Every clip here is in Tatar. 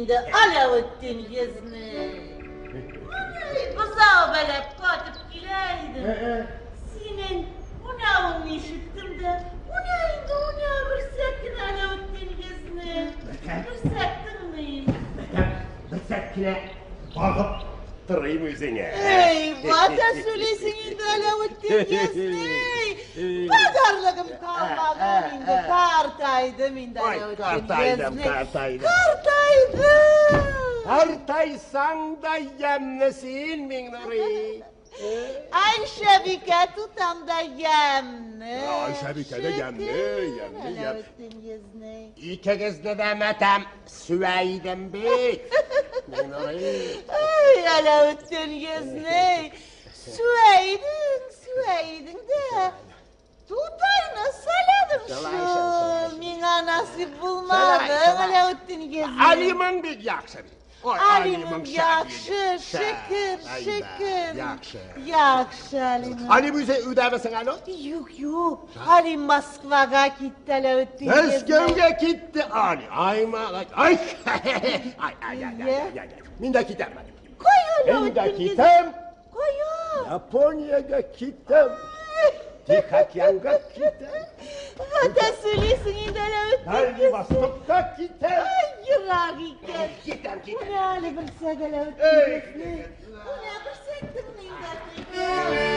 инде, Аләветдин җизни. Бозау бәләп кайтып килә идем. Синең уйнавыңны ишеттем дә, уйна инде, уйна, берсәк кенә, Аләветдин җизни. Берсәк тыңлыйм. Берсәк кенә багып торыйм үзеңә. Эй, вата сөйлисең инде, Аләветдин җизни. Багарлыгым калмаган инде, картайдым инде, Ой, Аләветдин картайдым, җизни. Картайдым. Картайдым. Картайсаң да ямьле син, Миңнурый. Айшәбикә тутам да ямьле. Айшәбикә дә ямьле, ямьле, ямьле. Аләветдин җизни. Икегезне дә мәтәм сүә идем бит. Миңнурый. Ай, Аләветдин җизни. Сүә идең, сүә идең дә. Тутайны сайладым Шулай, шул. шулай, шулай. Миңа насыйп булмады, Шулай, шулай. Аләветдин җизни. Алимың бик яхшы бит. Ой, Алимым яхшы, шөкер, шөкер. Яхшы. Яхшы, Алимым. Алим үзе өйдәмесең әле? Юк, юк. Алим Москвага китте, Аләветдин җизни. Мәскәүгә китте Али. Ай, малай. Ай. Ай, ай, ай, ай, ай, ай. Мин дә китәм әле. Кая, Мин дә Аләветдин җизни? китәм. Кая? Япониягә китәм. Тих океанга китәм. Хата сөйлисең инде, Аләветдин Дальний җизни. Востокка китәм. Ай, ерак икән. Китәм, китәм. Менә әле берсәк, Аләветдин Эй, җизни. Менә берсәк тыңлыйм да.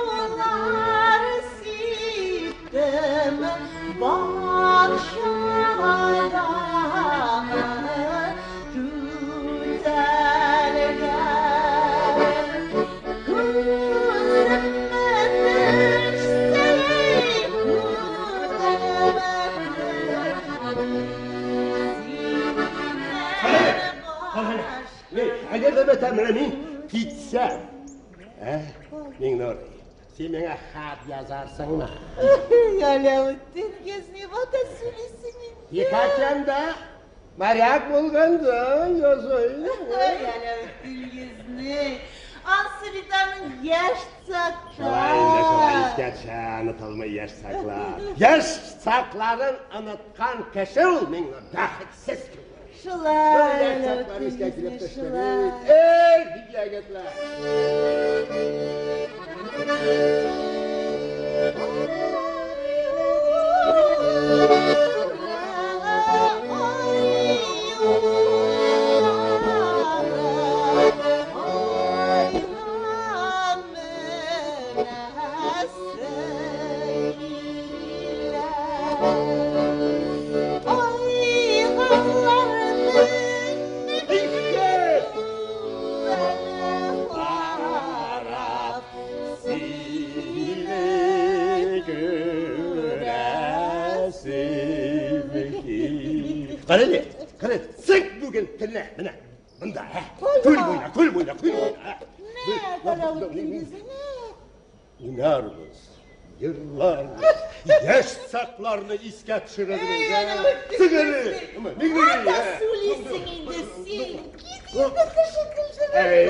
Sular siptim bahçada tütelgen. Kızım düşse Әгәр дә бәтәм, менә мин китсәм. Ә, Миңнурый, син миңа хат язарсыңмы? Аләветдин җизни, вата сөйлисең инде. Тих океанда моряк булганда язайым. Ай, Аләветдин җизни. Ансы бит аның яшь чакта. Шулай инде, шулай искә төшә, онытылмый яшь чаклар. Яшь чакларын оныткан кеше ул, Миңнур, бәхетсез кеше. Шулай, Яшь чаклар Аләветдин искә килеп җизни, төште шулай. бит. Эй, егетләр! Карап сине күрәсем килә. Кара әле, кара, сык бүген төнлә, менә монда, ә? Күл буена, күл буена, күл буена. Ә? Уйнарбыз, йырларбыз, яшь чакларны искә төшерербез. Эй, ә? Аләветдин Сык әле, җизни. Миңнурый, Ата ә? сөйлисең инде син. Кит инде, кеше көлдереп. Эй,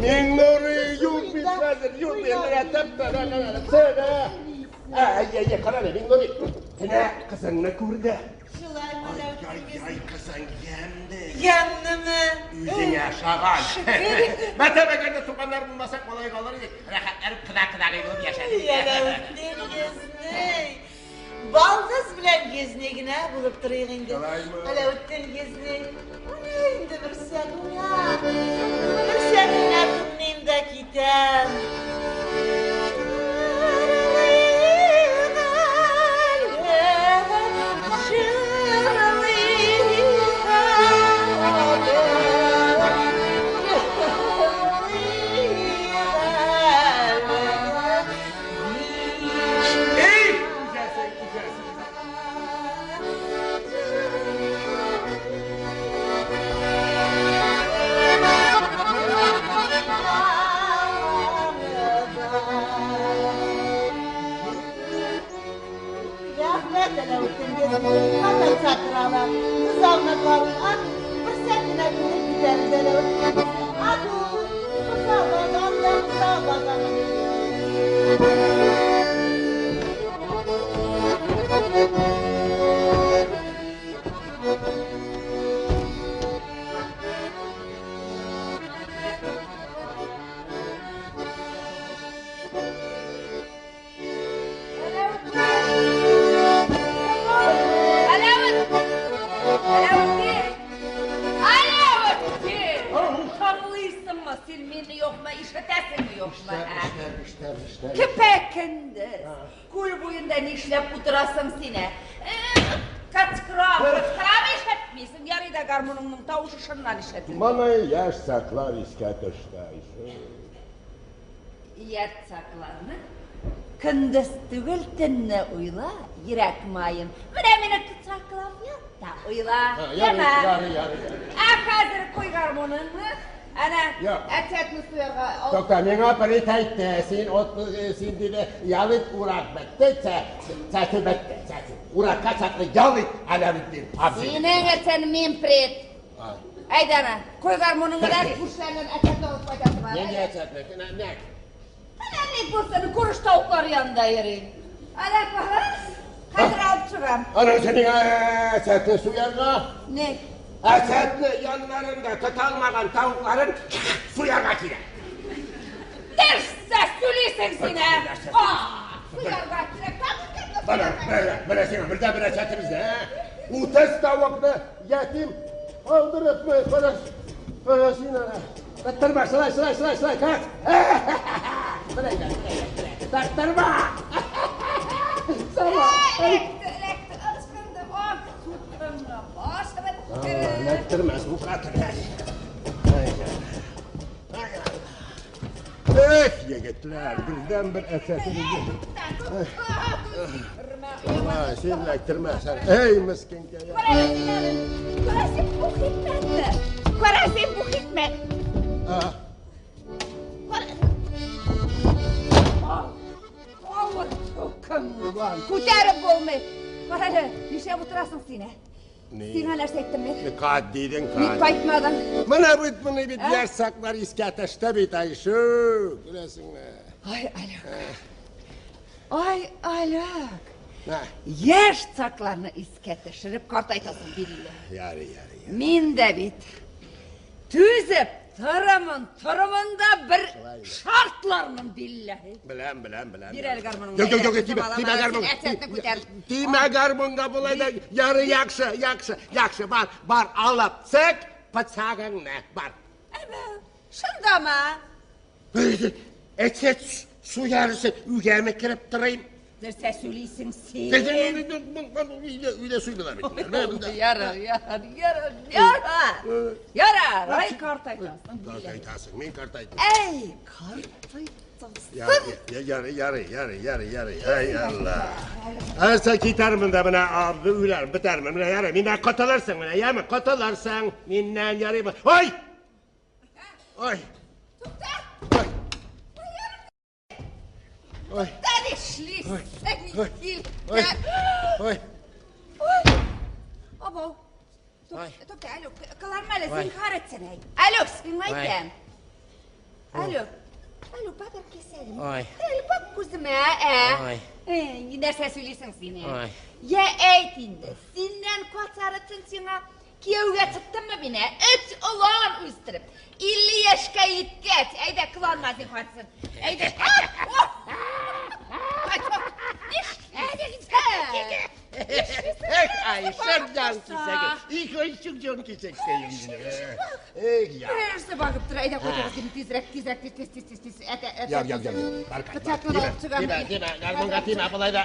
Миңнурый, юк бит хәзер, юк бит, менә тәп-тәп, ә? Әй, әй, әй, кара әле, Миңнурый, менә кызыңны күрде. Шулаймы, Ай, Аләветдин җизни? ай, кызың ямьле. Ямьлеме? Үзеңә охшаган. Мәтәм, әгәр дә туганнар булмасак, малай калыр идек. Рәхәтләнеп кода-кодагый булып яшәдек. Аләветдин җизни. Балдыз белән җизни генә булып торыйк инде. Шулаймы? Аләветдин җизни. Уйна инде берсәк, уйна. Берсәк генә тыңлыйм да китәм. Ey, güzelsin, güzelsin. Рәхмәт, Аләветдин җизни. Ата чакыралар. Бозауны карый. Ат, берсәк кенә күреп китәбез, Аләветдин. Ату, бозау багам да, бозау багам. төште. Көпә көндез. Күл буенда нишләп утырасың син, ә? Кычкырам, кычкырам ишетмисең. Ярый да гармуныңның тавышы шуннан ишетелми. Моны яшь саклар искә төште. Яшь сакларны көндез түгел төнне уйла, йөрәк маем. Менә мине кочаклап ят та уйла. Ярый, ярый, ярый. Ә хәзер куй гармуныңны. Әнә, әтәтне суярга ал. Тукта, миңа прит әйтте, син от, син диде, ял ит, урак бетте, чәчү бетте, чәчү. Уракка чаклы ял ит, Әләветдин абзый. Синең өчен мин прит. Әйдә әнә, куй гармуныңны да күршеләрдән әтәтне алып кайтасы бар. Нинди әтәтне? Нә? Әнә ник булсын, күрш тавыклар янында йөри. Әнә караш, хәзер алып чыгам. Ана синең әтәтне суярга? Ник? Әтәтне яннарында тота алмаган тавыкларын суярга кирәк. Нәрсә сөйлисең син, ә? Суярга кирәк. Менә, менә, менә сиңа бердән-бер әтәтебездә, ә? 30 тавыкны ятим калдырыпмы? Кара, кара син ана. Тоттырма, шулай, шулай, шулай, шулай, кат. Менә, менә, менә, тоттырма. Сама. Эләкте, эләкте, ычкынды. Ах, сутканга башы бетте. Эләктермә, сука төр. Эх, егетләр, бердән-бер әтәтебездә. Алай, син эләктермә, сен. Эй, мескенкәй. Кара син бу хикмәтне. Кара син бу хикмәт. Авыр көнгән. Күтәреп булмый. Кара әле, нишләп утырасың син, ә? Сиңа нәрсә әйттем мин? Кат дидең, Ник кат. кайтмадың? Менә бит, моны бит яшь саклар искә төште бит, Айшүк. Күрәсеңме? Ай, Алек. Ай, Алек. Нә, Яшь сакларны искә төшереп картайтасың билгеле. ярый, ярый. Мин дә бит түзеп торамын, торамын да бер шартлармын билләһи. Беләм, беләм, беләм. Бир әле гармуныңны. Юк, юк, юк, Әйдә, тимә, алам, тимә алам, гармун. син әтәтне күтәр. Тимә гармунга болай да. Ярый, яхшы, яхшы, яхшы, бар, бар, алып чык пычагыңны, бар. Әбә, шундамы? Әтәт суярысы өйгәме кереп торыйм? Нәрсә сөйлисең син? Өйдә суйдылар бит. Ярар, ярар, ярар, ярар. Ярар, ай картайтасың. Картайтасың, мин картайттым. Әй, картайтасың. Ярый, ярый, ярый, ярый, ярый. Ай Алла. Әрсә китәрмен дә менә абды үләр, бетәрмен. Менә ярый, миннән котылырсың, менә яме, котылырсың. Миннән ярыймы? Ой! Ой! Тукта! Ой! Ой! Тукта нишлисең? Ой. Кил. Ой! Ой! Ой! Абау. Ой. Тукта, Алюк, кыланма әле, Ой. зинһар итсен, әй. Алюк, сиңа әйтәм. Алюк. Алюк, бак кисәлем. Ой. Әле бак күземә, ә. Ой. Эй, нәрсә сөйлисең син, ә? Ой. Я әйт инде, синнән катар өчен сиңа кияүгә чыктыммы мин, ә? Өч олан үстереп, 50 яшькә җиткәч, әйдә кыланма зинһар итсен. Әйдә. Эх, Айшык җан кисәге. Их, Айшык җан кисәккәем минем. Эх, я. Нәрсә багып тора, әйдә кайтыгыз син тизрәк, тизрәк, тиз, тиз, тиз, тиз, тиз. Әтә, әтә. Як, як, як. Бар, кайт, бар. Пычакны алып чыгам. Тимә, тимә, гармунга тимә, болай да,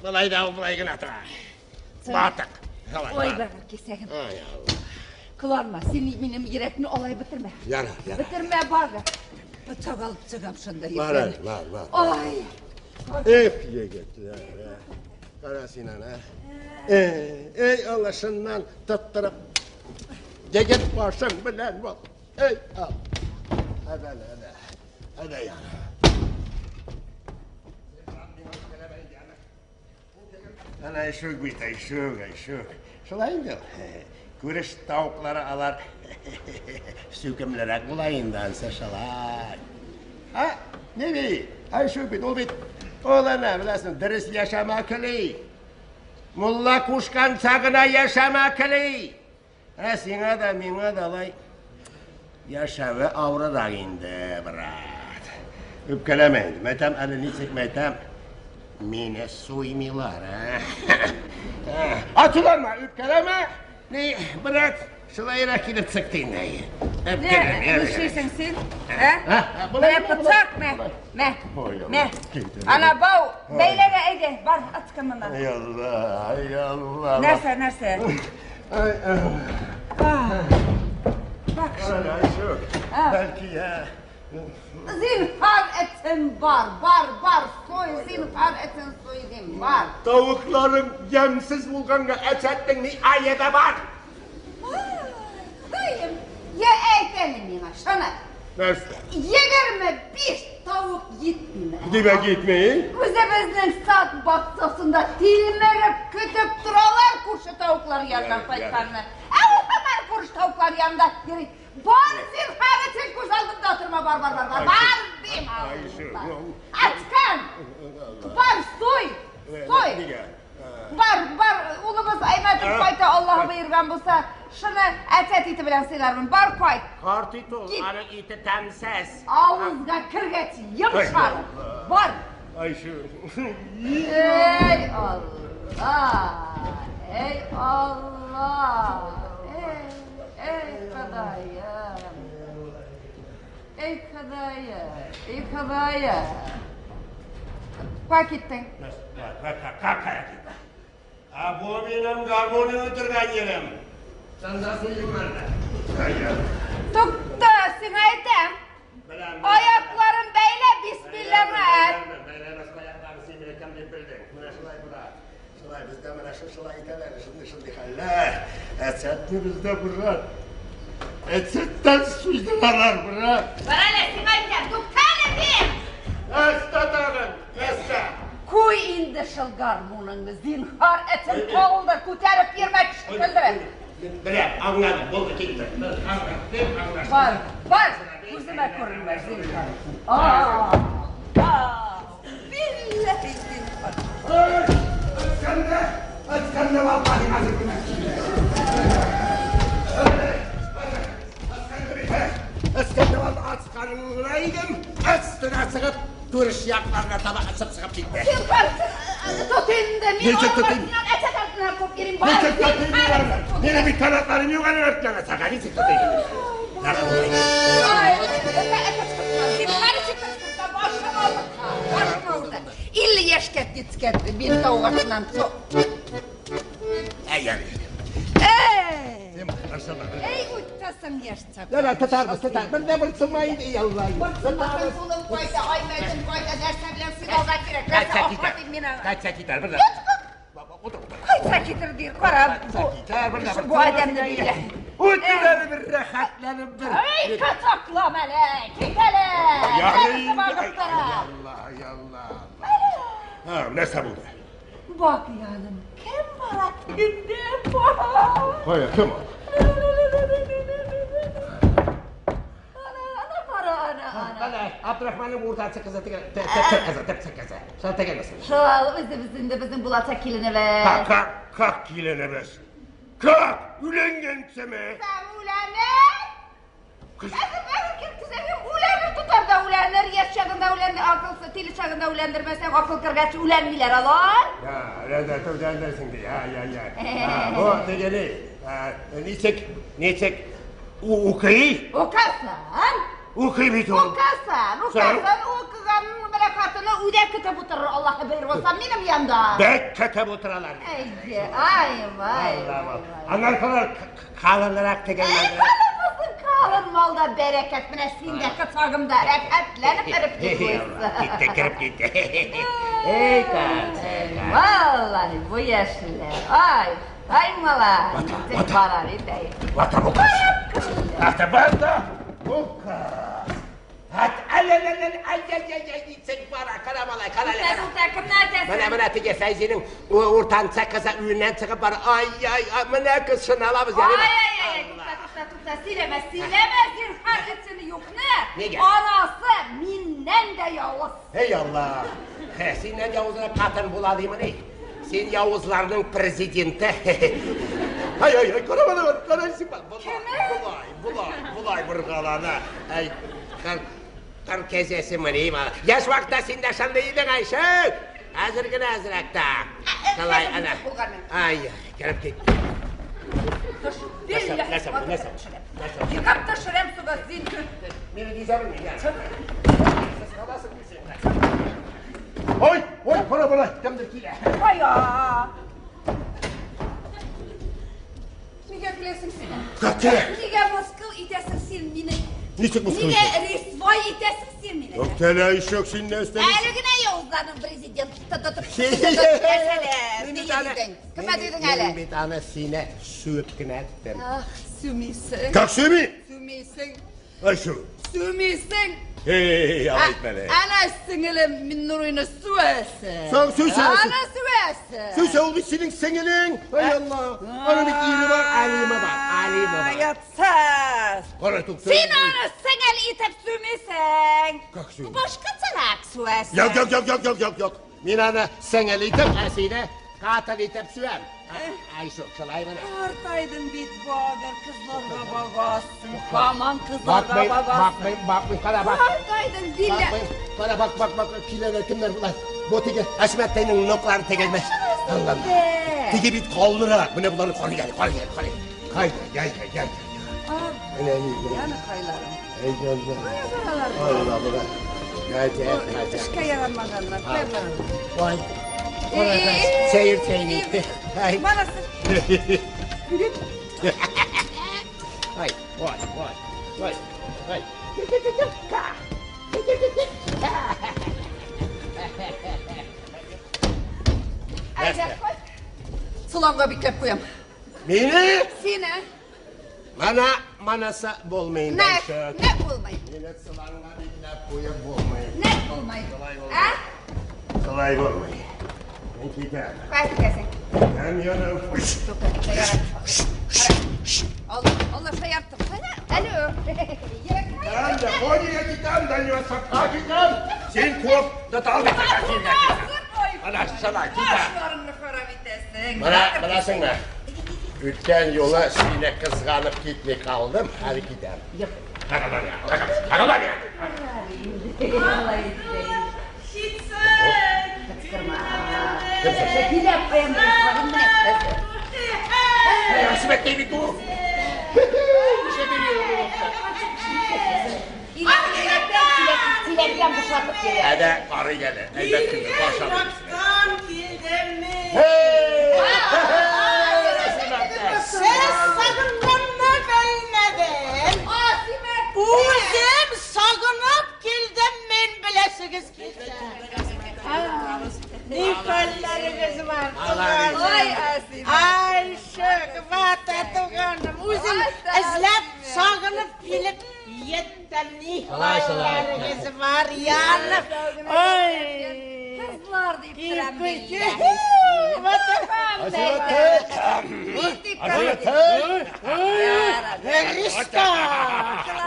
болай да, болай гына тора. Батык. Давай, Ой, бар. бәгырь кисәгем. Ай, Алла. Кыланма, син минем йөрәкне алай бетермә. Ярар, ярар. Бетермә, бар. Пычак алып чыгам шунда. Бар әле, бар, бар. Ай. Эх, егетләр, ә. Кара син аны, ә. Эй, эй, Алла, шыннан тоттырып. Егет башың белән бул. Эй, ал. Әдә, әдә. Әдә, ярар. Әнә Айшук бит, Айшук, Айшук. Шулай инде ул. Күреш тавыклары алар сөйкемлерәк була инде, ансы шулай. Ә, ни би? Айшук бит, ул бит, ул әнә, беләсең, дөрес яшәмә кели. Мулла кушканча гына яшәмә кели. Ә сиңа да, миңа да алай яшәве авыррак инде, брат. Үпкәләмә инде. Мәйтәм, әле ничек мәйтәм, мине суймыйлар, ә? Ачуланма, үпкәләмә. Ни, брат, Шулайрак килеп чыкты инде. Нишлисең син? Ә? Менә пычак, мә. Мә. Мә. Ана бау, бәйләнә әйдә, бар, атка моннан. Ай Алла, ай Алла. Нәрсә, нәрсә? Ай, Бак. Ай, Бәлки, я. Зинһар итен бар, бар, бар, суй, зинһар итен суй дим, бар. Тавыкларың ямьсез булганга әчәтнең ни аебы бар? Ходаем, я әйт әле миңа, шуны. Нәрсә? 25 тавык җитмиме? Димәк җитми? Үзебезнең сад бакчасында тилмереп көтеп торалар күрше тавыклар яныннан кайтканны. Ә ул һаман күрше тавыклар янында йөри. Бар зинһар өчен күз алдымда утырма, бар, бар, бар, бар, бар дим. Ачкан! Бар, суй! Суй! Бар, бар, улыбыз Аймәтов кайта, Аллаһы боерган булса, шуны әчәт ите белән сыйлармын. Бар, кайт. Карт ит ул, Кит. аның ите тәмсез. Авызга кергәч йомшар. Бар. Айшу. Эй, Алла! Эй, Алла! Эй, эй, Ходаем! Эй, Ходаем! Эй, Ходаем! Кая киттең? А бу минем гармоны утырган җирем. Санда суйым бар. Тукта, сиңа әйтәм. Аякларын бәйлә, бисмиллаңа әйт. Шулай бездә менә шулай итәләр, шундый шундый хәлләр. Әсәтне бездә брат. Әсәттән суйдылар брат. Бар әле, сиңа әйтәм, тукта әле дим. Әстә тагын, әстә. Куй инде шул гармуныңны, зинһар итен калдыр, күтәреп йөрмә кеше көлдереп. Беләм, аңладым, булды китте. Аңлаттым, аңлаштым. Бар, бар, күземә күренмә, зинһар. Билләһи зинһар. Әткәндә, әткәндә валлаһи хәзер генә. Әткәндә валлаһи ачканына идем, өстенә чыгып, түреш якларына таба ачып чыгып китте. Зинһар, тот инде, мин Ничек аның тотыйм? артыннан әчәт артыннан куып йөрим, бар, Ничек тотыйм зинһар. Минем бит канатларым юк әле артына чыга, ничек тотыйм? Ай, зинһар өчен кычкырта, башым авырта, башым авырта. 50 яшькә җиткән мин тау артыннан. Әй, әй. Эй! Эй, үттәсең яшь чак. Ярар, тотарбыз, тотар. Бер дә борчылма инде, ey Алла. Борчылмасын, улым кайда, Аймәтем кайда, нәрсә белән сыйлауга кирәк. Нәрсә ашатыйм мин аңа? Кайтса китәр, бер дә. Утыр, утыр. Кайтса китер дир, кара. Китәр, бер дә. Бу адәмне биллә. Үтер әле бер рәхәтләнеп бер. Эй, кочаклам әле, кит әле. Ярый. Нәрсә багып тора? Алла, Алла. Ha, нәрсә булды? Бак яным, кем бара тегендә бар? Кая, кем ул? Ана, ана бара, ана, ана. Әнә, Абдрахманның уртанчы кызы теге, тепсе кызы, тепсе кызы. Шул тегенесе. Шул үзебезнең дә безнең булачак киленебез. Как, как, как киленебез? Как? Өйләнгәнсеме? Сән үләнер. Кыз- Әзер, әзер кем төзәгем үләнер тотар да үләнер, яшь чагында үләнер, акылсы тиле чагында үләндермәсәң, акыл кергәч үләнмиләр алар. Я, рәдә түдәндерсең ди. Я, я, я. Ha, бу тегене, ничек, ничек укый? Укысын. Укый бит ул. Укысын, укысын, укыган менә хатыны өйдә көтеп утырыр, Аллаһы боерса булса, минем янда. Бик көтеп утыралар. Әй, ай, вай. Алла, Аннан соң калынрак Эй, тегеннәр. калын булсын, калын малда бәрәкәт, менә син дә кочагымда рәхәтләнеп эреп китәсең. Китте, кереп китте. Эй, кыз. Валлаһи, бу яшьләр. Ай, ай малай. Вата, Бара бит, әй. Вата бу кыз. Ата бата. Бу кыз. Ат, ай, ай, ай, ай, ай, ай, ай, ничек бара, кара малай, кара әле, кара. Тукта, кемне әйтәсең? Менә, менә теге Фәйзинең уртанчы кызы өеннән чыгып бара. Ай, ай, ай, менә кыз шуны алабыз, Ай, ярыймы? ай, ай, тукта, тукта, тукта, сөйләмә, сөйләмә, зинһар итсен юкны. Нигә? Анасы миннән дә явыз. Ey Allah! He, синнән явызрак катын була димени? Син явызларның президенты. Ай, ай, ай, кара бана, кара син. Кеме? Булай, булай, булай боргалана. Ай, кар, кар кәзәсе мени ма. Яшь вакытта син дә шундый идең, Айшә. Хәзер генә әзрәк тә. Шулай, ана. Ай, ай, кереп китте. Нәрсә, нәрсә, нәрсә? Егып төшерәм суга син. Мине дизәрме? Сез каласың син. Ой, ой, бара, бара, кемдер килә. Кая? Нигә көләсең син? Как килә? Нигә мыскыл итәсең син мине? Ничек мыскыл Нигә итәм? рисвай итәсең син мине? Туктале, ишек, син нәрсә? Әле генә явызларның президент тотып Кемә дидең әле? Мин бит аны сине сүеп кенә әйттем. Ах, сүмисең. Как сүми? Сүмисең. Ай шул. Сүмисең. Эй, алай итмә әле. Әнә сеңелем Миннурыйны сүәсең. Соң сүсә. Әнә сүәсең. Сүсә ул бит синең сеңелең. Ай Алла. Аның бит ире бар, Алимы бар, Алимы бар. Оятсыз. Кара тукта. Син аны сеңел итеп сүмисең. Как сүмим? Башкачарак сүәсең. Yok yok yok yok yok yok yok. Мин аны сеңел итеп, ә сине катын итеп сүәм. Айшук, шулай менә. Картайдың бит багыр, кызларга багасың. Хаман кызларга Бакмыйм, багасың. бакмыйм, бакмыйм, кара бак. Картайдың биллә. Бакмыйм, кара бак, бак, бак, киләләр кемнәр болар? Бу теге Әшмәттәйнең ноклары тегелмеш. Аллам. Теге бит калынрак. Менә боларны карый әле, карый әле, карый. Кайда, гел, гел, гел. Менә ни, менә. Яныкайларым. Ey gel, gel. Allah Allah. Gel, gel, gel. Эшкә ярамаганнар, кая баралар? Vay. Seyir seyir. Hay. Барасы. Vay, vay, vay. Vay, vay. Әйдә, кой. Соланга бикләп куям. Мине Сине. Мана манаса булмый инде. Нәк, нәк булмый. Мине сыланга бикләп куеп булмый. Нәк булмый. Шулай булмый. Ә? Шулай булмый. Мин китәм. Кая китәсең? Һәм яна. Алла, Алла шаярттым. Кая? Алло. Китәм дә, Коньяга китәм, Дальневостокка китәм. Син куып тота алмыйсың. Син дә китәм. Ана шулай китәм. Башларыңны харап итәсең. Менә беләсеңме? Үткән юлы сине кызганып китми калдым, әле китәм. Юк. Каралар я, каралар я. Киләп куям. Рәсмәттәй бит ул. Сөйләп бушатып килә. Әдә карый әле. Әйбәт кенә башлап. Ерактан килдемме? Hey! Сез сагынганны белмәдем. Үзем сагынып килдем мин беләсегез килсә. Ни хәлләрегез бар, туганым? Ой, Асимә. Ай, шөк, вата туганым. Үзем эзләп, сагынып килеп еттем. Ни Шулай, шулай. хәлләрегез бар, янып. Ой. Кызлар дип торам Килеп, билләһи. вата. Христа!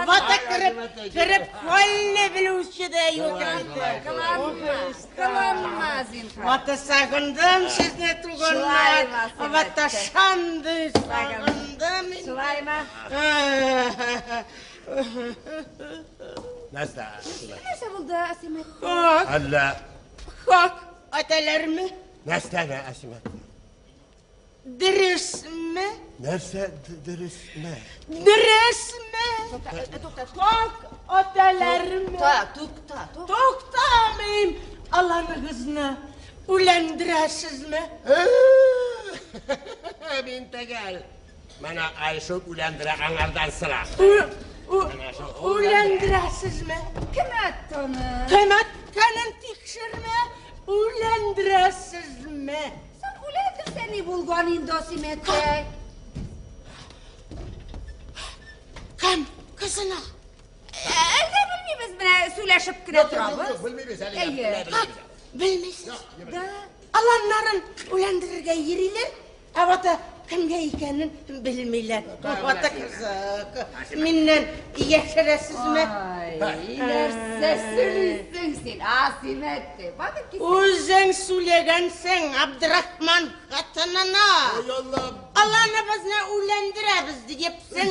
Вата кереп, кереп хәлне белүче дә юк инде. Кыланма, кыланма, зинһар. Вата сагындым сезне туганнар. Шулаймы, Асимәттә? Вата шанды сагындым. Шулаймы? Нәрсә? Нәрсә булды, Асимә? Хак, Әллә хак аталармы? нәрсә дә Әсимә? Дөресме? Нәрсә дөресме? Дөресме? Хак аталармы? Тукта, тукта, тукта. Туктамыйм. Аланыгызны үләндерәсезме? Мин төгәл. Менә Айшук үләндерә аңардан сора. Үләндерәсезме? Кем әйтте аны? Кем әйткәнен тикшермә, үләндерәсезме? Син үләндерсә ни булган инде, Асимәттәй? Кем кызына? Әллә белмибез, менә сөйләшеп кенә торабыз. Белмибез әле. Әйе. Белмисез. Да. Аланнарын үләндерергә йөриләр, ә вата кемгә икәнен белмиләр. Вата кызык. Миннән яшерәсезме? Ай, нәрсә сөйлисең син, Асимәттәй? Бакыт китсә. Үзең сөйләгәнсең Абдрахман хатынына. Ой Аллам. Аланыбызны үләндерәбез диепсең.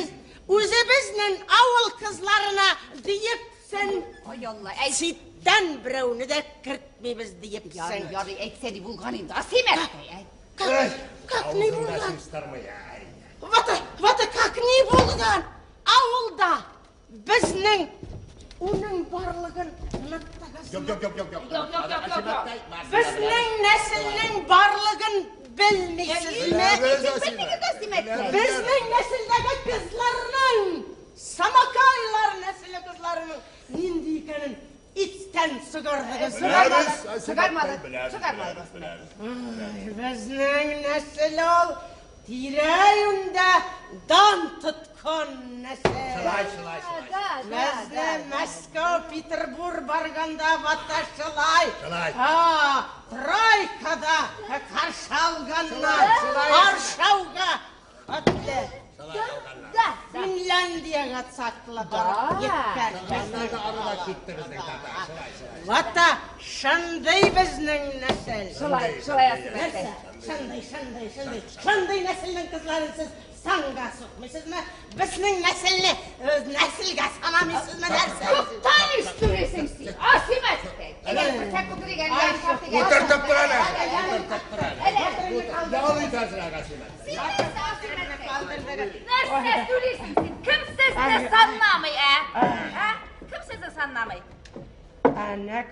Үзебезнең авыл кызларына диепсең. Ай Алла, әй, Читтән берәүне дә кертмибез диепсең. ярый, ярый, әйтсә ни булган инде, Асимәттәй? Әй. Как, как ни булган? Вот как ни булган авылда безнең уның барлыгын оныттыгызмы? Юк, юк, юк, юк, юк. Безнең нәселнең барлыгын белмисезме? Безнең нәселдәге кызларның, Самакайлар нәселе кызларының нинди икәнен истән чыгардыгыз. Чыгармадык, чыгармадык. Безнең нәсел ул тирә-юньдә дан тоткан нәсел. Шулай, шулай, шулай. Безне Мәскәү, Петербург барганда ваташылай. Шулай. Тройкада каршы алганнар. Шулай. Варшауга хәтле. Шулай алганнар. Да, Финляндиягә чаклы барып еткән Шулай безнең. арада китте безнең татар. Шулай, шулай. Вата шундый безнең нәсел. Шулай, шулай, Асимәттәй. Нәрсә? Шундый, шундый, шундый. Шундый нәселнең кызларын сез санга сукмыйсызмы? Безнең нәселне нәселгә санамыйсызмы нәрсә? Туктале, сөйлисең син. Асимәттәй. Әгәр берсә күтәргән Утыртып тор әле. Утыртып тор әле. Ял итәсең, Асимәттәй. Син нәрсә, Асимәттәй? Нәрсә сөйлисең син? Кем сезне санламый, ә? Ә? Кем сезне санламый? Әнәк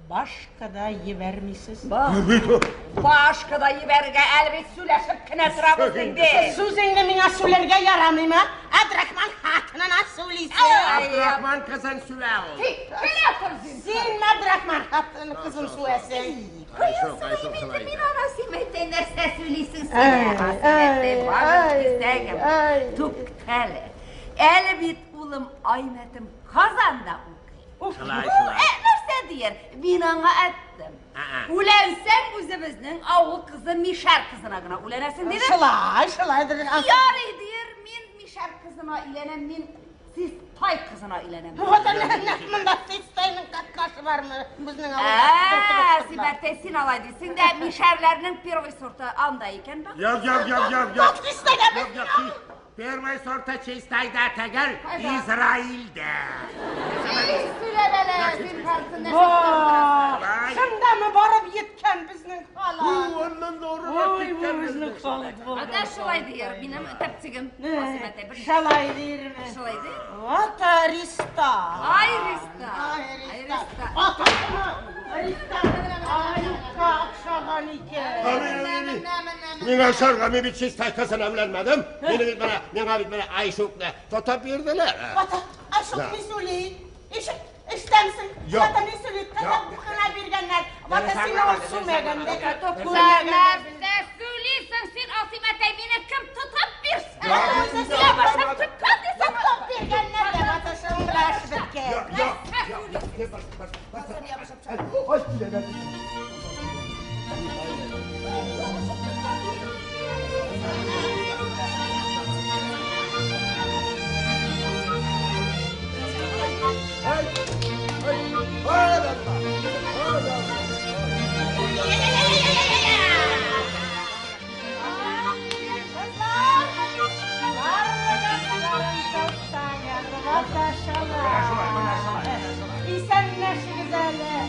башка да ебәрмисез. Башка да ебәргә әле бит сөйләшеп кенә торабыз инде. Сүзеңне миңа сөйләргә ярамыймы? Абдрахман хатынына сөйлисең. Абдрахман кызын сүлә ул. Килә тор син. Син Абдрахман хатыны кызын сүәсең. Айшук, Айшук, шулай. Мин ана Асимәттәй нәрсә сөйлисең син? Ай, Асимәттәй, ай, башың ай, кисәгем. ай. Туктале. Әле бит улым Аймәтем Казанда укый. Шулай, шулай. Нәрсә дияр? Мин аңа әйттем. А-а. Үләнсәң үзебезнең авыл кызы Мишәр кызына гына үләнәсең дидем. Шулай, шулай. Ярый дияр, мин Мишәр кызына өйләнәм, мин Систай кызына өйләнәм. Вот монда Систайның катнашы бармы безнең авылда? Сибәттәй, син алай дисең дә, мишәрләрнең первый сорты анда икән бак. Yok yok yok yok yok. Bak Sistay'da Yok yok. Первый сорта Чистайда тегел Израильдә. Сөйләләлә, зинһар Шулай. Шундамы барып еткән безнең халык? Аннан да урырак Ой, киткән бу безнең халык. Ата шулай дияр, минем тәпсигем. Асимәттәй, бер Шулай дирме? Шулай ди. Вот Ариста. Ай, Риста. Ай, Ай, Риста. Риста. Атасына Риста Аюкка охшаган икән. Миңа шарга мин бит Чистай кызына өйләнмәдем. Мине бит менә, миңа бит менә Айшукны тотып бирделәр. Ата, Айшук Да. ни сөйли? Ишек, эштәмсең? Юк. Вата ни сөйли? Тотып кына биргәннәр. Вата син ул сүмәгәндә. Нәрсә сөйлисең син, Асимәттәй, мине кем тотып бирсен? Юк. Син башым тоткан дисең. Тотып биргәннәр дә вата шыңгыраш беткән. Yok yok. Ay, bilemem. Ay, ay, ay, Allah, Allah. İsenleşiriz hele.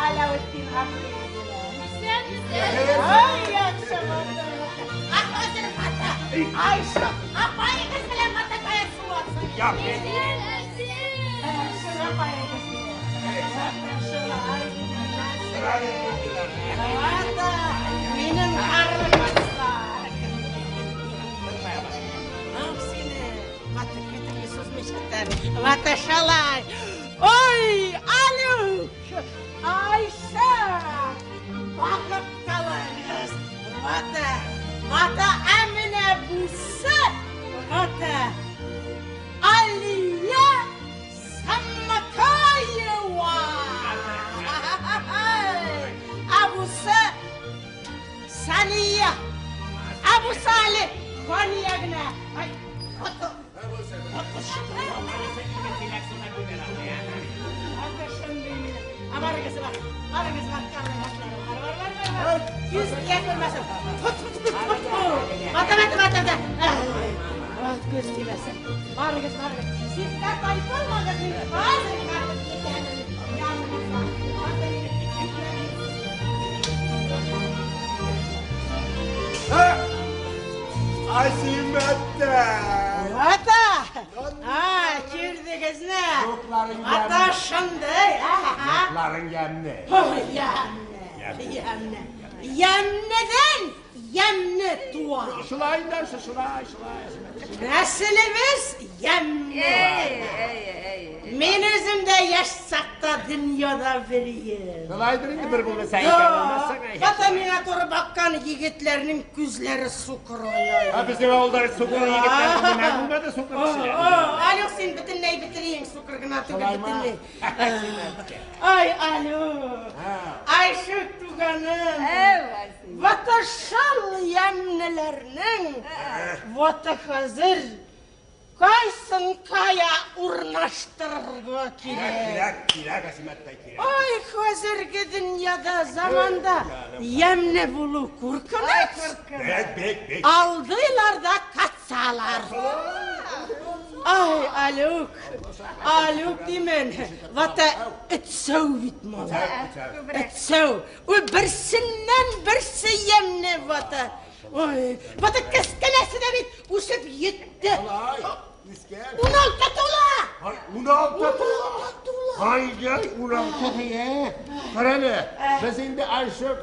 Alavettin Haklı. Ay akşam oldu. Ah özür Fatih. Ayşe. Apayı kız bile matakaya su atsın. Ya Şuna apayı kız bile. Şuna ay. Vata benim karnım açlar. Aksine katı kötü susmuşlar. Vata şalay. Oy Alu. Ayşe. Bakıp kalırız. Vata. Vata Emine Buse. Vata. Aliye Sammakayeva. Abusa Saniye. Abu Salih Konya'na. Ay, Vata. Yüz diye görmesin. Tut tut tut tut. Vata vata vata vata. Göz tiymesin. Varıgız varıgız. Sizler tayfılmadınız. Hazır kalın yetenin. Yanınıza. Ha! Ата! А, күрдегезме? Ата шундый. Юкларың ямьле. Ой, ямьле. Ямьле. Ямьледән ямьле туа. Шулай да, шулай, шулай. Нәселебез ямьле. Мин үзем дә яшь чакта дөньяда бер ел. Шулайдыр инде бер булмаса икән булмасаң. Ата миңа туры баккан егетләрнең күзләре сукырая. Ә безнең авылда сукыр егетләр нәмә булмады сукыр кешеләр. Алюк, син бөтенләй бетерең, сукыр гына түгел Шулаймы? бөтенләй. Ай, Алюк. Ай, шук туганым. Вата шал ямьлеләрнең вата хәзер кайсын кая урнаштырырга кирәк. Кирәк, кирәк, Әсмәттәй кирәк. Ай, хәзерге дөньяда, заманда ямьле булу куркыныч. Бек, бек, бек. Алдылар да катсалар. Ай, Алюк, Алюк димен. Вата этсәү бит малай. Этсәү. Ул берсеннән берсе ямьле вата. Ой, вата кечкенәсе дә бит үсеп җитте. Шулай. Үскән. 16 тула. Ай, 16 тула. Тула. Ай, яй, 16 дия. Кара әле, без инде Айшук,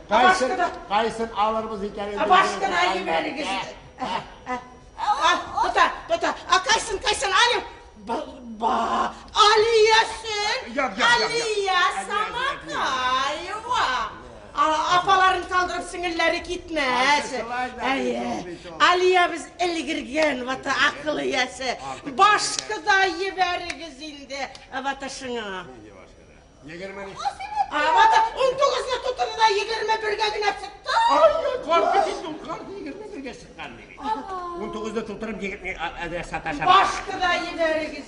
кайсын, кайсын алырбыз икән инде. Башка да җибәрегез. Тота, тота. А кайсын, кайсын, Алюк. Ба, ба. Алиясын. Як, як, як, як. Алия Самакаева. Апаларын калдырып сеңелләре китмәс. Әйе. Алия без элгергән, вата акыл иясе. Башка да җибәрегез инде, вата шуңа. 20. А, вата 19-ны тутырды да 21-гә генә чыкты. Ай, карт бит инде ул, карт 21-гә чыккан бит. 19-ны тутырып 20 әзрәк саташа. Башка да җибәрегез.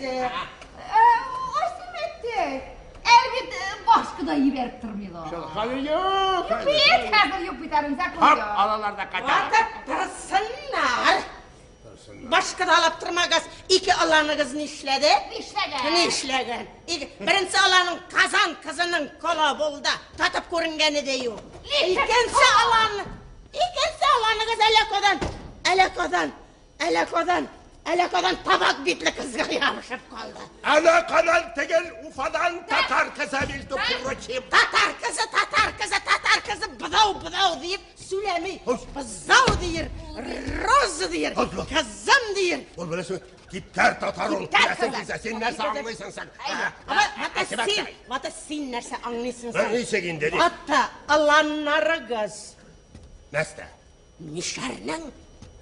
Асимәттәй, әле бит башка да җибәреп тормыйлар. Шул хәзер юк. Бит хәзер юк бит аның закон Хап, юк. алалар да кача. Вата торсыннар. Башка да алып тормагыз, ике аланыгыз нишләде? Нишләгән? Нишләгән? Беренче аланың Казан кызының кола булды. Татып күренгәне дә юк. Икенче алан, икенче аланыгыз әллә кайдан, әллә кайдан, әллә кайдан, әллә кайдан табак битле кызга ябышып калды. Әле кадан тегел Уфадан татар кызы между прочим. Татар кызы, татар кызы, татар кызы быдау быдау диеп сөйләми. Бызау дияр, роза дияр, кызым дияр. Ул беләсең, типтәр татар ул. Типтәр Беләсең татар. килсә, син нәрсә аңлыйсың син? Ama hatta син, hatta син нәрсә аңлыйсың син? Ничек инде ди? Hatta аланнарыгыз Нәрсә? мишәрнең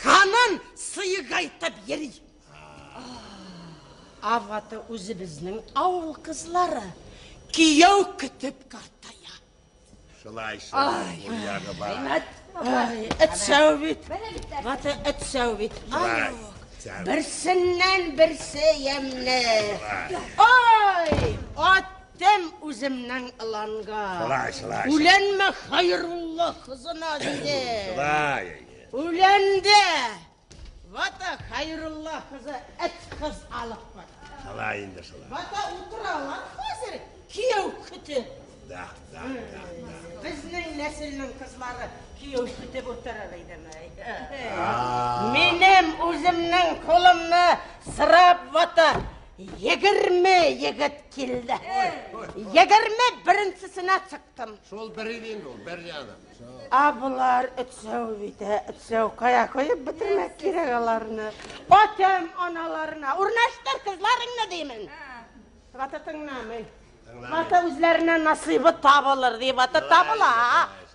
канын сыегайтып йөри. Аваты үзебезнең авыл кызлары кияү көтеп картая. Шулай, шулай. Ул ягы бар. Ай, этсәү бит. Вата этсәү бит. Шулай. Ай, берсеннән берсе ямьле. Ай, аттым үземнең ыланга. Шулай, шулай. Үләнмә Хайрулла кызына диде. Шулай. Үләнде. Вата Хайрулла кызы эт кыз алып бар. Шулай инде шулай. Вата утыралар хәзер кияү көтеп. Да, да, да, да. Безнең нәселнең кызлары кияү көтеп утырыр идеме? Минем үземнең кулымны сырап вата 20 егет килде. 21-сенә чыктым. Шул бер иде инде ул, бер ягы. А булар өтсәү бит, өтсәү кая куеп бетермәк кирәк аларны. Атам аналарына, урнаштыр кызларыңны димен. Вата тыңламый. Вата үзләренә насыйбы табылыр дип, вата табыла.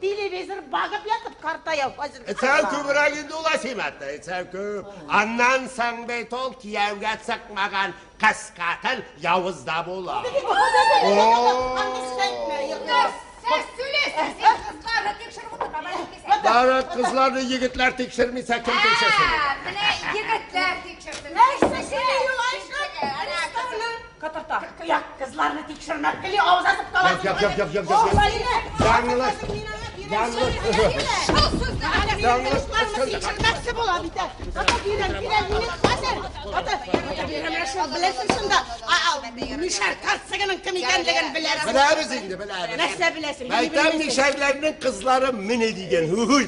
Телевизор багып ятып картая хәзер. Сәү күбрәк инде ул Асимәттә, сәү күп. Аннан соң бит ул кияүгә чыкмаган кыз хатын явыз да була. Нәрсә сөйлисең син кызларны тикшереп утырма, менә кисә. Бары кызларны егетләр тикшермисә кем тикшерсен? Менә егетләр тикшерсен. Нәрсә сөйли ул Айшә? Катырта. Як кызларны тикшермәк кили авыз ачып кала. Як, як, як, як, як, як. Яңлыш. Яңлыш. Шул сүзне Яңлыш. Тикшермәкче була бит. Ата бирәм, бирәм, мине хәзер. Ата, ата бирәм, шул беләсең шунда. Мишәр карчыгының кем икәнлеген беләсең. Беләбез инде, беләбез. Нәрсә беләсең? Мәйтәм мишәрләрнең кызлары менә дигән. Һуй.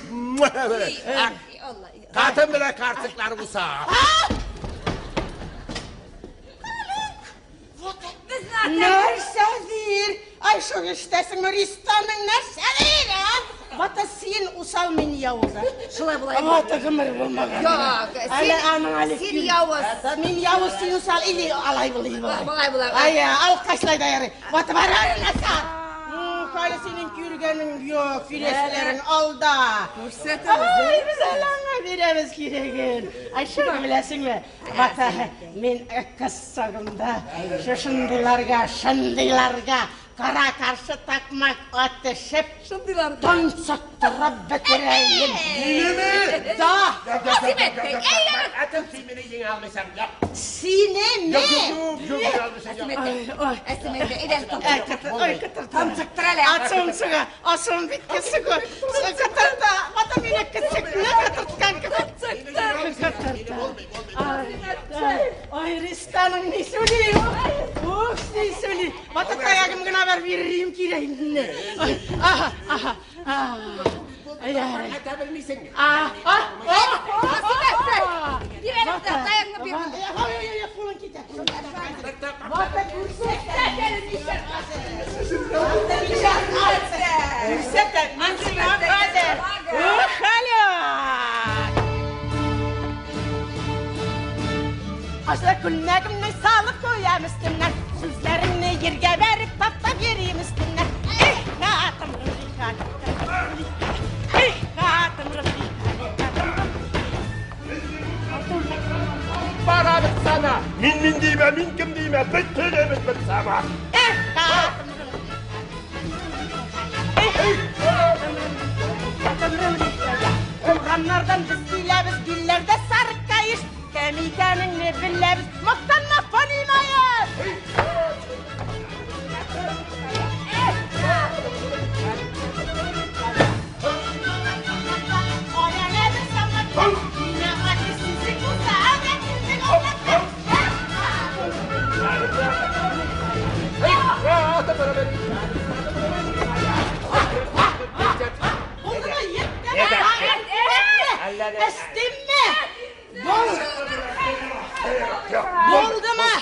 Алла. Хатын белән карчыклар булса. Нәрсәдер? Ай, шул эштәсеңме, Ристаның нәрсәдер, а? Бата син усал, мин явыз. Шулай була. Ата гомер булмаган. Юк, Әле аның әле син явыз. Мин явыз, син усал, или алай булый болай. Болай була. Ай, алкашлай да ярый. Бата бар нәрсә? Әле синең күргәнең юк, кирәселәрең алда. Күрсәтәбез. Ай, без әле аңа бирәбез кирәген. Ай, шуны беләсеңме? Бата, мин кыз сагында шушындыйларга, шындыйларга кара каршы такмак атышып, Шундыйларга. тончыктырып бетерәем. Минеме? Да, Атым, син мине җиңә алмыйсың. Юк. сине Юк, ме? юк, юк, җиңә алмыйсың. Юк. Ай, ой. Әсемәтә, әйдә Ай, кытыр, ой, кытыр. Тончыктыр әле. Асылын сыңа, асылын бит кесек. Кытырда, бата мине кесекне кытырткан кебек. Кытырда. Ай, ай, ай, Ристаның ни сөйли? Ух, ни сөйли. Бата таягым гына бар бирим кирәгеңне. Ай, аха, аха. Ай, ай. Әйтә белмисең. А, а, а. Бир әле таягыңны бир. Ай, ай, ай, кулың китә. Бата күрсәт. Күрсәт, мин сиңа хәзер. Ух, алё. Аша күлмәгемне салып куям өстемнән, сүзләреңне ергә бәреп таптап йөрим өстемнән. Эх, атым, эх, атым, Барабыз сана. Мин мин димә, мин кем димә, бетерәбез бер сама. эх, атым, Урамнардан без киләбез, гөлләрдә сарык каеш, кем икәнеңне беләбез, мактанма, понимаешь? Эстимме? Булдымы?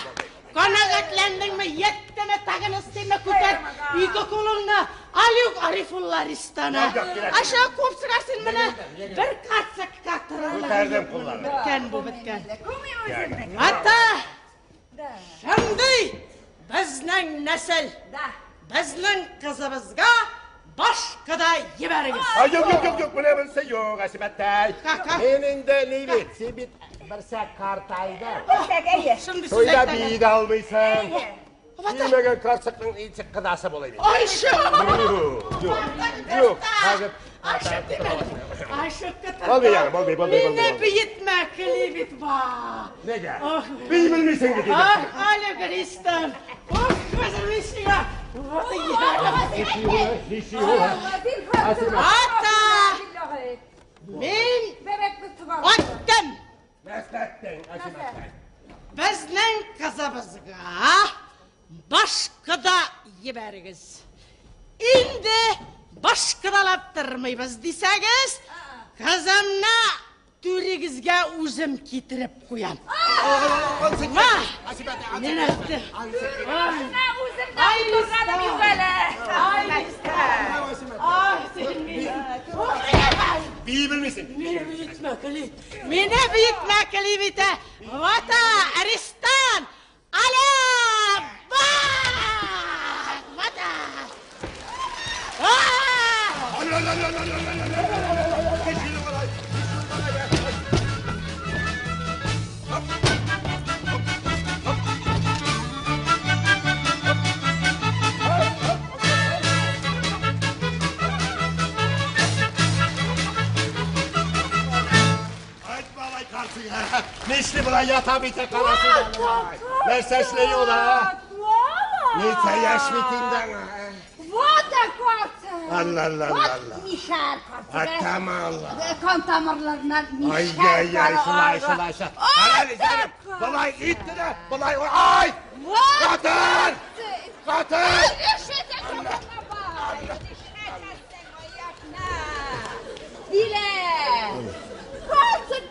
Канәгатьләндеңме? Еттеме? Тагын эстиме? Күтәр ике кулыңны. Алюк Арифулла Ристана. Аша күп сыгасың менә. Бер карчык катыралар. Күтәрдем кулларны. Беткән бу, беткән. Ата! Шундый безнең нәсел, безнең кызыбызга башка да җибәрегез. Ай, юк, юк, юк, юк, менә берсе юк, Әсимәттәй. Ка-ка. Мин инде ни бит, син бит берсә картайды. Шундый сүз Туйда әйтәләр. бии дә алмыйсың. Вата. Килмәгән карчыкның ничек кыдасы булай бит. Ай, шу! Юк, юк, юк, хәзер Ашык димәде. Ашык кытырды. Булмый ягы, булмый, булмый, Мине булмый. биетмә, кили бит ба. Нигә? Ох. Бии белмисең бит инде. Ах, Алюк Ристан. Ох, хәзер мин сиңа. Вот я. Ничек ул? Ата! Мин аттым. Мәсләттең, Әсимәттәй. Безнең кызыбызга башка да җибәрегез. Инде башкадалап тормыйбыз дисәгез, кызымны түрегезгә үзем китереп куям. Ма! Мин әйттем. Ай, Ай, Ай, син мине. Бии белмисең. Мине биетмә, кили. Мине биетмә, кили бит. Вата, Аристан! Аля! Бак! Вата! А! Айт балай карчык. Нишли була ята бите карасы. Нәрсә эшли ул, а? Ничә яшь бит инде аңа. Вата карчык. Алла, алла, алла, алла. Вот мишәр карчык. Атам Алла. Кан тамырларыннан Ай, мишәр ай, ай, шулай, шулай, шулай. Карале, җаным. Болай итте дә, болай, ай! Катын! Катын! Дилә! Карчык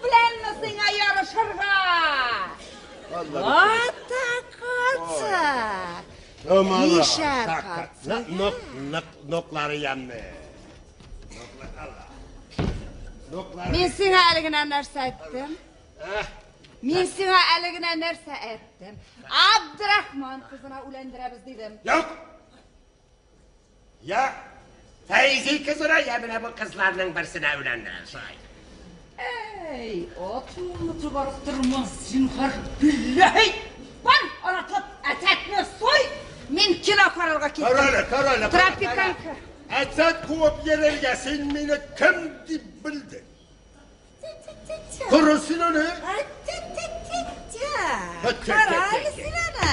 Ата катса. Нишәр катса. Нок, нок, ноклары ямны. Мин сиңа әле генә нәрсә әйттем? Мин сиңа әле генә нәрсә әйттем? Абдрахман кызына үләндерәбез дидем. Юк. Я Фәйзи кызына, я менә бу кызларның берсенә өйләндерәм, шулай. Әй, атыңны чыгарып тормас, зинһар, билләһи! Бар, анатлап, әсәтне суй! Мин кино карарга киттем. Карале, карале. Тропиканка. Әсәт куып йөрергә син мине кем дип белдең? Кара син аны. Кара әле син аны.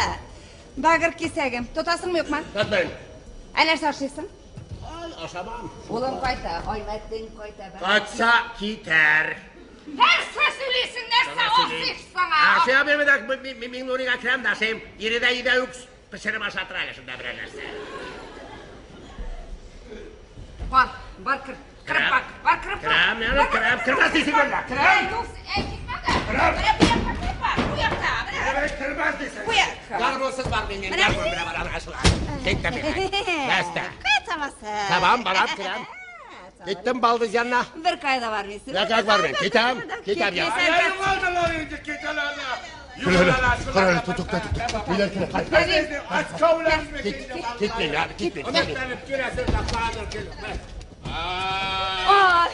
Багыр кисәгем, тотасыңмы юкмы? Тотмыйм. Ә нәрсә ашыйсың? Ай, ашамам. Улым кайта, Аймәтең кайта. Кайтса китәр. Нәрсә сөйлисең, нәрсә ашыйсың? Ашыйм, мин Миңнурыйга керәм дә ашыйм. Ире дә өйдә үк пешереп ашатыр әле шунда берәр нәрсә. Бар, бар кер. Кереп бак, бар кереп бак. Керәм, яны керәм, кермәс дисең әллә, керәм. Юк, әй, китмә дә. Керәм. Менә бу якка кереп бак, бу якта, менә. Керәм, кермәс дисең. Бу якка. Гармунсыз бар мин, гармун белән барам шулай. Киттем мин. Бәстә. Кайтамасы. Тамам, барам, керәм. Киттем балдыз янына. Бер кайда бармыйсың. Бер кайда бармыйм. Китәм, китәм я. Карале, тукта, тукта. Биләр кенә, кайт. Китмим я, китмим. Ай,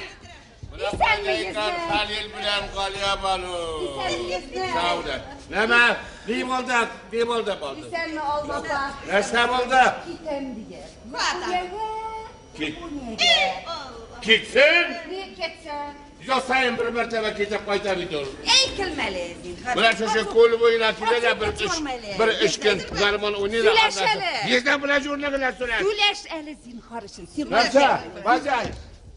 исәнмегезме? Халил белән Галиябану. Исәнмегезме? Сау Нәмә? Ни булды? Ни булды булды? Исәнме, Алма апа? Нәрсә булды? Китәм дигән. Кит. Китсен. Ник китсен? Ел саен бер мәртәбә китеп кайта бит ул. Әй, килмәле, зинһар. Менә шушы күл буена килә дә бер өч бер өч көн гармун уйный да. Сөйләш әле. Бездән белән журны гына сөйләш. Сөйләш әле, зинһар өчен. Син Нәрсә? Базай.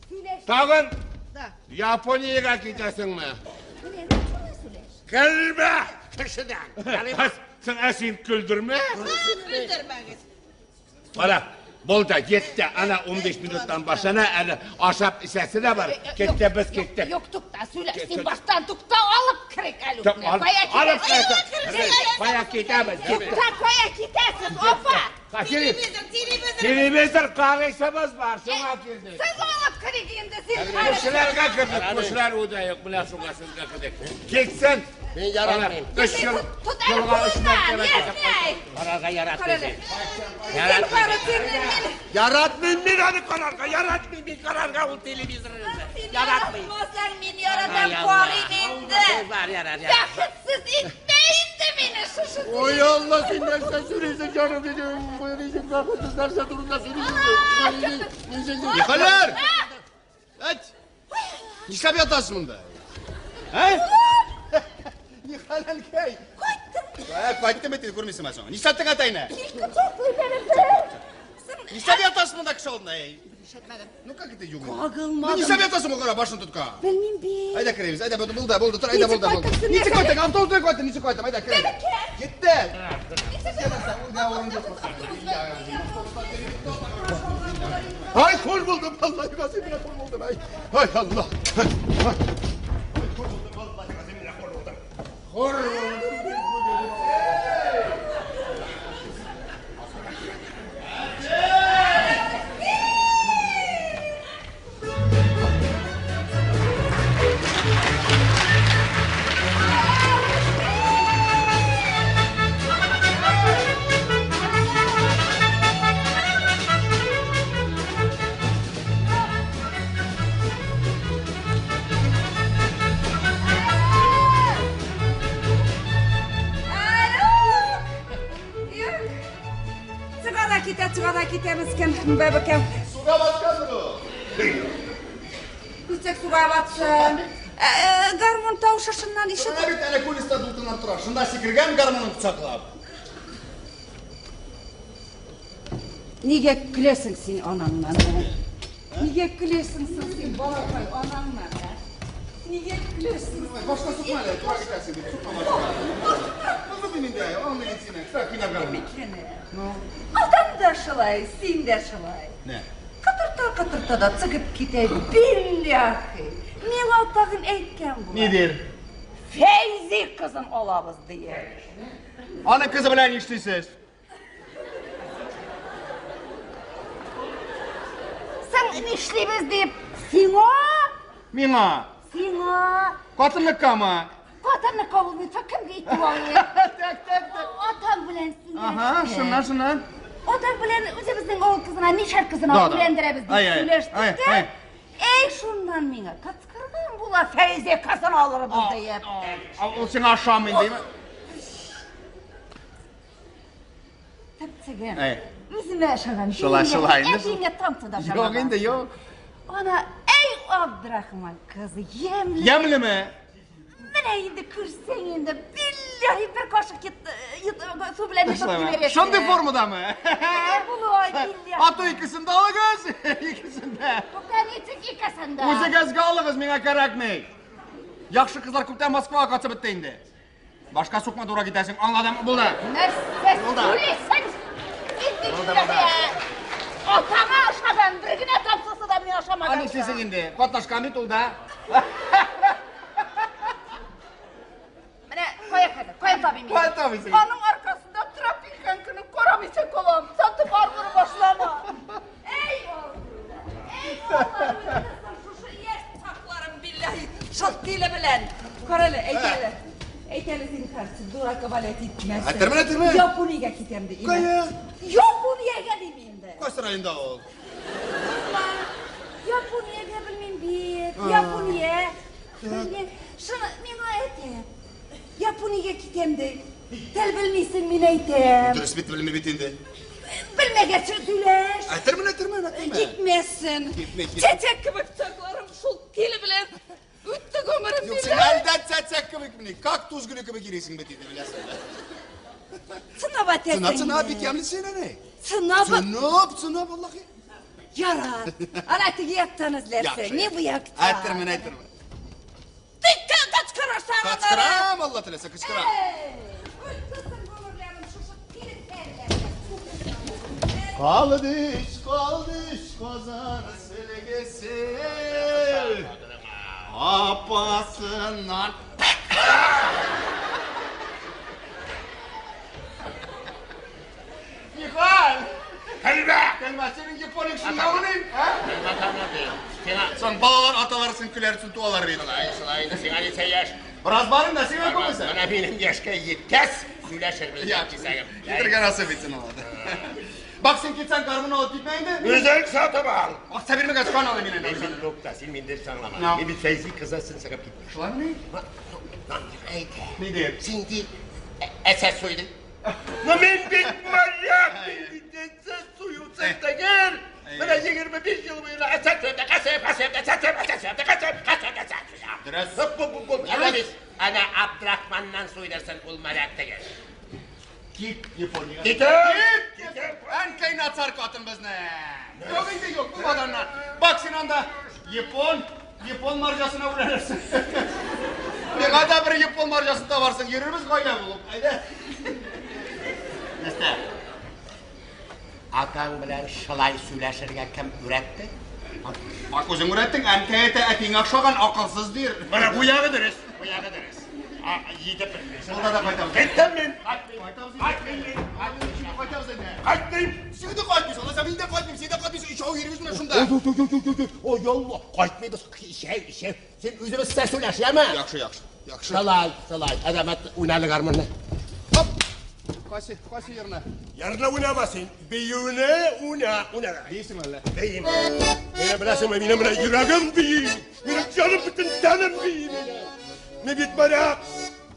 Сөйләш. Тагын Да. Япониягә китәсеңме? Менә шулай сөйләш. Көлмә кешедән. Син ә син көлдермә. Көлдермәгез. Ана, булды, етте. Ана 15 минуттан башлана, әле ашап эчәсе дә бар. Китте без киттек. Юк, тукта, сөйләш. Син баштан тукта, алып керик әле. Ток, үкне. Кая Алып китәсең? Кая китәбез? Тукта, кая китәсез, апа? Телевизор, телевизор. Телевизор карыйсыбыз бар, шуңа килдек. Сез алып керик инде, зинһар өчен. Күршеләргә кердек, күршеләр өйдә юк, менә шуңа сезгә кердек. Китсен. Мин яратмыйм. Өч ел, Тот әле елга өч кулыңнан, мәртәбә китеп яшьләй. Карарга яратмыйм. Зинһар өчен мин Яратмыйм мин аны карарга, яратмыйм мин карарга ул телевизорны. Яратмыйм. Яратмасаң, мин яратам, карыйм инде. Бар, ярар, ярар. Бәхетсез итмә инде мине шушы. Ой Алла, син нәрсә сөйлисең, җаным дидем. Ничек бәхетсез нәрсә турында сөйлисең? Нихәлләр? Әйт! Нишләп ятасың монда? Ә? Нихәл әнкәй? Кайттым. Ә, кайттым бит, күрмисеңме соң? Нишләттең атайны? Кочаклый бәрелде. Нишләп ятасың монда кеше алдында? Әй? Ишетмәдем. Ну как это юк? Кагылмадым. Ну нишләп ятасың ул кара башын тоткан? Белмим бит. Әйдә керәбез, әйдә булды, булды, булды, тор, әйдә Ничек булды, булды. кайттың син, Ничек нәрсә? кайттың? Автобуста кайттым, ничек кайттым? Әйдә керәбез. Бәбекә. Китте. Ay kor buldum vallahi gazimle kor buldum ay. Ay Allah. Ay, ay. Ay kor buldum vallahi gazimle kor buldum. Kor buldum. Алло. Юк. Чыга да китә, чыга да китә мескен бәбекәм. Суга баткан ул. Ничек суга батсын? Гармун тавышы шуннан Менә ишетеп. бит әле кулиста дулкынланып тора. Шунда сикергән гармунын кочаклап. Нигә көләсең син анаңнан? ә? Нигә көләсең соң син балакай анаңнан? ә? Нигә көләсең? Башка сукма әле, тура китәсең бит, сукма башка. Булды мин инде, алмыйм сине. Кыра кыйнап гармун. Атам да шулай, син дә шулай. Нә? Кытырта кытырта да чыгып китә билләһи. Миңа тагын әйткән була. Нидер? Фәйзи кызын алабыз, диеп. Аның кызы белән нишлисез? Соң нишлибез дип, сиңа? Миңа. Сиңа. Хатынлыккамы? Хатынлыкка булмый, кемгә итеп алыйм? Так, так, так. Атаң белән сөйләштек. Ага, шуннан, шуннан. Атаң белән үзебезнең авыл кызына, мишәр кызына өйләндерәбез дип сөйләштек тә. Әй, шуннан миңа кычкырган була, Фәйзи кызын алырбыз диеп. Ул сиңа ошамый дими? Төпчегем. Үземә ошаган. Шулай, шулай инде. Әтиеңә тамчы да ошамаган. Юк инде, юк. Ана, әй, Абдрахман кызы, ямьле. Ямьлеме? Менә инде күрсәң инде, билләһи бер кашык су белән йотып җибәрәсең. Шундый формадамы? Булай, билләһи. А то икесен дә алыгыз, икесен дә. Тукта, ничек икесен дә? Үзегезгә алыгыз, миңа кирәкми. Яхшы кызлар күптән Москвага кайтып бетте инде. Башка сукма дура китәсең, аңладым, булды. Нәрсә сөйлисең? Атаңа ошаган, бер генә тамчысы да миңа ошамаган. Аны нишлисең инде? Катнашкан бит ул да. Менә кая хәзер? Кая табыйм инде? Кая табыйсың? Аның аркасында тропинкан көне карамыйча калам. Сатып алыр башлама. Әй, әй, Аллам, шушы яшь чакларым билләһи, шул тиле белән. Карале, әйт әле. Әйт әле зинһар, дурака валять итмәсен. Әйтермен, әйтермен. Япониягә китәм ди. Кая? Япониягә дим инде. Кайсы районда ул? Япониягә белмим бит. Япония. Белмим. Шуны миңа әйтә. Япониягә китәм ди. Тел белмисең, мин әйтәм. Дөрес бит, белми бит инде. Белмәгәч сөйләш. Әйтермен, әйтермен, әйтермен. Китмәсен. Китмә, китмә. Чәчәк кебек чакларым шул тиле белән үтте гомерем. Юк, син әлдә чәчәк кебек мени, кактус гөле кебек йөрисең бит инде, беләсең. Сынап әйтәсең. Сынап, сынап, бик ямьле син әни. Сынап. Сынап, сынап, Аллаһи. Ярар. Ана теге яктан эзләрсең. Не бу якта? Әйтермен, әйтермен. Кычкырырсың. Кычкырам, Алла теләсә, кычкырам. Kaldı iş, kaldı iş, kazan silgisi. Apasından. Mihal! Kelme! Kelme, senin Japonik şunlarını, ha? Kelme tanıdı. Son balalar atalarsın, külersin, tualar beni. Şulay, şulay, sena neçə yaş? Biraz barın da, sena köpüsün. Mana benim yaşka yetmez, söyleşir Ya, yeter nasip etsin olmadı. Bak sen gitsen karmını alıp gitmeyin de. Özel satıp al. Bak sen birimi kaç kan alayım yine. Ben bir nokta, sen mindir sanlama. Ben bir Feyzi kızasın sakıp gitme. Şulay mı ne? Lan eyte. Ne diyeyim? Şimdi esas suydu. Lan ben bir manyak. Esas suyu sen de gel. Bana 25 yıl boyunca esas suydu. Kasep, kasep, esas suyu, esas suyu, kasep, kasep, esas suyu. Dürüst. Bu, bu. Ana biz, ana Abdurrahman'dan suydersen ol merakta gel. Git Japoniya. Git! Git! Enkay naçar katın bizni. Yok indi yok bu adamlar. Bak sen anda Japon marjasına uğranırsın. Ne kadar bir Japon marjasında tavarsın. Yürürüz gayle bulup. Haydi. Neste? Atan bilen şılay söyleşirge kim üretti? Bak özün ürettin. Enkayete etin akşagan akılsız dir. Bana bu yağı deriz. Bu yağı deriz. Yiyip Burada da kaytamız. Gittim ben. Kaytamız. Kaçmayın. Kaytamız. Kaçmayın. Sen de kaçmıyorsun. Sen de kaçmıyorsun. Sen de kaçmıyorsun. İşe o yerimiz mi şunda? O yolla. Kaçmaydı. İşe. Sen üzerine ses söyleşi ama. Yaxşı, yaxşı. Yaxşı. Salay, salay. Adamat oynalı karmını. Hop. Qaysi, qaysi yerine? Yerine oynamasın. Beyine oyna. Oyna. Değilsin öyle. Beyim. Benim bilesin mi? Benim bile yüreğim beyim. Benim canım bütün tenim beyim. Ne bit bana?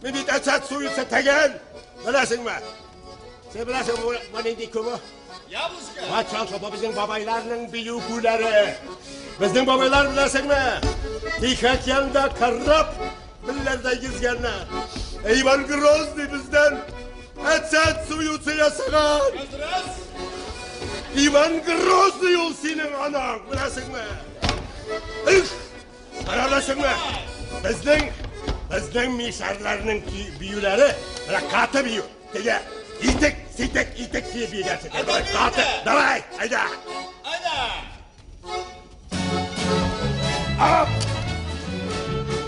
Ne bit esat suyu setegen? Bilesin mi? Sen bilesin bu neydi ki bu? Yabluşka. Maçal sopa bizim babaylarının büyükleri. Bizim babaylar bilesin mi? Dikkat yanında karrap, billerde gizgenler. Eyvan Grozny bizden. Esat suyu yasagan. İvan Grozny ol senin anan, bilesin mi? Üf! Bilesin mi? Bizning misharlarning biyulari mana qati biyu. Tega itik, sitik, itik diye biyilersin. Qati. Davay, hayda. Hayda. Hop.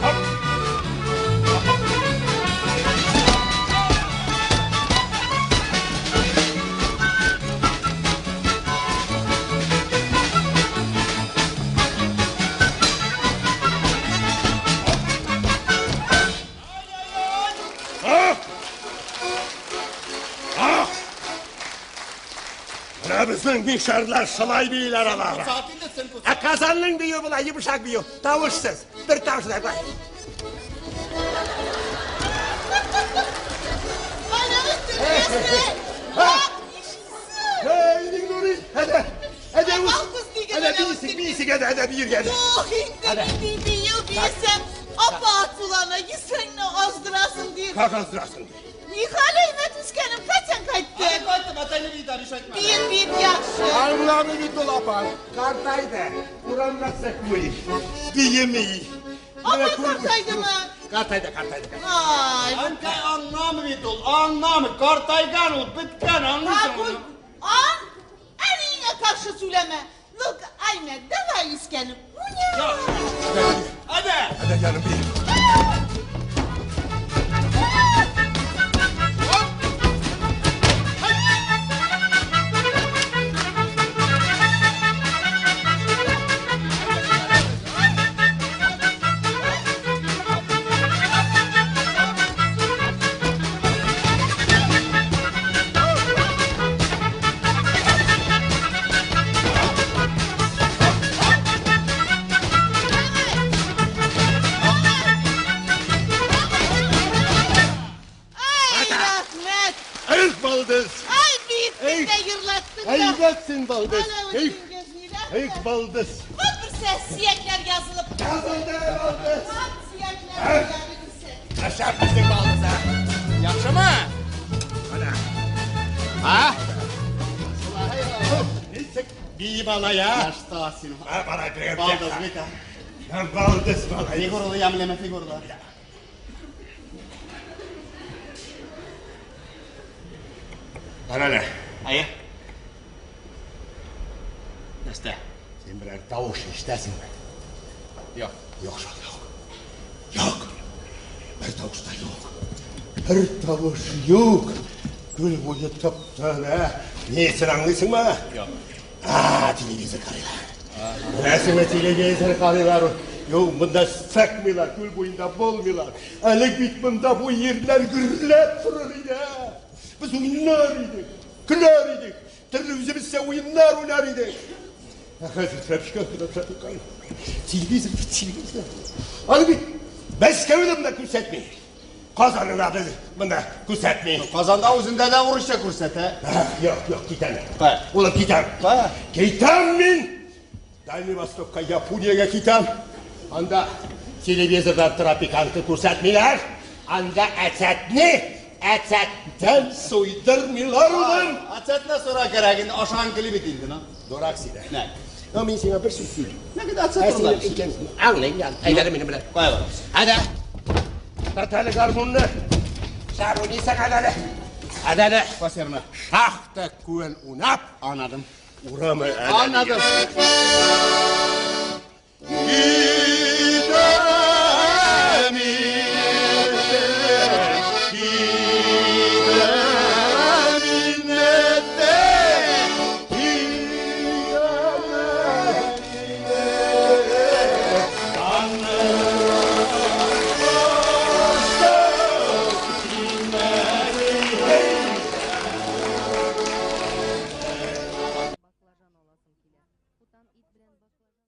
Hop. Безнең мишәрләр шулай бииләр алар. Ә Казанның бию була, йомшак бию, тавышсыз. Бер тавыш да бар. Эй, Нурий, әдә, әдә үз. Әдә бийсең, бийсең, әдә, әдә биергә. Юк инде, нинди бию бийсәң, апа ачулана, йөзеңне аздырасың дип. Как аздырасың ди. Нихәл әйбәт үскәнем, кайчан кайттың? Кайттым, атайны бит арыш айтма. Биеп, биеп яхшы. Аңламый бит ул апаң. Картайды, урамга чыкмый, бийеми. Апа картайдымы? Картайды, картайды. Ай, Әнкәй аңламый бит ул, аңламый. Картайган ул, беткән, аңлыйсыңмы? Какой? Ан? Әниеңә каршы сөйләмә. Ну-ка, Аймә, давай үскәнем. Уйна! Әдә! Әдә янım бийем. Ай, рәхмәт! Эх, балдыз! Ай, биеттең Эй, дә йырлаттың да. Әйбәтсең, балдыз. Ана Эх, үткән эх, балдыз. Вот берсә сөякләр язылып. Язылды, балдыз. Вот сөякләр язылып. Ашап безнең балдыз, а. Яхшымы? Ана. Ha? Ничек бии балая? Yaşta син. Ha, bana bir Балдыз бит. Балдыз балай. Фигуралы ямлеме фигуралы. Ана не? Әйе. Нәрсә? Син берәр тавыш ишетәсеңме? Юк. Юк шул, юк. Юк. Бер тавыш та юк. Бер тавыш юк. Күл буе тып-тын, ә? Нисен аңлыйсыңмы? Юк. А, телевизор карыйлар. Беләсеңме, телевизор карыйлар. Юк, монда чыкмыйлар, күл буенда булмыйлар. Әле бит монда бу җирләр гөрләп торыр иде. Без уйнар идек, көләр идек. Төрле үзебезчә уеннар уйнар идек. Ә хәзер трәпшкә, трәпшкә. Телевизор, телевизор. Аны бит Мәскәүдә монда күрсәтми. Казанында без монда күрсәтми. Казанда үзендә дә урысча күрсәтә. Юк, юк, китәм. Кая? Улым, китәм. Кая? Китәм мин. Дальний Востокка, Япониягә китәм. Анда телевизорда тропиканка күрсәтмиләр. Анда әцәтне, әцәттән суйдырмыйлар улым. Ацәтне сора кирәк инде, ашаган кили бит инде, на. Дурак син. Нә? Но мин сиңа бер сүз сөйлим. Нәгә Ә ацәт син турында? икән, аңлыйм, әйдә минем белән. Кая барабыз? Әдә. Тарт әле гармунны. Сәр уйныйсың әдә. Әдә. Бас ярына. Шахта күн уйнап, Аңладым. урамы әдә. Аңладым. Баклажан аласым килә. Путан ит белән баклажан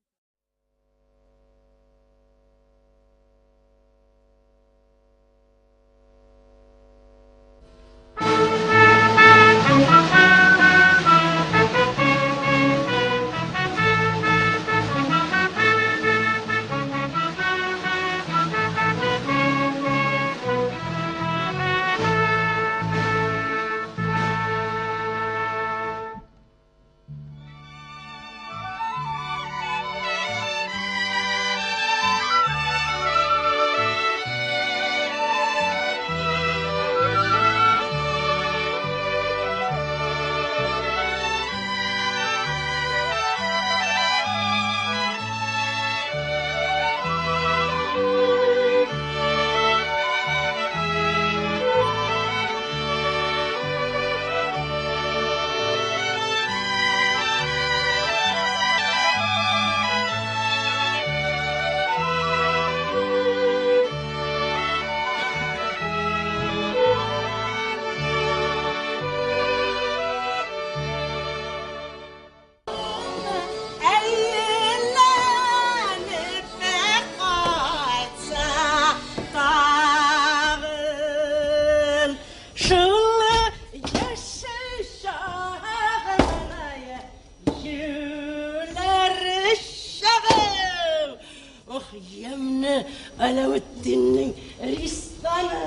Ямне Аләветдиннең ристаны.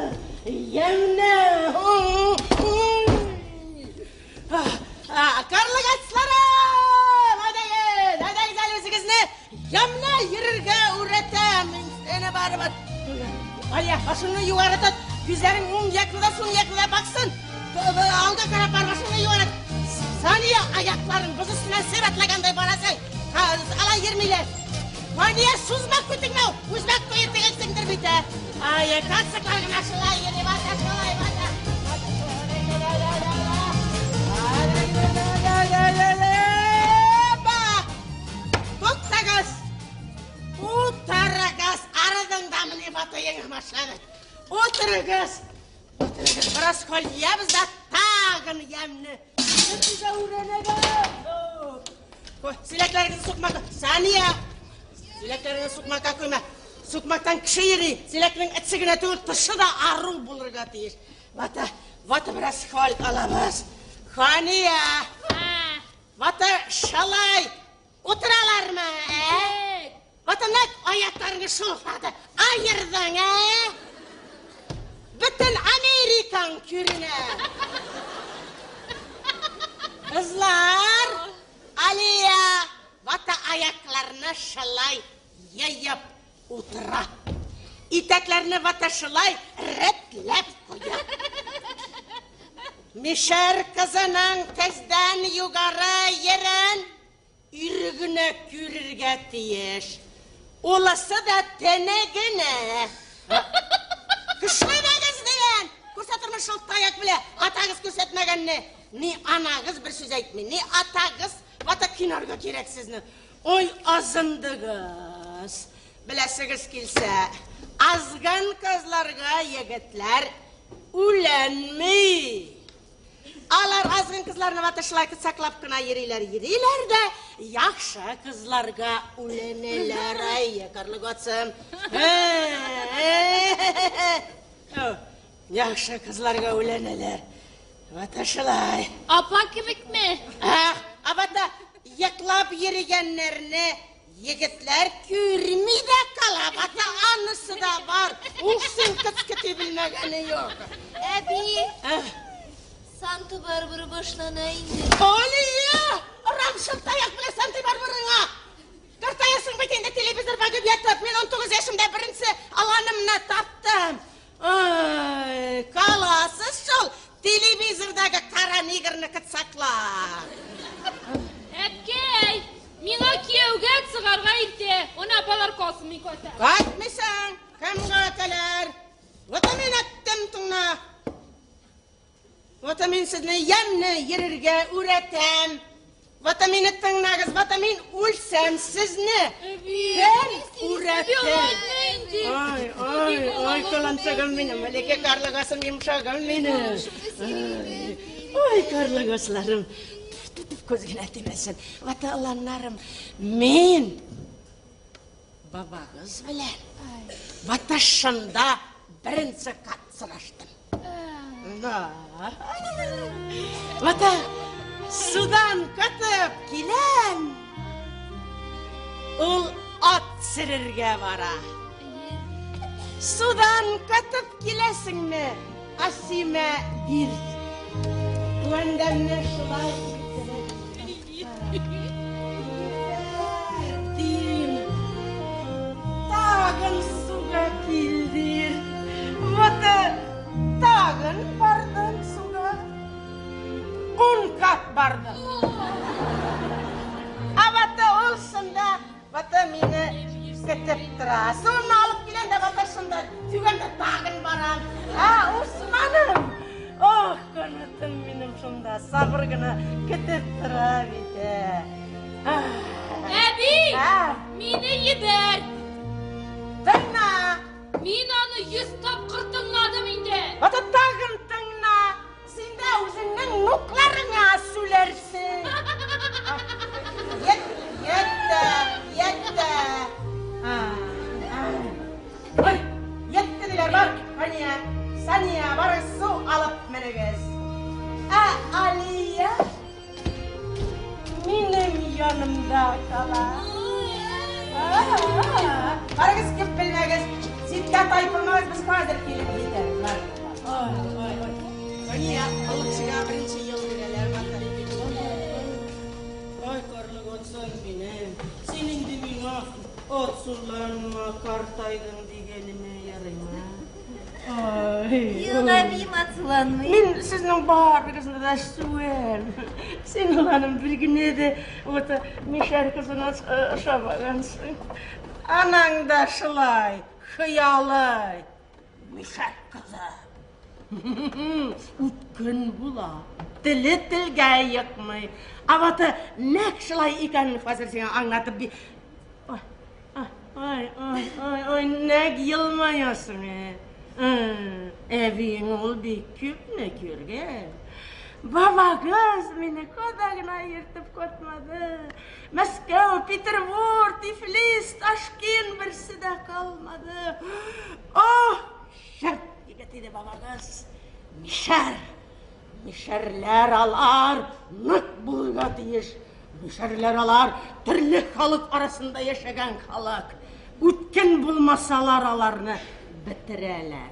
Ямне. Карлыгачларым! Әйдәгез, әйдәгез әле үзегезне ямне йөрергә үрәтәм. Мин сине барыбер. Алия, башыңны югары тот. Күзләрең уң яклы да, сул яклы да баксын. Алга карап бар, башыңны югары. Сания, аякларың боз өстеннән сыр атлагандай барасың. Алай йөрмиләр. Мания, сузма күтеңне, үзбәк туе тегелсеңдер бит, ә. Ай, кацыклар гына шулай йөри, бата, шулай, бата. Туктагыз! Утырыгыз! Арыдың да менә бата яңа башлады. Утырыгыз! Утырыгыз! Бераз хәл җыябыз да тагын ямьне. Сезгә өйрәнәбез. Силәкләрегезне сукмакка. Сания! Силәкләреңне сукмакка куйма. Сукмактан кеше йөри. Силәкнең эче генә түгел, тышы да ару булырга тиеш. Вата, вата бераз хәл алабыз. Хания! Вата шалай утыралармы, ә? Вата нәк аякларыңны шулхады. Айырдың, ә? Бөтен Америкаң күренә. Кызлар, Алия, вата аякларны шалай йыеп утыра. Итәкләрне вата шулай рәтләп куя. Мишәр кызының тездән югары ерен ире генә күрергә тиеш. Улысы да тене генә. Көчләмәгез дигән. Күрсәтермен шул таяк белән. Атагыз күрсәтмәгәнне. Ни анагыз бер сүз әйтми, ни атагыз. Вата кинарга кирәк сезне. Ой, азындыгыз. Беләсегез килсә, азгын кызларга егетләр үләнми. Алар азгын кызларны вата шулай саклап кына йөриләр, йөриләр дә, яхшы кызларга үләнәләр. Ай, карлыгацым. Яхшы кызларга үләнәләр. Вата шулай. Апа кебекме? Ах, абата йоклап йөргәннәрне егетләр күрми дә кала. Вата анысы да бар. Ух, син кыт көтә белмәгәне юк. Әби, Ах, Санта Барбара башлана инде. Алия! Орам шул таяк белән Санта Барбараңа! Картаясың бит инде телевизор багып ятып. Мин 19 яшемдә беренче аланымны таптым. Ай, каласыз шул телевизордагы кара негрны кытсаклап. Әбкәй, миңа кияүгә чыгарга иртә. Аны апалар калсын, мин кайтам. Кайтмыйсың, кемгә әтәләр? Вот мин әттем тыңла. Вот мин сезне ямьне йөрергә үрәтәм. Вот мине тыңлагыз, вот мин үлсәм сезне. Кем үрәтә? Ай, ай, ай, кыланчыгым минем, әлеке карлыгасым, йомшагым минем. Ай, ой, карлыгасларым. Түп, күз генә тимәсен. Вата оланнарым, мин бабагыз белән вата шында беренче кат сораштым. Да. Вата судан катып киләм. Ул ат сөрергә бара. Судан катып киләсеңме? Асимә бир. Күәндәмне шулай иттереп. Дим. Тагын суга килдер. Вата тагын бардым суга. 10 кат бардым. А вата ул шунда, вата мине көтеп тора. Суны алып киләм дә вата шунда түгәндә тагын барам. А, Усманым! Ох, канатым минем шунда сабыр гына көтеп тора бит. Әби, А, мине җибәр. тыңла! Мин аны 100 тапкыр тыңладым инде. Вата тагын тыңла! Син дә үзеңнең нукларыңа сүләрсең. Йет, етте, етте. Ой, етте диләр, бар. Хания, Сания, барыгыз су алып менегез. Ә Алия минем янымда кала. Барыгыз, күп белмәгез. Читкә тайпылмагыз, без хәзер килеп җитәбез. Ой, ой, ой. Сания, олы кешегә беренче ел бирәләр, Ой, карлыгачым минем. Син инде миңа ацуланма, картайдың дигәнемә ярыймы? Ой. Юк, әбием, ацуланмый. Мин сезнең барыгызны да сүәм. Син уланым бер генә дә вот мишәр кызына ошамагансың. Анаң да шулай, хыялый. Мишәр кызы. Үткен була. Теле телгә йыкмый. Ә вот нәкъ шулай икәнен хәзер сиңа аңлатып би. Ой, ой, ой, ой, ой, нәк елмаясың, ә? Әбиең ул бик күпне күргән. Бабагыз мине кайда гына йөртеп кайтмады. Мәскәү, Петербург, Тифлис, Ташкент берсе дә калмады. Ох, шәп егет иде бабагыз. Мишәр, мишәрләр алар нык булырга тиеш. Мишәрләр алар төрле халык арасында яшәгән халык. Үткен булмасалар аларны бетерәләр.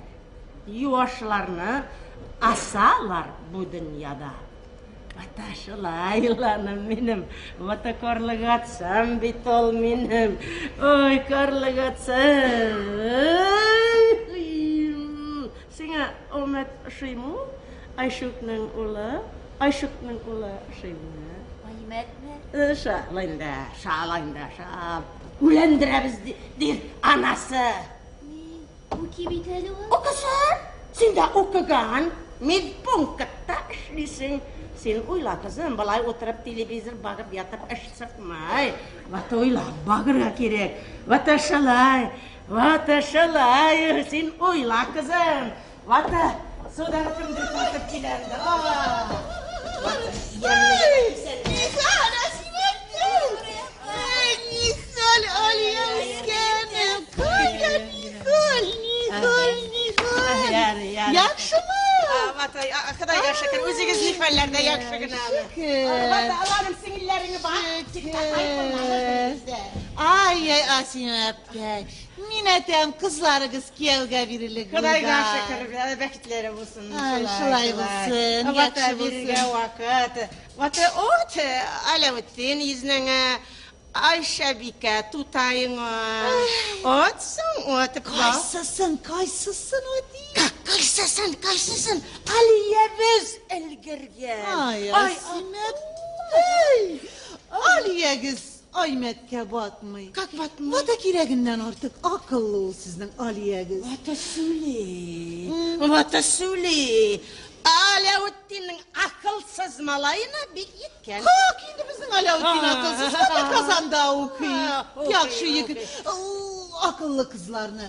Юашларны асалар бу дөньяда. Ата шулай, уланым минем. Вата карлыгачым бит ул минем. Ой, карлыгачым. Сиңа Омет ошыймы? Айшукның улы, Айшукның улы ошыймы? Аймәтме? Шал инде, шал инде, шал. Үләндерәбез дир анасы. Ни, уки бит әле ул. Укысын. Син дә укыган, медпунктта эшлисең. Син уйла, кызым, болай утырып телевизор багып ятып эш чыкмай. Вата уйлап багырга кирәк. Вата шулай, вата шулай. Син уйла, кызым. Вата судан кемдер кайтып килә инде. Вата, ямьле. Нихәл, Әсимәттәй! Нихәл, Алия үскәнем! Кая нихәл, нихәл, нихәл! Ярый, ярый. Яхшымы? Вата, Ходайга шөкер, үзегез ни хәлләрдә яхшы гына. Шөкер. Вата, аларым сеңелләреңе бар. Шөкер. Ай-яй, Асимәттәй! Мин әйтәм, кызларыгыз кияүгә бирелек Ходайга булган. шөкер, бәхетләре булсын. Ай, шулай булсын, Вата яхшы бирергә булсын. вакыт. Вата от, Аләветдин йөзнеңе, Айшәбикә тутаеңа. От соң, от. Кайсысын, кайсысын үти? Кайсысын, кайсысын? Алиябез өлгергән. Ай, Асимәттәй! Алиягез Аймәткә батмый. Как батмый? Вата кирәгеннән артык акыллы ул сезнең Алиягез. Вата сүли. Вата сүли. Аләветдиннең акылсыз малаена бик еткән. Как инде безнең Аләветдин акылсыз? Вата Казанда укый. Укый, Яхшы егет. укый. Ул Акыллы кызларны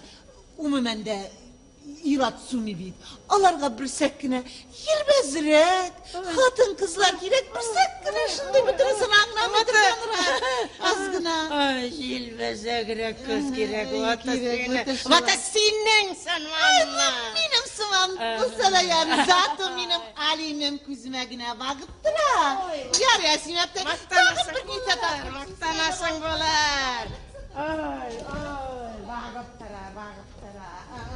умумән дә ир-ат суми бит. Аларга берсәк кенә йирбәзрәк, хатын кызлар кирәк, берсәк кенә шундый бөтенесен аңламый торганрак. Аз гына. Ай, җилбәзәгрәк кыз кирәк. Ай, Вата кирәк, сине. вата шулай. Вата синең сынмаңны. Минем сыман булса да ярый, зато минем Алимем күземә генә багып тора. Ярый, Әсимәптәй, тагын Мактанасың бер ничә булыр, тапкыр. мактанасың булыр. Ай, ай, багып тора, багып тора. Ай,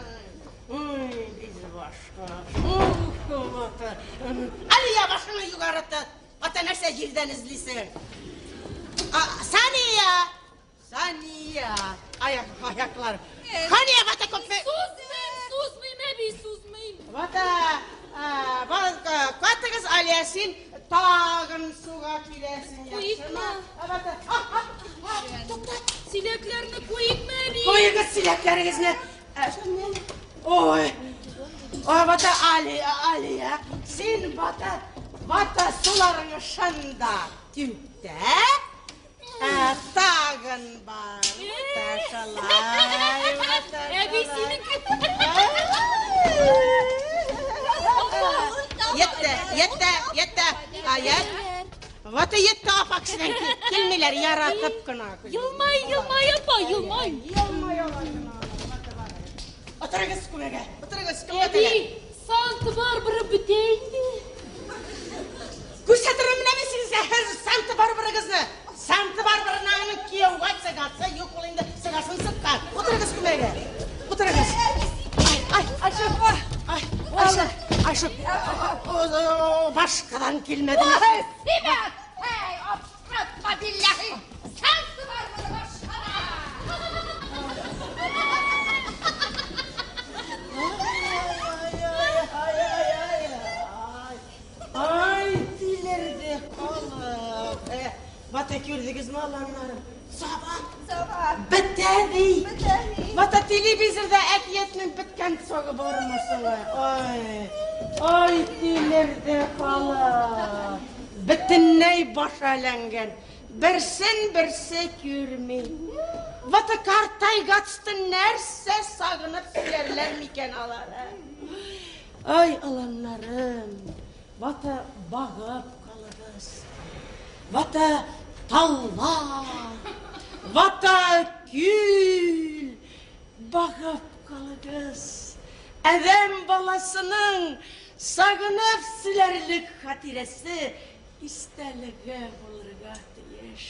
Ой, без башка. Ух, вата. Алия башыңны югары тот. Ата нәрсә җирдән эзлисең? А, Сания! Сания! Аяк, аяклар. Хания, вата күпме? Сузмыйм, сузмыйм, әби, сузмыйм. Вата, катыгыз, Алия, син тагын суга киләсең, Куйыкмы? яхшымы? Вата, тукта. Силәкләрне куйыкмы, әби? Куегыз силәкләрегезне. Ой, ой, вата Алия, Алия, син вата, вата суларыңны шында түктә. Тагын бар. Вата шулай, вата Әби, шулай. синеке. Етте, етте, етте. Аят. Вата етте апа кешедән килмиләр, яратып кына. Елмай, елмай, апа, елмай. Елмай алар гына. Утырыгыз күмәгә, утырыгыз күмәгә. Әби, Санта-Барбара бетә инде. Күрсәтермен менә мин сезгә хәзер Санта-Барбарагызны. Санта-Барбараның кияүе. Кровать сыгасы юк ул инде, сыгасын сыккан. Утырыгыз күмәгә. Утырыгыз. Ай, ай, Айшук, ай, Айшук, Айшук. Башкадан килмәде. Ой, Сибәк! Эй, аптыратма билләһи! Сән сыбар моны башкада! Ай, тилерде халык. Бата күрдегезме аланнарым? Саба. Саба. Бетә ди. Бетә ди. Бата телевизорда әкиятнең беткән согы бармы соң? Ай, ай, тилерде халык. Бөтенләй баш әйләнгән. Берсен берсе күрми. Бата картайгачтын нәрсә сагынып сөйләрләр микән алар? Ай, аланнарым, бата багып калыгыз. Бата таулар, бата күл, багып калыгыз. Адәм баласының сагынып сөйләрлек хатирәсе, истәлеге булырга тиеш.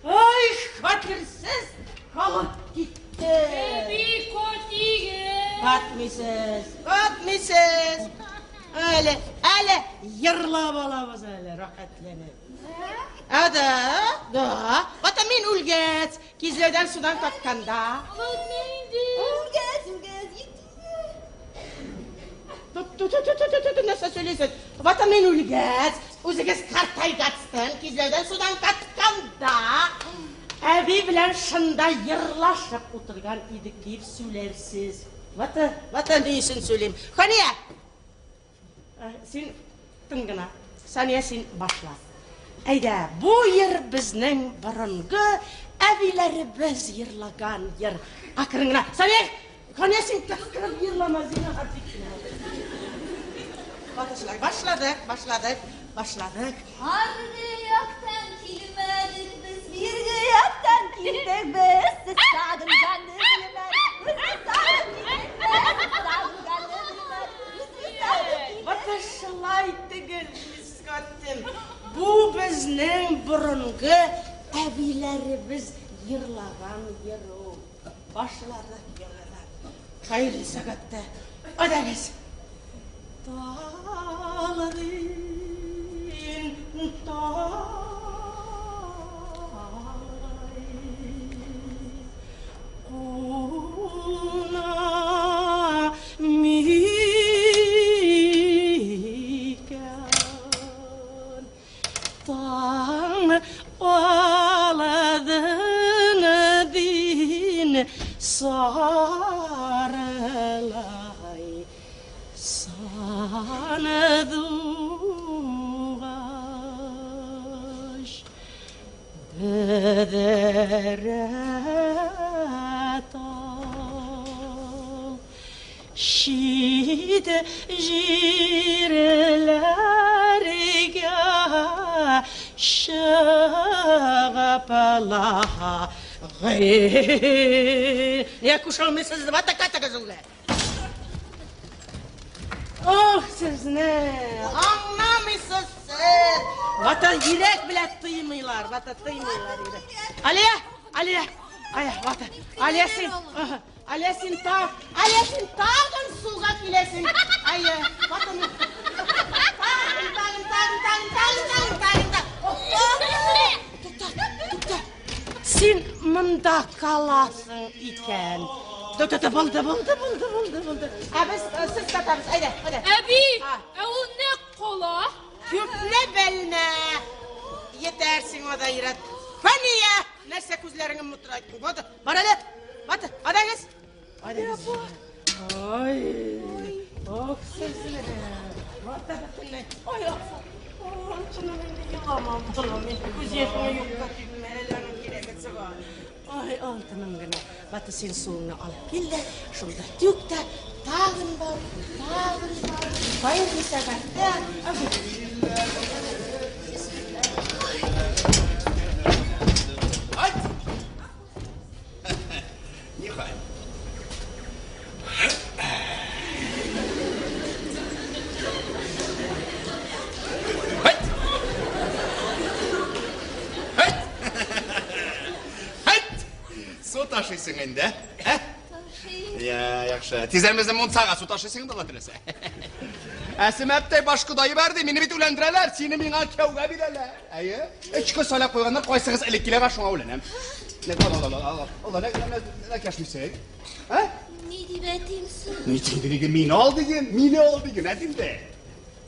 Ай, хәтерсез халык китте. Әби, котигез. Катмыйсыз, катмыйсыз. Әле, әле йырлап алабыз әле, рәхәтләнеп. Ә, да, да. Бата мин үлгәч, кизләүдән судан катканда. Үлгәч, үлгәч, Ту-ту-ту-ту-ту-ту, нәрсә сөйлисез? Бата мин үлгәч, үзегез картайгачтын, кизләүдән судан катканда, әби белән шында йырлашып утырган идек дип сөйләрсез. Вата, вата ни өчен сөйлим? Хания! Син тын гына. Сания, син башла. Әйдә, бу йыр безнең борынгы әбиләребез йырлаган йыр. Акрын гына. Сания, Хания, син кычкырып йырлама, зинһар дип кенә. Башладык, башладык, башладык, башладык. Аргы яктан килмәдек без, бирге яктан килдек без. Сез сагынганны белмәдек, без сагын килдек, без сагынганны белмәдек, без сагын килдек. Бата шулай түгел, Мискатем. Бу безнең борынгы әбиләребез йырлаган йыр ул. Башладык яңадан. Хәерле сәгатьтә. Әйдәгез. Талгын талгын куна микән таң аладын дин сарылай сандугач бөдрә тал чит җирләргә чыгып ла Нигә кушылмыйсыз? Бата катыгыз ул. Ох, сезне! Аңламыйсыз сез! Бата йөрәк белән тыймыйлар, бата тыймыйлар йөрәк. Алия, Алия, Ая, бата. Алия син, Алия син таг, Алия син тагын суга киләсең. Ая, бата мин. Тагын, тагын, тагын, тагын, тагын, тагын, тагын, тагын. Тукта, тукта. Син монда каласың икән. Тукта, булды, булды, булды, булды, булды. Ә без сез катабыз. Әйдә, әйдә. Әби, ә ул нәкъ кала? Күпне белмә. Етәр сиңа да йөрәк. Фәния, нәрсә күзләреңне мутырайттың? Бата, бар әле. Бата, әйдәгез. Әйдәгез. Ай, ох, сезне. Бата бөтенләй. Ай, алтыным инде елама, балам, мин күз яшеңә юкка түгмә, әле аның кирәгесе бар. Ай, алтыным гына. Бата син суыңны алып кил дә, шунда түк тә, тагын бар, тагын бар. Хәерле сәгатьтә. Ниһаять. Һайт! Һайт! Су ташыйсың инде, ә? Ташыйм. Я, яхшы. Тиздән безне мунчага су ташыйсың инде, Алла теләсә. Әсем әптәй баш кода җибәрде, мине бит үләндерәләр, сине миңа кияүгә бирәләр. Әйе. Өч кыз сайлап куйганнар, кайсыгыз элек килә, шуңа үләнәм. Нә, ал, ал, ал, ал. Алла, нә, нә, нә кәшмисең? Ә? Ни дип әйтим соң? Ни диген, мине ал диген, мине ал диген, әт инде.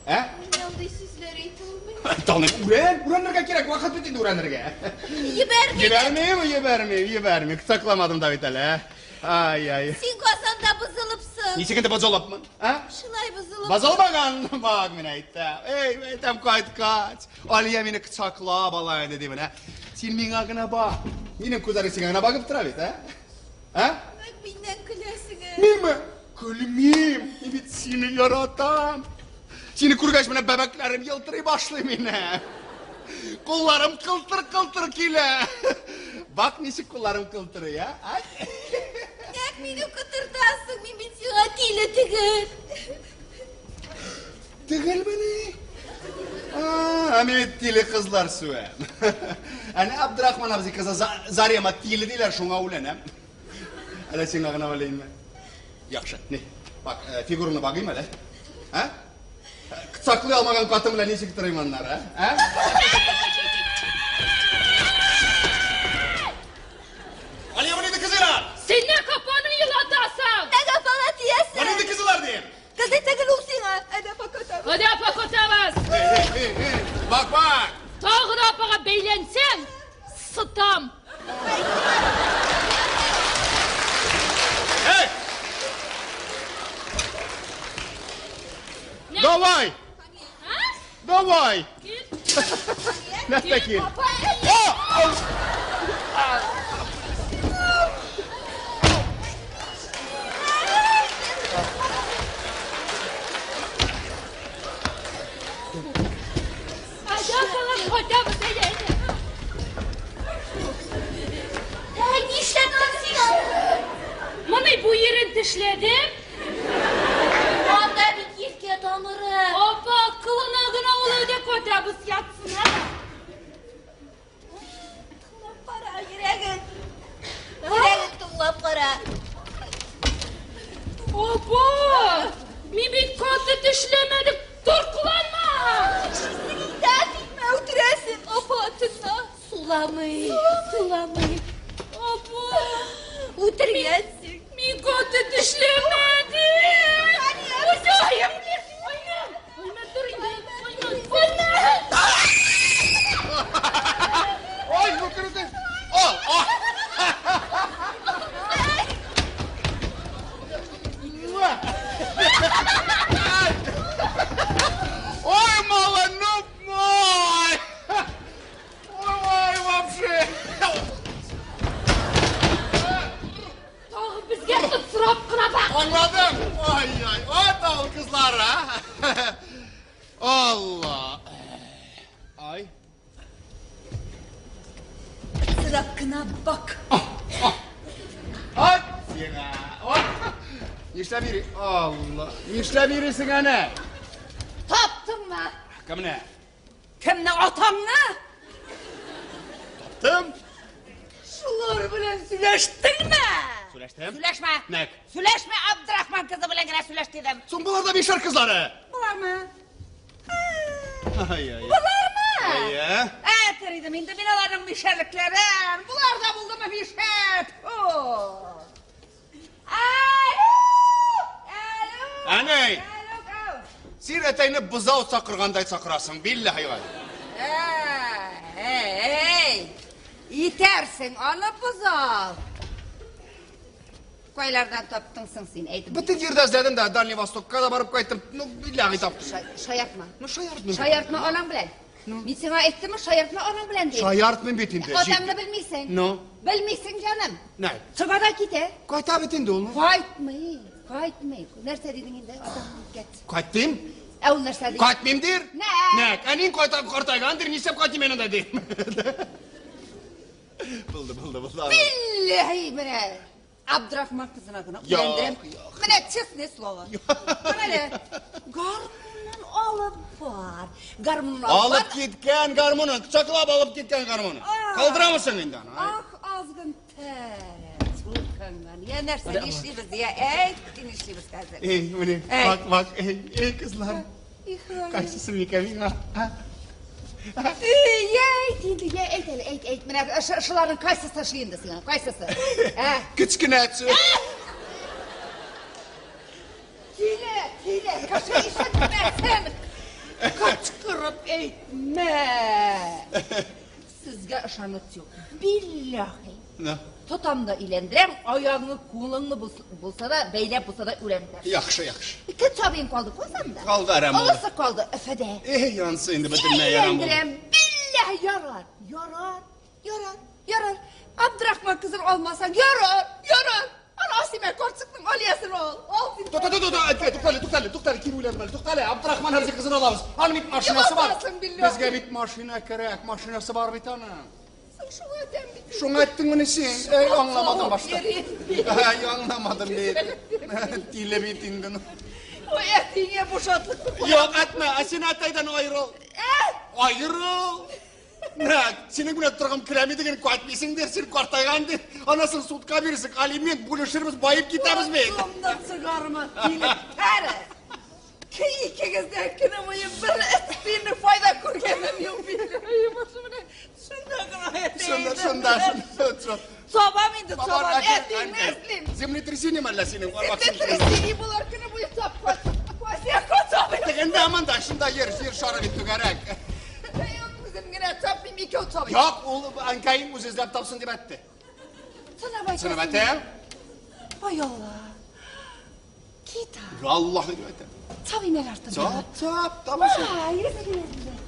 Ә? Мин андый сүзләр әйтә алмыйм. Таным, үрән, үрәнергә кирәк, вакыт бит инде үрәнергә. Җибәрмим. Җибәрмим, җибәрмим, җибәрмим. Кочакламадым да бит әле, ә? Ай, ай. Син Казанда бозылыпсың. Ничек инде бозылыпмын, ә? Шулай бозылып. Бозылмаган, бак мин әйтәм. Эй, әйтәм кайткач. Алия мине кочаклап ала инде димен, ә? Син миңа гына бак. Минем күзләрем сиңа гына багып тора бит, ә? Ә? Бак миннән көләсең. ә? Минме? Көлмим. Мин бит сине яратам. Сине күргәч менә бәбәкләрем елтырый башлый мине. Кулларым кылтыр-кылтыр килә. Бак ничек кулларым кылтырый, а? Ай. Нәк мине котыртасың, мин бит сиңа тиле түгел. Түгелмени? А, мин бит тиле кызлар сүәм. Әнә Абдрахман абзый кызы Зарема тиле диләр, шуңа үләнәм. Әле сиңа гына үләйме? Яхшы, не, бак, фигураны багыйм әле. Ә? Кочаклый алмаган катын белән ничек торыйм аннары, ә? Алия, бу нинди кызлар? Син нә капаны елатасың? Нәгә апага тиясең? Бу нинди кызлар дим? Кызый түгел ул сиңа. Әйдә апа көтәбез. Әйдә апа көтәбез. Эй, эй, эй, эй, бак, бак. Тагын апага бәйләнсәң, сытам. Эй! Давай! Давай! Нәрсә кил? О! Әйдә апага көтәбез, әйдә, әйдә. Әй, нишләдең син? Моны бу ерен тешләдем. Анда бит йилкә тамыры. Апа, кылына гына ул әйдә көтәбез ятсын, ә? Тыңлап кара йөрәген. Йөрәген тыңлап кара. Апа, мин бит каты тешләмәдем. Тор кыланма. Син инде тикмә үтерәсең. Апа, тыңла. Суламый, суламый. Апа, Үтергәнсең. мин каты тешләмәдем. Ой, Айман, Айман, тор инде. Айман, Айман. Ой, ну круто! О, о! Ой, мало, ну, ой! Ой, вообще! Тагы безгә сорап кына бак. Аңладым! Ай, ай, от ал кызлар, а! Алла! Ай! Сорап кына бак. Ат сиңа! Нишләп йөри? Алла! Нишләп йөрисең әнә? Таптыңмы? Кемне? Кемне атаңны? Таптым. Шулар белән сөйләштеңме? Сөйләштем. Сөйләшмә. Нәк. Сөйләшмә, Абдрахман кызы белән генә сөйләш дидем. Соң болар да мишәр кызлары. Булармы? Ай, ай. Булармы? Әйе. Әтер идем инде мин аларның мишәрлекләрен. Булар да булдымы мишәр? О! Алло! Алло! Әнәй! Алло, ау. Син әтәйне бозау чакыргандай чакырасың, билләһи вә. Эй, эй! Итәрсең аны бозау. Кайлардан таптың соң син, әйтеп. Бөтен җирдә эзләдем дә, Дальний Востокка да барып кайттым. Ну, билләһи таптым. Шаяртма. Ну, шаяртмыйм. Шаяртма анаң белән. Мин сиңа әйттемме, шаяртма анаң белән дип. Шаяртмыйм бит инде. Атаңны белмисең. Ну? Белмисең, җаным. Нә? Чыга да китә. Кайта бит инде ул. Кайтмый, кайтмый. Нәрсә дидең инде? Атаң кит. Кайттым. Ә ул нәрсә диде? Кайтмыйм дир. Нә? Нәк, әниң кайтам картайгандыр, нишләп кайтыйм мин анда дим. Булды, булды, булды. Билләһи менә. Абдрахман кызына гына Юк, өйләндерәм. юк. Менә честное слово. Менә әле. Гармунын алып бар. Гармунын алып Алып бар. киткән гармунын, кочаклап алып киткән гармунын. Ах. Калдырамысың инде аны? Ах, азгын тәр. Я нәрсә нишлибез? Я әйт, нишлибез хәзер? Эй, менә, Әй. бак, бак, эй, эй, кызлар. Кайсысы микән миңа? А? Эй, әйт инде, я әйт әле, әйт, әйт. Менә шуларның кайсысы ошый инде сиңа? Кайсысы? Ә? Кечкенәсе. Килә, килә, кеше ишетмәсен. Кычкырып әйтмә. Сезгә ышаныч юк. Билләһи. На. Тотам да өйләндерәм, аягыңны, кулыңны булса да, бәйләп булса да өйләндерәм. Яхшы, яхшы. Ике сабыең калды Казанда. Калды, әрәм булды. Олысы калды Өфөдә. Эй, янсы инде бөтенләй ярам булды. Өйләндерәм, билләһи, ярар, ярар, ярар, ярар. Абдрахман кызын алмасаң, ярар, ярар. Ана Асимә карчыкның Алиясен ал. Ал син. Тукта, тукта, тукта, туктале, туктале, туктале, кире уйланма әле, туктале. Абдрахман абзый кызын алабыз. Аның бит машинасы бар. Югалтасың, билләһи. Безгә бит машина кирәк, машинасы бар бит аның. Соң шуңа әйтәм бит. Шуңа әйттеңмени син? Эй, аңламадым башта. Йөри. Ай, аңламадым бит. Тиле бит инде. Ой, әтиңә бу шатлыкны. Юк, әтмә, ә син әтәйдән аерыл. Аерыл. Менә, синең белән торгым киләми дигән кайтмыйсың дер, син картайган дер. Анасын судка бирерсең, алимент бүлешербез, баеп китәбез бит. Шуннан чыгарма, тиле тәре. Икегездән көне буе бер тиенлек файда күргәнем юк билләһи. Башы менә шунда гына әтиң. Шунда, шунда, шунда. Сабам инде, сабам. Әтиңне эзлим. Землетрясение мәллә синең? Землетрясение булар көне буе сап кот. Сап. Тегендә монда, шунда ер, җир шары бит түгәрәк. Үзем генә тапмыйм, икәү табыйм. Юк, ул әнкәең үзе эзләп тапсын дип әйтте. Сынап әйтәсең. Сынап әйтәм. Ай Алла. Кит. Аллаһ дип әйтәм. Табыйм әле артыннан. Тап, тап, табасың. Ай, үзе генә эзләп.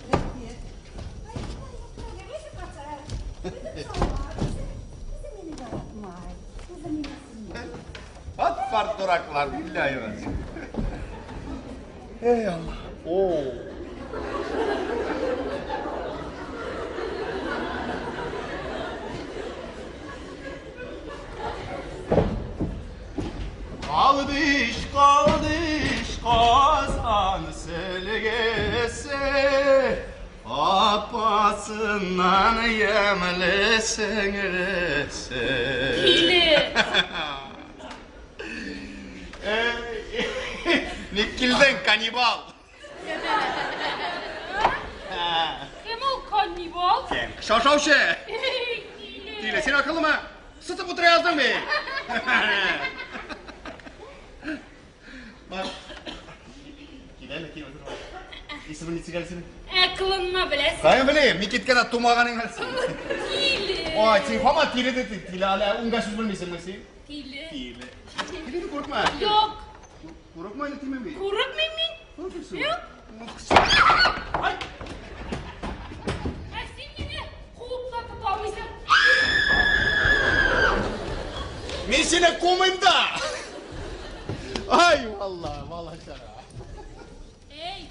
Ат бар дураклар, билләһи. Эй Алла. О. Kaldiş, kaldiş, kazan selgesi, Apasından yemli singlisi. Тиле. Ey, Никилден каннибал. Кем ул каннибал? Шашаучы. Эй, тиле. Тиле, син акыллымы? Сытып утыра яздың бит. Бak. Киләме, килә, Исемен ничек әле синең? Ә кылынма беләсең. Каян белим, мин киткәндә тумаган әле син. Тиле. Ой, син һаман тиле дидең, тиле әле уңга сүз белмисеңме син? Тиле. Тиле. Тиле дип курыкма. Юк, Курыкма инде тимәм бит. курыкмыйм мин. Куркыйсың. Юк. Ай! Ә син мине куып та тота алмыйсың. Мин сине кумыйм да. Ай, валла, валла чара. Эй,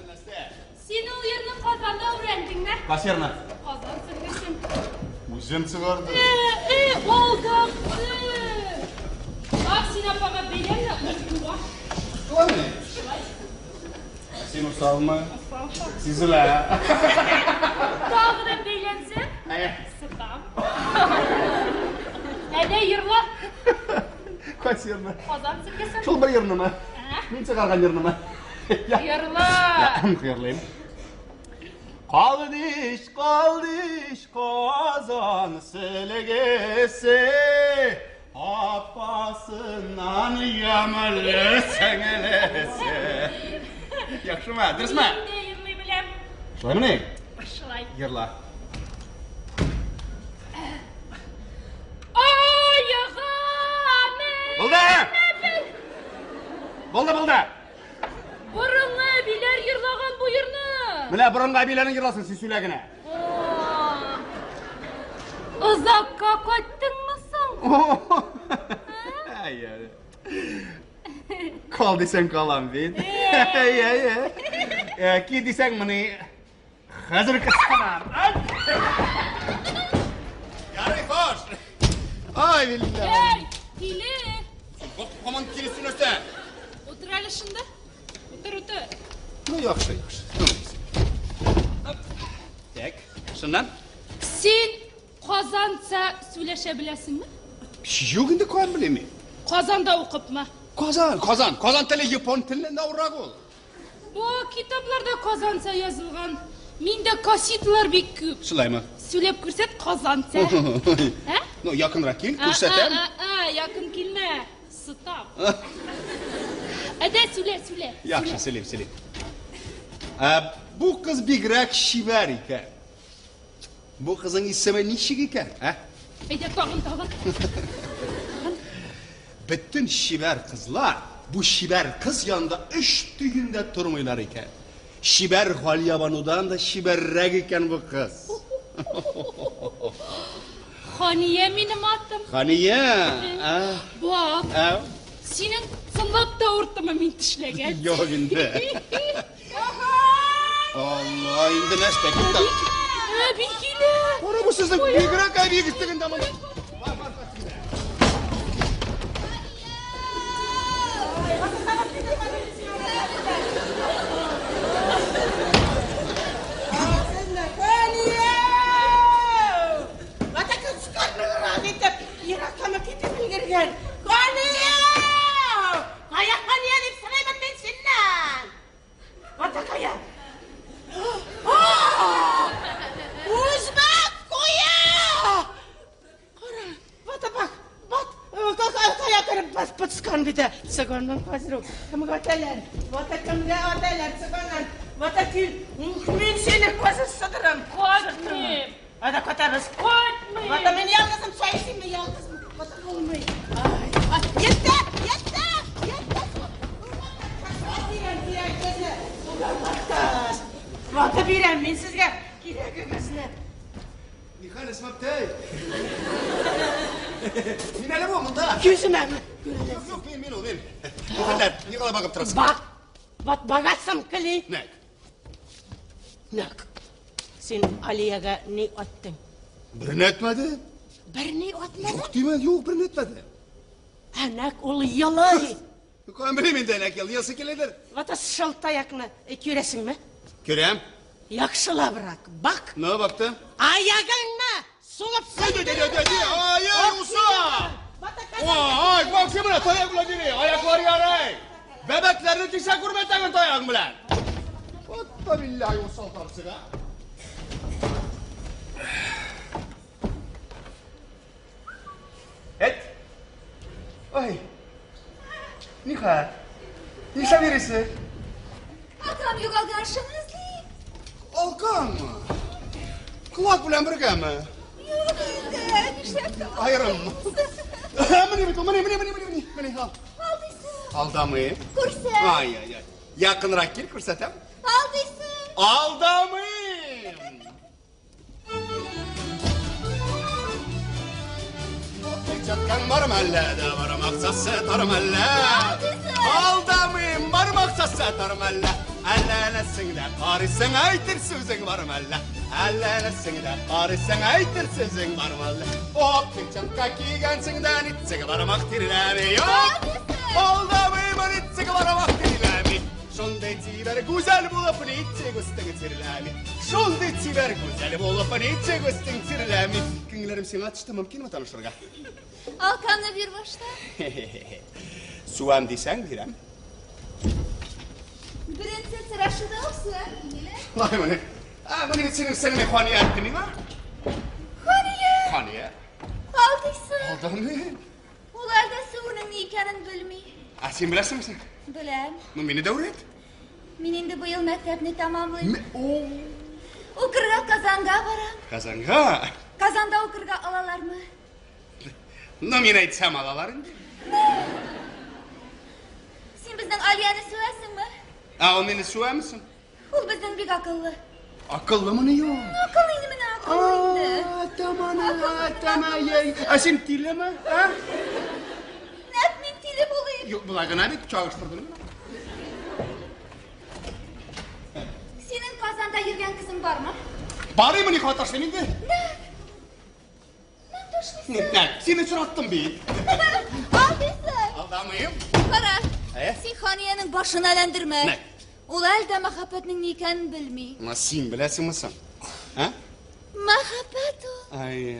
Нәрсә? син ул йырны Казанда өйрәндеңме? Кассирны. Казан сеңлесен. Үзем чыгардым. Э, э, алдакчы. Бак, син апага бәйләнмә, ул юа. Шулаймы? Син усалмы? Сизелә. Тагы да бәйләнсәң, Әйе. сытам. Әйдә йырла. Кассирны. Казан сеңлесен. Шул бер йырнымы? Ә? Мин чыгарган йырнымы? Йырла. Йырлыйм. Kaldiş, kaldiş, kazan silgisi, Apasından yemli сеңлесе. Яхшымы? Дөресме? Мин дә йырлый беләм. Шулаймыни? Шулай. Йырла. Аягыма Булды! Булды, булды. Борынгы әбиләр йырлаган бу йырны. Менә борынгы әбиләрнең йырласын, син сөйлә генә. Озакка кайттыңмы соң? Әй, әй. Кал дисәң калам бит. Әй, әй, әй. Ки дисәң моны хәзер кысқанам. Ярый, хош. Ай, билләһ. Эй, тиле! Һаман килесен өстә. Утыр әле шунда. Утыр, утыр. Ну, яхшы, яхшы. Так, шуннан? Син Казанча сөйләшә беләсеңме? Юк инде, каян белим мин? Казанда укыпмы? Казан, Казан, Казан теле япон теленнән авыррак ул. Бу китапларда Казанча язылган. Миндә кассеталар бик күп. Шулаймы? Сөйләп күрсәт Казанча. Ә? Ну, якынрак кил, күрсәтәм. А, а, а, якын килмә. Сытам. Әдә сөйлә, сөйлә. Яхшы, сөйлим, сөйлим. Ә, бу кыз бигрәк чибәр икән. Бу кызның исеме ничек икән, ә? Әйдә тагын, тагын. Бөтен чибәр кызлар бу чибәр кыз янында өч тиен дә тормыйлар икән. Чибәр Галиябанудан да чибәррәк икән бу кыз. Хания минем атым. Хания, ә? Бак. Ә? Синең чынлап та авырттымы мин тешләгән? Юк инде. Алла, инде нәрсә китте? Әби килә. Кара бу сезнең бигрәк әбиегез тегендә монда. Үзбәк куя! Кара, вот бак, бат, кая кереп бас пыцкан бит. Цыганнан хәзер үк. Кемгә аталар? Вот кемгә аталар цыганнан? Вот кил. Мин сине хәзер сыдырам. Кайтмыйм. Ада катабыз. Кайтмыйм. Вот мин ялгызым, чәй эчим, мин ялгызым. Вот булмый. Ай, Етте, етте, етте. Ватып бирәм мин сезгә кирәгегезне. Михаил Исмәптәй. Мин әле бу монда. Күземәме? Юк, юк, мин, мин ул, мин. Бу хәлләр, ни кала багып торасың? Бак, бат багасым кили. Нәк. Нәк. Син Алиягә ни аттың? Берни әйтмәде. Берни атмады. Юк димәде, юк, берни әйтмәде. Ә нәк ул елый. Каян белим инде, нәк ел, елсы киләдер. Вата шылтаякны күрәсеңме? Күрәм. Яхшылабрак бак. Ну, бактым. Аягыңны сугып Ди, ди, ди, ди, ди, ай, ай, уса! Ай, бак син менә таяк белән йөри, аяклар ярый. Бәбәкләрне тишә күрмә тагын таягың белән. Отта билләһи усал карчык, а. Эт. Ай. Нихәл? Нишләп йөрисең? Алкам югалган, шуны эзлим. Алканмы? Колак белән бергәме? Юк инде, нишләп табалмыйсың? Аерым. Менә бит ул, менә, менә, менә, менә, менә, ал. Алдыйсың. Алдамыйм. Күрсәт. Ай, ай, ай. Якынрак кил, күрсәтәм. Алдыйсың. Алдамыйм. Чаткан бар мәллә барым акчасы тар мәллә. Алдамыйм, барым акчасы тар мәллә. Әллә нәрсең дә карыйсың, әйтер сүзең бар мәллә. Әллә нәрсең дә карыйсың, әйтер сүзең бар мәллә. Ок, чатка кигәнсең дә нитсең бармак тирләми. Юк! Алдамыйм, нитсең бармак тирләми. Шундый чибәр гүзәл булып ничек үстең тирләми. Шундый чибәр гүзәл булып ничек үстең тирләми. Күңелләрем сиңа төште, мөмкинме танышырга? Алкамны бир башта. Суам дисәң, бирәм. Беренче сорашуда ук суам килә. Лай менә. А, менә бит синең сеңлең Хания әйтте миңа. Хания! Хания. Алдыйсың. Алдамы? Улар да суының ни икәнен белми. А син беләсеңме соң? Беләм. Ну, мине дә өйрәт. Мин инде быел мәктәпне тәмамлыйм. О, Укырга Казанга барам. Казанга. Казанда укырга алалармы? Ну, мин әйтсәм алалар инде. Син безнең Алияне сүәсеңме? А ул мине сүәме соң? Ул безнең бик акыллы. Акыллымыни ул? Акыллы инде менә, акыллы инде. Тамана, тамай. А син тилеме? А? Нәк мин тиле булыйм. Юк, болай гына бит чагыштырдым. Синең Казанда йөргән кызың бармы? Барыймы ни ташлыйм инде? Нәк. Нәк ташлыйсың. Нәк, сине очраттым бит. Алдыйсың. Алдамыйм. Кара. Ә? Син Ханиянең башын әйләндермә. Нәк. Ул әле дә мәхәббәтнең ни икәнен белми. Ма син беләсеңме соң? А? Мәхәббәт ул Ай,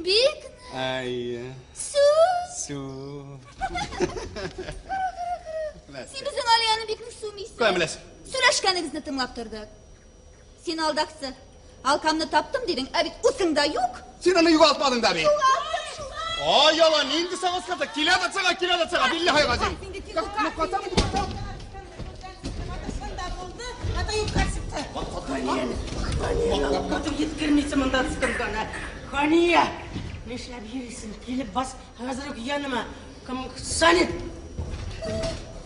бик ай. сү. Каян беләсең? Сөйләшкәнегезне тыңлап тордык. Син алдаксы. Алкамны таптым дидең, ә бит усыңда юк. Син аны югалтмадың да бит. Югалттым шулай. Ай, ялан, инде сага ската. Килә дә сага, килә дә сага. Билләһи газим. Ну, катам инде, катам. Ата юкка чыкты. Хания, көтеп җиткермисең монда төшкәнгәне. Хания, нишләп йөрисең? Килеп бас, хәзер үк яныма. Кем Санит?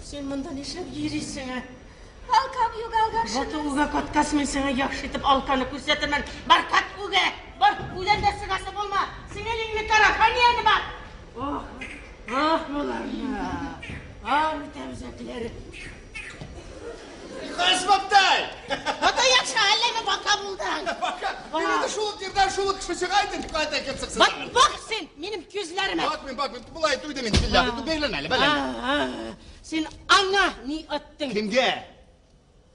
Син монда нишләп йөрисең, ә? Алкам югалган Баты үгә каткас мин сиңа яхшы итеп алканы күрсәтермен. Бар кат үгә. Бар, үләндә сыгасы булма. Сеңелеңне кара, Ханияне бар. Ох, ох, боларны. Ах, тәмзәкләре. Хас бабтай! Ата яхшы, әллә бака булдың. Бака, мин инде шул ук җирдән шул ук кеше чыга идем, кайда килеп чыксын. Бак, бак син, минем күзләремә. Бакмыйм, бакмыйм. Болай туйдым инде, билләһи. Бәйлән әле, бәйлән. Син аңа ни аттың? Кемгә?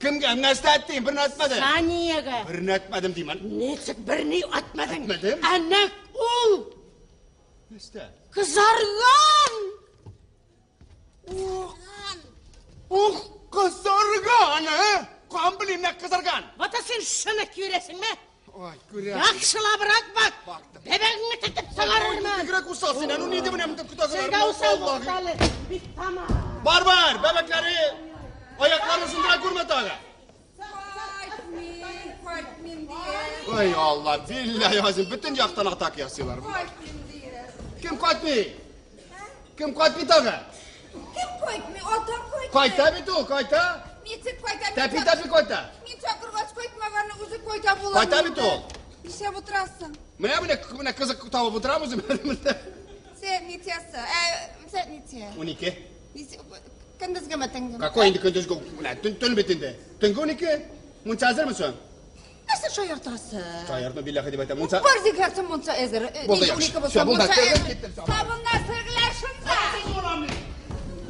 Кемгә? Нәрсә әттем? Берни әйтмәдем. Саниягә. Берни әйтмәдем димен. Ничек берни атмадың? Әйтмәдем. Әнә ул Нәрсә? кызарган. Ух, кызарган, ә? Кан белим, нә кызарган. Бата син шуны күрәсеңме? Ой, күрәм. Яхшылабрак бак. Бактым. Бәбәгеңне тотып чыгарырмын. Бигрәк усал син, ну ни дип менә монда көтәсең? Сезгә усал булды әле. Бик тамам. Бар, бар, бәбәкләре аякларын сындыра күрмә тагы. Кайтмыйм, кайтмыйм дия. Ой, Алла, билләһи азим, бөтен яктан атака ясыйлар. Кайтмыйм дия. Кем кайтмый? Кем кайтмый тагы? Кем кайтмый? Атам кайтмый. Кайта бит ул, кайта. Ничек кайта? Тәпи-тәпи кайта. Мин чакыргач кайтмаганны үзе кайта була. Кайта бит ул. Нишләп утырасың? Менә менә менә кызык табып утырам үзем. Сен ничәсе? Сен ничә? 12. Көндезгеме, төнгеме? Какой инде көндезге? Менә төн төн бит инде. Төнге 12. Мунча әзерме соң? Нәрсә шаяртасың? Шаяртма билләһи дип әйтәм. Мунча. Бар зиһәрсен мунча әзер. Булды, Ничә яхшы. 12 булса Всё, булды. мунча Киттем, әзер. киттем, всё. Сабыннар сөргеләр шунда.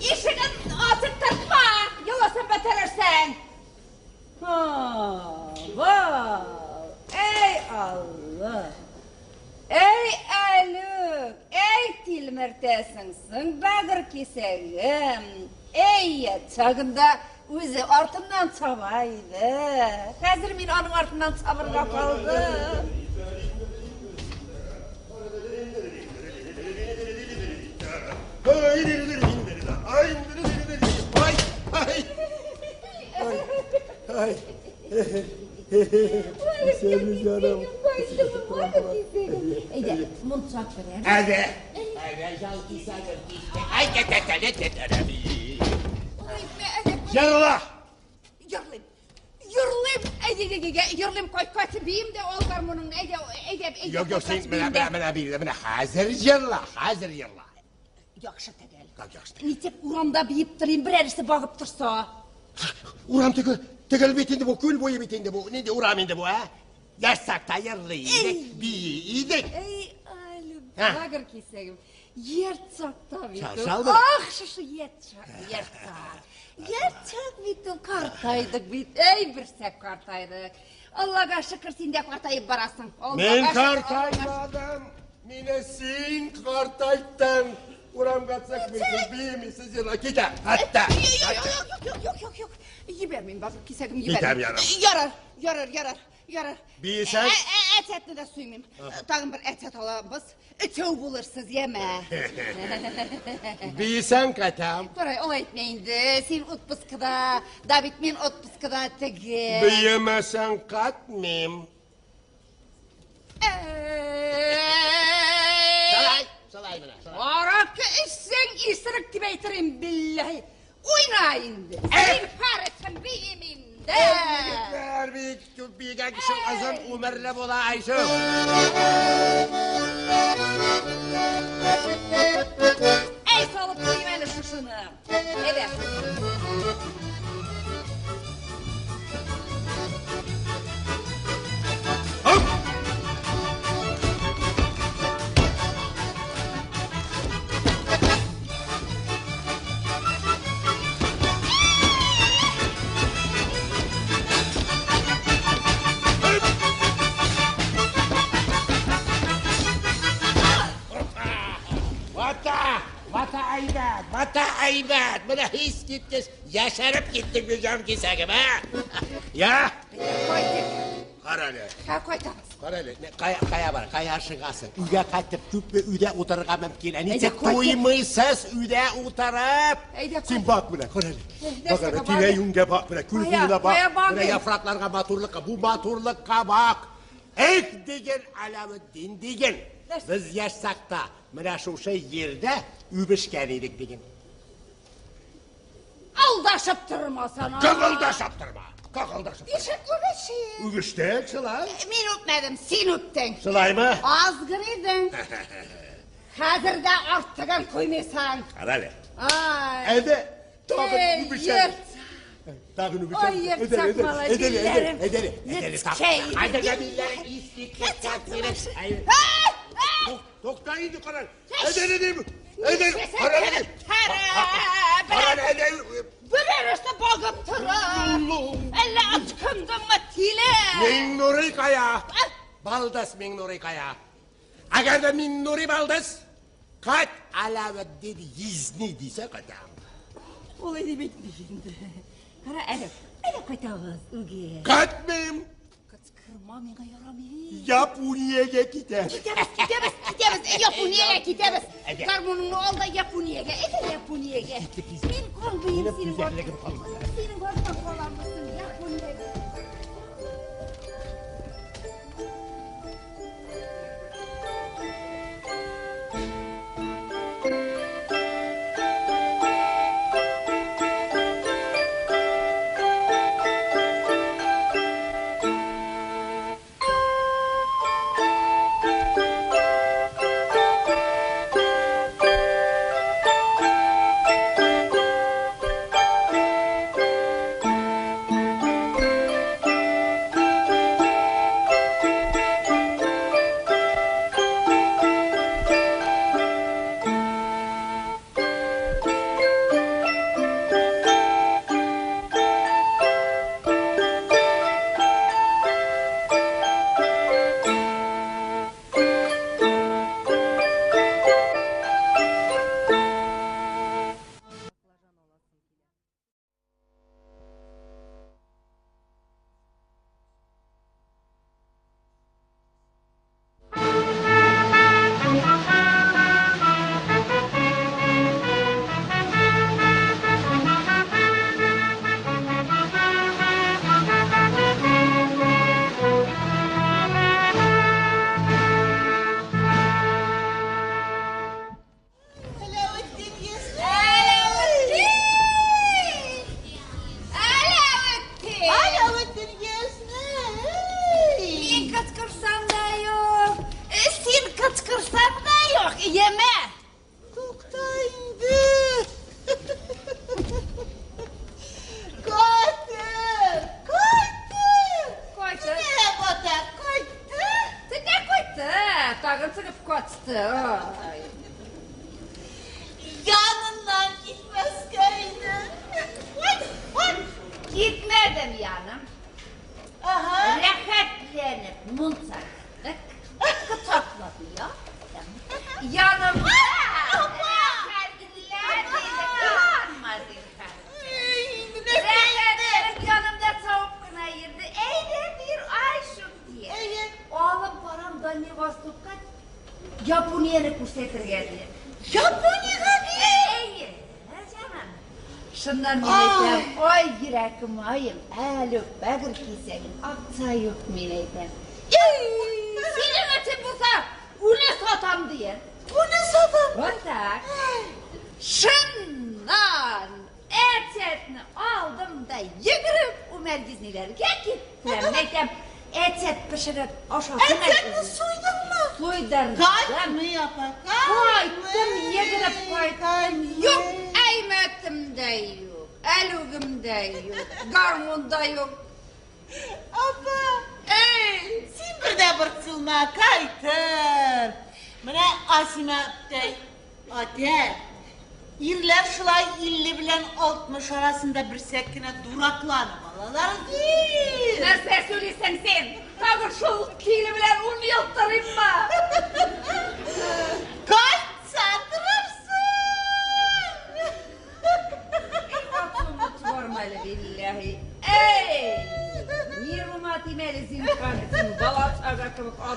Ишеген ачып тартма, еласың бетерерсең. Вау! Ey Allah! Ey Әлүк! Ey тилмертәсең, соң бәгыр кисәгем! Ey чагында үзе артымнан чаба иде. Хәзер мин аның артыннан чабырга калдым. Ай, ай. Ay. Sevgili canım. Әйдә, мунча керә. Hadi. Ay, Yarıla. Йырлыйм. Йырлыйм. Әйдә, әйдә, әйдә, йырлыйм. Кайт, кайт, бием дә ал гармуныңны. Әйдә, әйдә, әйдә. Yok yok sen кайт, менә бием дә. менә менә bir менә хәзер йырла, хәзер йырла. Яхшы төгәл. Как яхшы. Ничек урамда биеп торыйм, берәрсе багып торса. Урам төгел, төгел бит инде бу, күл буе бит инде бу. Нинди урам инде бу, ә? Язсак та йырлый идек, бии идек. Эй, Әлүк, Һа. багыр кисәгем. Ертсак та бит ул. Шалды. Ах, шушы ертсак, ертсак. Ертсак бит ул, картайдык бит. Эй, берсәк картайдык. Аллага шөкер, син дә картаеп барасың. Мин Аллага шөкер, картаймадым. Мине син картайттың. Урамга чыкмыйсыз, биймисез, йырла. Китә, хәтта. Юк, юк, юк, юк, юк, юк. Җибәрмим, багыр кисәгем, җибәрмим. Китәм, ярар. Ярар, ярар, ярар, ярар. Биесәң? Әтәтне дә суймыйм. Тагын бер әтәт алабыз. Өчәү булырсыз, яме. Бийсәң кайтам. Ярай, алай итмә инде. Син отпускада, да бит мин отпускада теге. Биемәсәң кайтмыйм. Эй! Шалай, шалай менә. шалай. Аракы эчсәң, исерек дип әйтерем, билләһи. Уйна инде. Син фарысың, бием инде. Егетләр бик күп биегән кеше озын умерле була, Айшым. Әй, салып куйым әле шушыны. Әйдә. Ата! Бата әйбәт, бата әйбәт. Менә искиткеч яшәреп киттек бит җан кисәгем, ә? Я? Кайтыйк. Кара әле. Ха, кайтабыз. Кара әле, кая, кая бар, кая ашыгасың? Өйгә кайтып күпме өйдә утырырга мөмкин. Ә ничек Әйдә, кайтыйк. туймыйсыз өйдә утырып? Әйдә, Син бак менә, кара әле. Нәрсәгә Бак әле, бак? тирә-юньгә бак менә, күл Кая, буена бак. кая бак Менә мин? яфракларга, матурлыкка, бу матурлыкка бак. Эх, диген, Аләветдин диген. Без яшь чакта менә шушы җирдә үбешкән идек диген. Алдашып тормасана. Кагылдашып торма. Кагылдашып. Ишек үбешик. Үбештек шулай. Мин үпмәдем, син үптең. Шулаймы? Азгыр идең. Хәзер дә артыгын куймыйсың. Кара әле. Ай. Әйдә, тагын Эй, үбешәбез. ерт. Тагын үбешәбез. Ай, ертсак малай, билләрем. Әйдә, әйдә, Нечкә. Әйдә, билләрең искиткеч синең. Ай, ай. Тукта инде, кара. Әйдә, әйдә, әйдә, кара әле. Кара әле, әйдә. Берәрсе багып тора. Әллә ычкындыңмы, тиле? Миңнурый кая? Балдыз Миңнурый кая? Әгәр дә Миңнурый балдыз, кайт Аләветдин йизни дисә кайтам. Улай дип әйтми инде. Кара әле, әйдә кайтабыз үгә. Кайтмыйм. Кычкырма, миңа ярамый. Япониягә китәм. Китәбез, китәбез, китәбез. Япониягә китәбез. Әйдә. Гармуныңны ал да Япониягә. Әйдә Япониягә. Мин калмыйм синең Гүзәллегем калмаса. Синең арттан каламысың Япониягә. Аләветдин йизни. Әләветдин! Әләветдин! Аләветдин йизни. Мин кычкырсам да юк, син кычкырсаң да юк, яме. Тукта инде. Кайтты, кайтты. Кайтты. Менә бата, кайтты. Төнлә кайтты, тагын чыгып качты. Ай. Яныннан китмәскә иде. Китмәдем яным. Ага. Рәхәтләнеп мунча кердек. Кочаклап яттым. Янымда рәхәтләнеп уйланма зинһар. Инде нәрсә инде? Рәхәтләнеп янымда чабып кына йөрде. Әйдә бир Айшук дия. Әйе. Алып барам Дальний Востокка Японияне күрсәтергә дия. Япониягә ди. Әйе, җаным. Шуннан мин әйтәм, ай йөрәгем аем, әле бәгыр кисәгем, акча юк мин әйтәм. Синең өчен булса, үне сатам дия. Буны сатам. Вот так. Шыннан әчетне алдым да йөгереп Умар йизниләргә киттем. Мин әйтәм, әчет пешереп ашасын. Әчетне суйдыңмы? Суйдырдым. Кайтмый апа, Кайттым, йөгереп кайттым. Кайтмый. Юк, әймәтем дә юк, әлүгем дә юк, гармун да юк. Апа, Эй! син бер дә борчылма, кайтыр. Менә Асимә әптәй, атә, ирләр шулай 50 белән 60 арасында берсәк кенә дуракланып алалар ди. Нәрсә сөйлисең син? Тагын шул тиле белән ун ел торыйммы? Кайтса торырсың.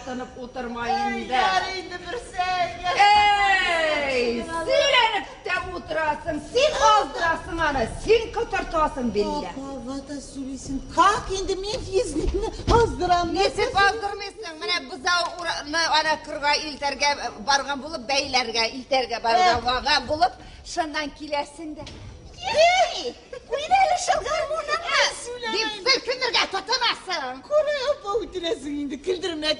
тартынып утырма инде. Ярый инде берсе. Эй, сөйләнеп тә утырасың, син аздырасың аны, син котыртасың биллә. Апа, вата сөйлисең. Как инде мин җизнеңне аздырам? Ничек аздырмыйсың? Менә бозау ураны ана кырга илтәргә барган булып, бәйләргә илтәргә барган булып, шуннан киләсең дә. Ей, куй әле шул гармуныңны! Дип селкенергә тотынасың. Курай апа үтерәсең инде, көлдермә.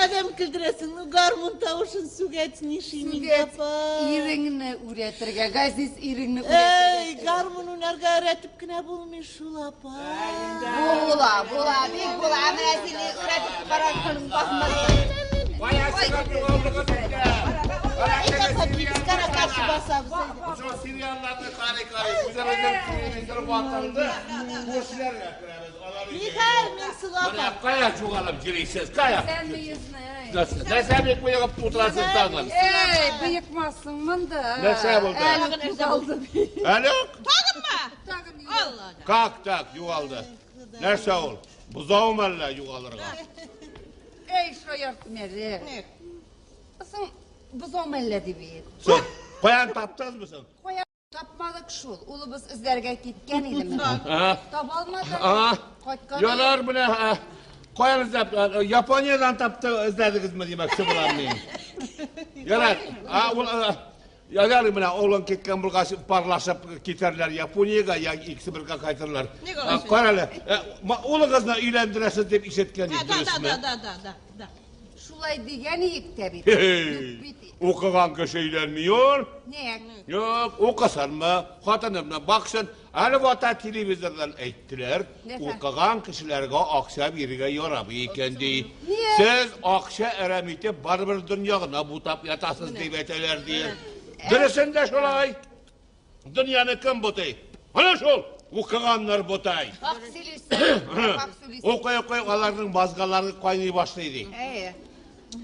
Адәм көлдерәсең. Ну, гармун тавышын сүгәт, нишим инде, апа. Иреңне үрәтергә, газиз иреңне Эй, үрәтергә. гармун уйнарга өйрәтеп кенә булмый шул, апа. Була, була, бик була. Менә сине үрәтеп караган бармы? Кая чыгып югалдыгыз икән? Әйдә, апа, без кара каршы басабыз. әйдә. Şu seriallarni qarang, qarang. O'zimizning televizor botildi. Qo'shnilarga kiramiz. Olar Nihal, мин сылу Mana апа. qaya jo'galib yuriysiz? Qaya? Сәнме йөзне, эй. Нәрсә бик буйыгып утырасыз тагын? Эй, быекмассың монда. Нәрсә булды? Әле югалды бит. Әле? Тагынмы? Тагын Алла. Как так югалды? Нәрсә ул? Бузаумы әллә югалырга? Эй, шаяртма әле. Соң бозау мәллә дип бит. Соң, каян таптыгызмы соң? Кая тапмадык шул. Улыбыз эзләргә киткән иде менә. А? Таба алмадык. А? Кайткан. Ярар менә, а, каян эзләп, Япониядән тапты эзләдегезме димәкче булам мин. Ярар, а ул ярар менә улың киткән булгач парлашып китәрләр Япониягә, я икесе бергә кайтырлар. Нигә алай сөйлисең? Кара әле, улыгызны өйләндерәсез дип ишеткән идем, Да, да, дөресме? да, да, да, да, да. Шулай дигән идек тә бит. Хей, Юк бит. Укыган кеше өйләнмиyor. Нигә? Юк, укысынмы, хатынымны баксын. Әле вата телевизордан әйттеләр, Нәрсә? укыган кешеләргә акча бирергә ярамый икән ди. Ния? Сез акча әрәм итеп барыбер дөнья гына бутап ятасыз дип әйтәләр ди. Дөресен дә шулай. Дөньяны кем бутый? Менә шул укыганнар бутый. Хак сөйлисең. Хак сөйлисең. Укый-укый аларның мазгалары кайный башлый ди. Әйе.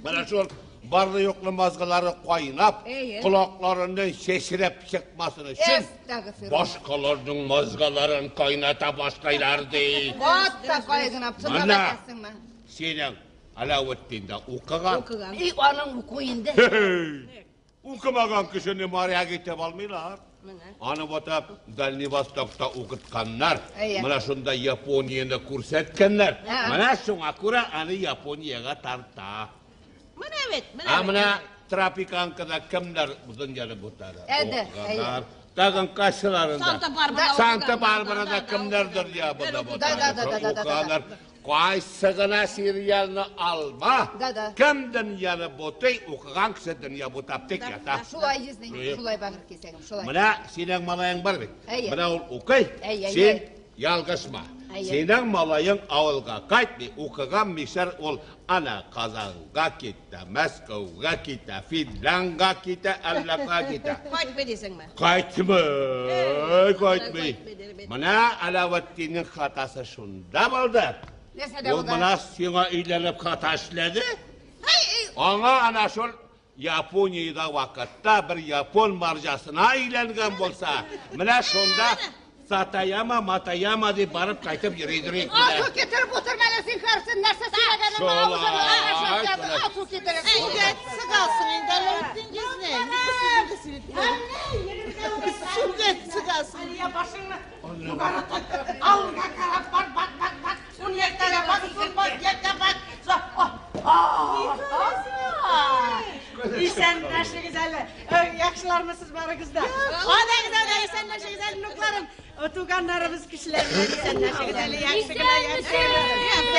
Менә шул барлы юклы мазгалары кайнап, Әйе. колакларыннан чәчрәп чыкмасын өчен Әстәгъфирулла. башкаларның мазгаларын кайната башлыйлар ди. Ватта кайгына тыңлап Менә. әйтәсеңме? Синең Аләветдин дә укыган. Укыган. И аның уку инде. Хей! Укымаган кешене моряк итеп алмыйлар. Аны бата Дальний Востокта укытканнар. Әйе. Менә шунда Японияне күрсәткәннәр. Ә. Менә шуңа күрә аны Япониягә тарта. Менә бит, менә. Ә менә Тропиканкада кемнәр дөньяны бутады? Әде, Укыганнар. Тагын кайсыларында? Санта-Барбарада Санта-Барбарада укыганнар, кемнәр дөнья буда Да, да, да, да, да, да, да. Укыганнар. Кайсы гына сериалны алма. Да, да. Кем дөньяны бутый, укыган кеше дөнья бутап тик ята. Шулай йөзнең, Әйе. шулай бәгырь кисәгем, шулай. Менә синең малаең бар бит. Әйе. Менә ул укый. Әйе, әйе. Син ялгышма. Әйе. Синең малаең авылга кайтмый, укыган мишәр ул ана Казанга китә, Мәскәүгә китә, Финляндга китә, әллә кая китә. Кайтмый дисеңме? Кайтмый, кайтмый. Кайтмый, дирбит. Менә Аләветдиннең хатасы шунда булды. Нәрсәдә Ул булды? менә сиңа өйләнеп хата эшләде. Аңа ана шул Япониядә вакытта бер япон марҗасына өйләнгән булса, менә шунда Сатаяма, Матаяма дип барып кайтып йөридер Ату икән. китереп утырма әле син хәрсен нәрсә сөйләгәнең Шулай, авызыңа шулай. Ату китереп. Сүгәт сыгасың инде, Аләветдин җизни. Ник бу сүзне Сүгәт сыгасың. Алия башыңны югары тот. Алга карап бак, бак, бак, бак. Уң якка бак, сул бак, якка бак. Исәнләшегез әле. Яхшылармысыз барыгыз да? Адагыз әле, исәнләшегез әле, внукларым. Туганнарыбыз кешеләр белән исәнләшегез әле, яхшы гына, яхшы гына.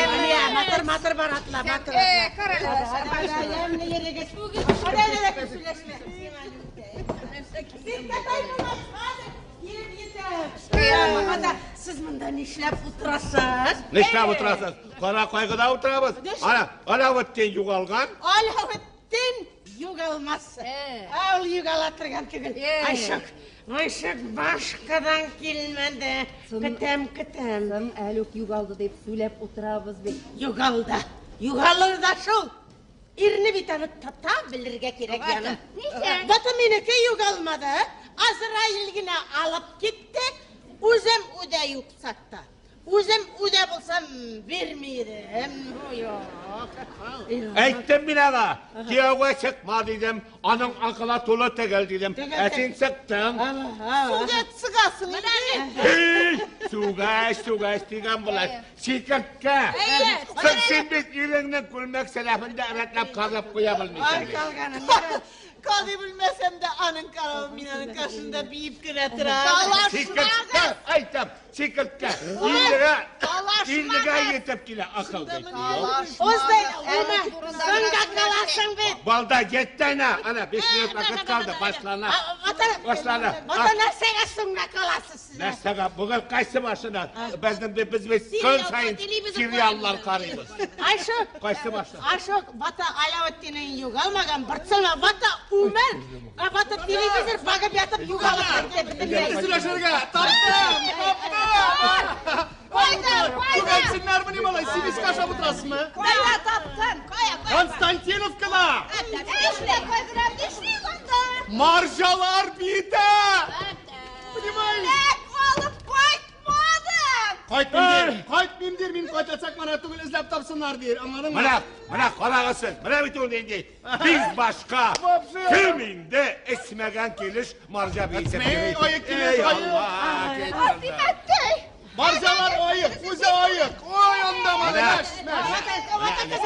Алия, матур, матур бар атла, матур. Э, кара әле. Ямлы йөрегез. Hadi hadi hadi сөйләшмә. Син катай булмас, килеп җитә. Сез монда нишләп утырасыз? Нишләп утырасыз? Кара кайгыда утырабыз. Ана, Аләветдин югалган. Аләветдин югалмас. Э. Ул югала торган түгел. Э. Айшык, Айшык башкадан килмәде. Көтәм, көтәм. Соң әле үк югалды дип сөйләп утырабыз бит. Югалды. Югалыр да шул. Ирне бит аны тота белергә кирәк яны. Ничә? Бата минеке югалмады. Азраил генә алып китте. Үзем үдә юк сатта. Үзем үдә булсам бирмидем. Әйттем мин аңа, кияүгә чыкма дидем, аның акылы тулы түгел дидем. Ә син чыктың. Сүгә чыгасың инде. Эй, сүгәш, сүгәш дигән була. Чикерткә. Соң син бит иреңнең күлмәк сәләфен дә рәтләп казып куя белмисең. бит. Кагый белмәсәм дә аның каравы мин аның каршында биеп кенә торам. Чикерткә, әйтәм, чикерткә. Иллегә, иллегә җитеп килә акыл бит. Уздай, ума, соңга каласың бит. Балда җитте әнә, әнә 5 минут вакыт калды, башлана. Башлана. Ата нәрсәгә соңга каласыз сез? Нәрсәгә? Бүген кайсы машина? Безнең бит без бит көн саен сериаллар карыйбыз. Айшук, Кайсы машина? Айшук, бата Алаветтинең югалмаган, борчылма, бата Умар, а бата телевизор багып ятып югалып китте бөтенләй. Сөйләшергә! Таптым! Таптым! Кайда, кайда? Күгәрченнәрмени, малай? Симез ашап утырасызмы? Кая таптың? Кая, кая? Константиновкада! Нишләп кайгырам, нишли анда? Маржалар бите! Понимаешь? Тәк алып кайтмадым. Кайтмыйм дир, кайтмыйм дир, мин кайтасак мана түгел эзләп тапсыннар дир, аңладыңмы? Менә, менә карагыз сез, менә бит ул нинди. Biz башка. Вообще. Кем инде эчмәгән килеш марҗа биетеп Эчмей, йөри? аек килеш, Эй, аек. Алла, кит моннан. Азимәттәй. Маржалар аек, үзе аек. Ой, анда Менә. мәш, мәш.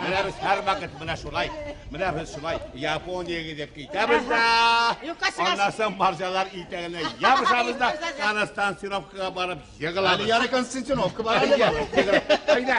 Менә без һәрвакыт менә шулай, менә без шулай Япониягә дип китәбез дә. Юкка чыгасың. Аннан соң марҗалар итәгенә ябышабыз да, Константиновкага барып егылабыз. Әле ярый Константиновка бар әле бар. Әйдә,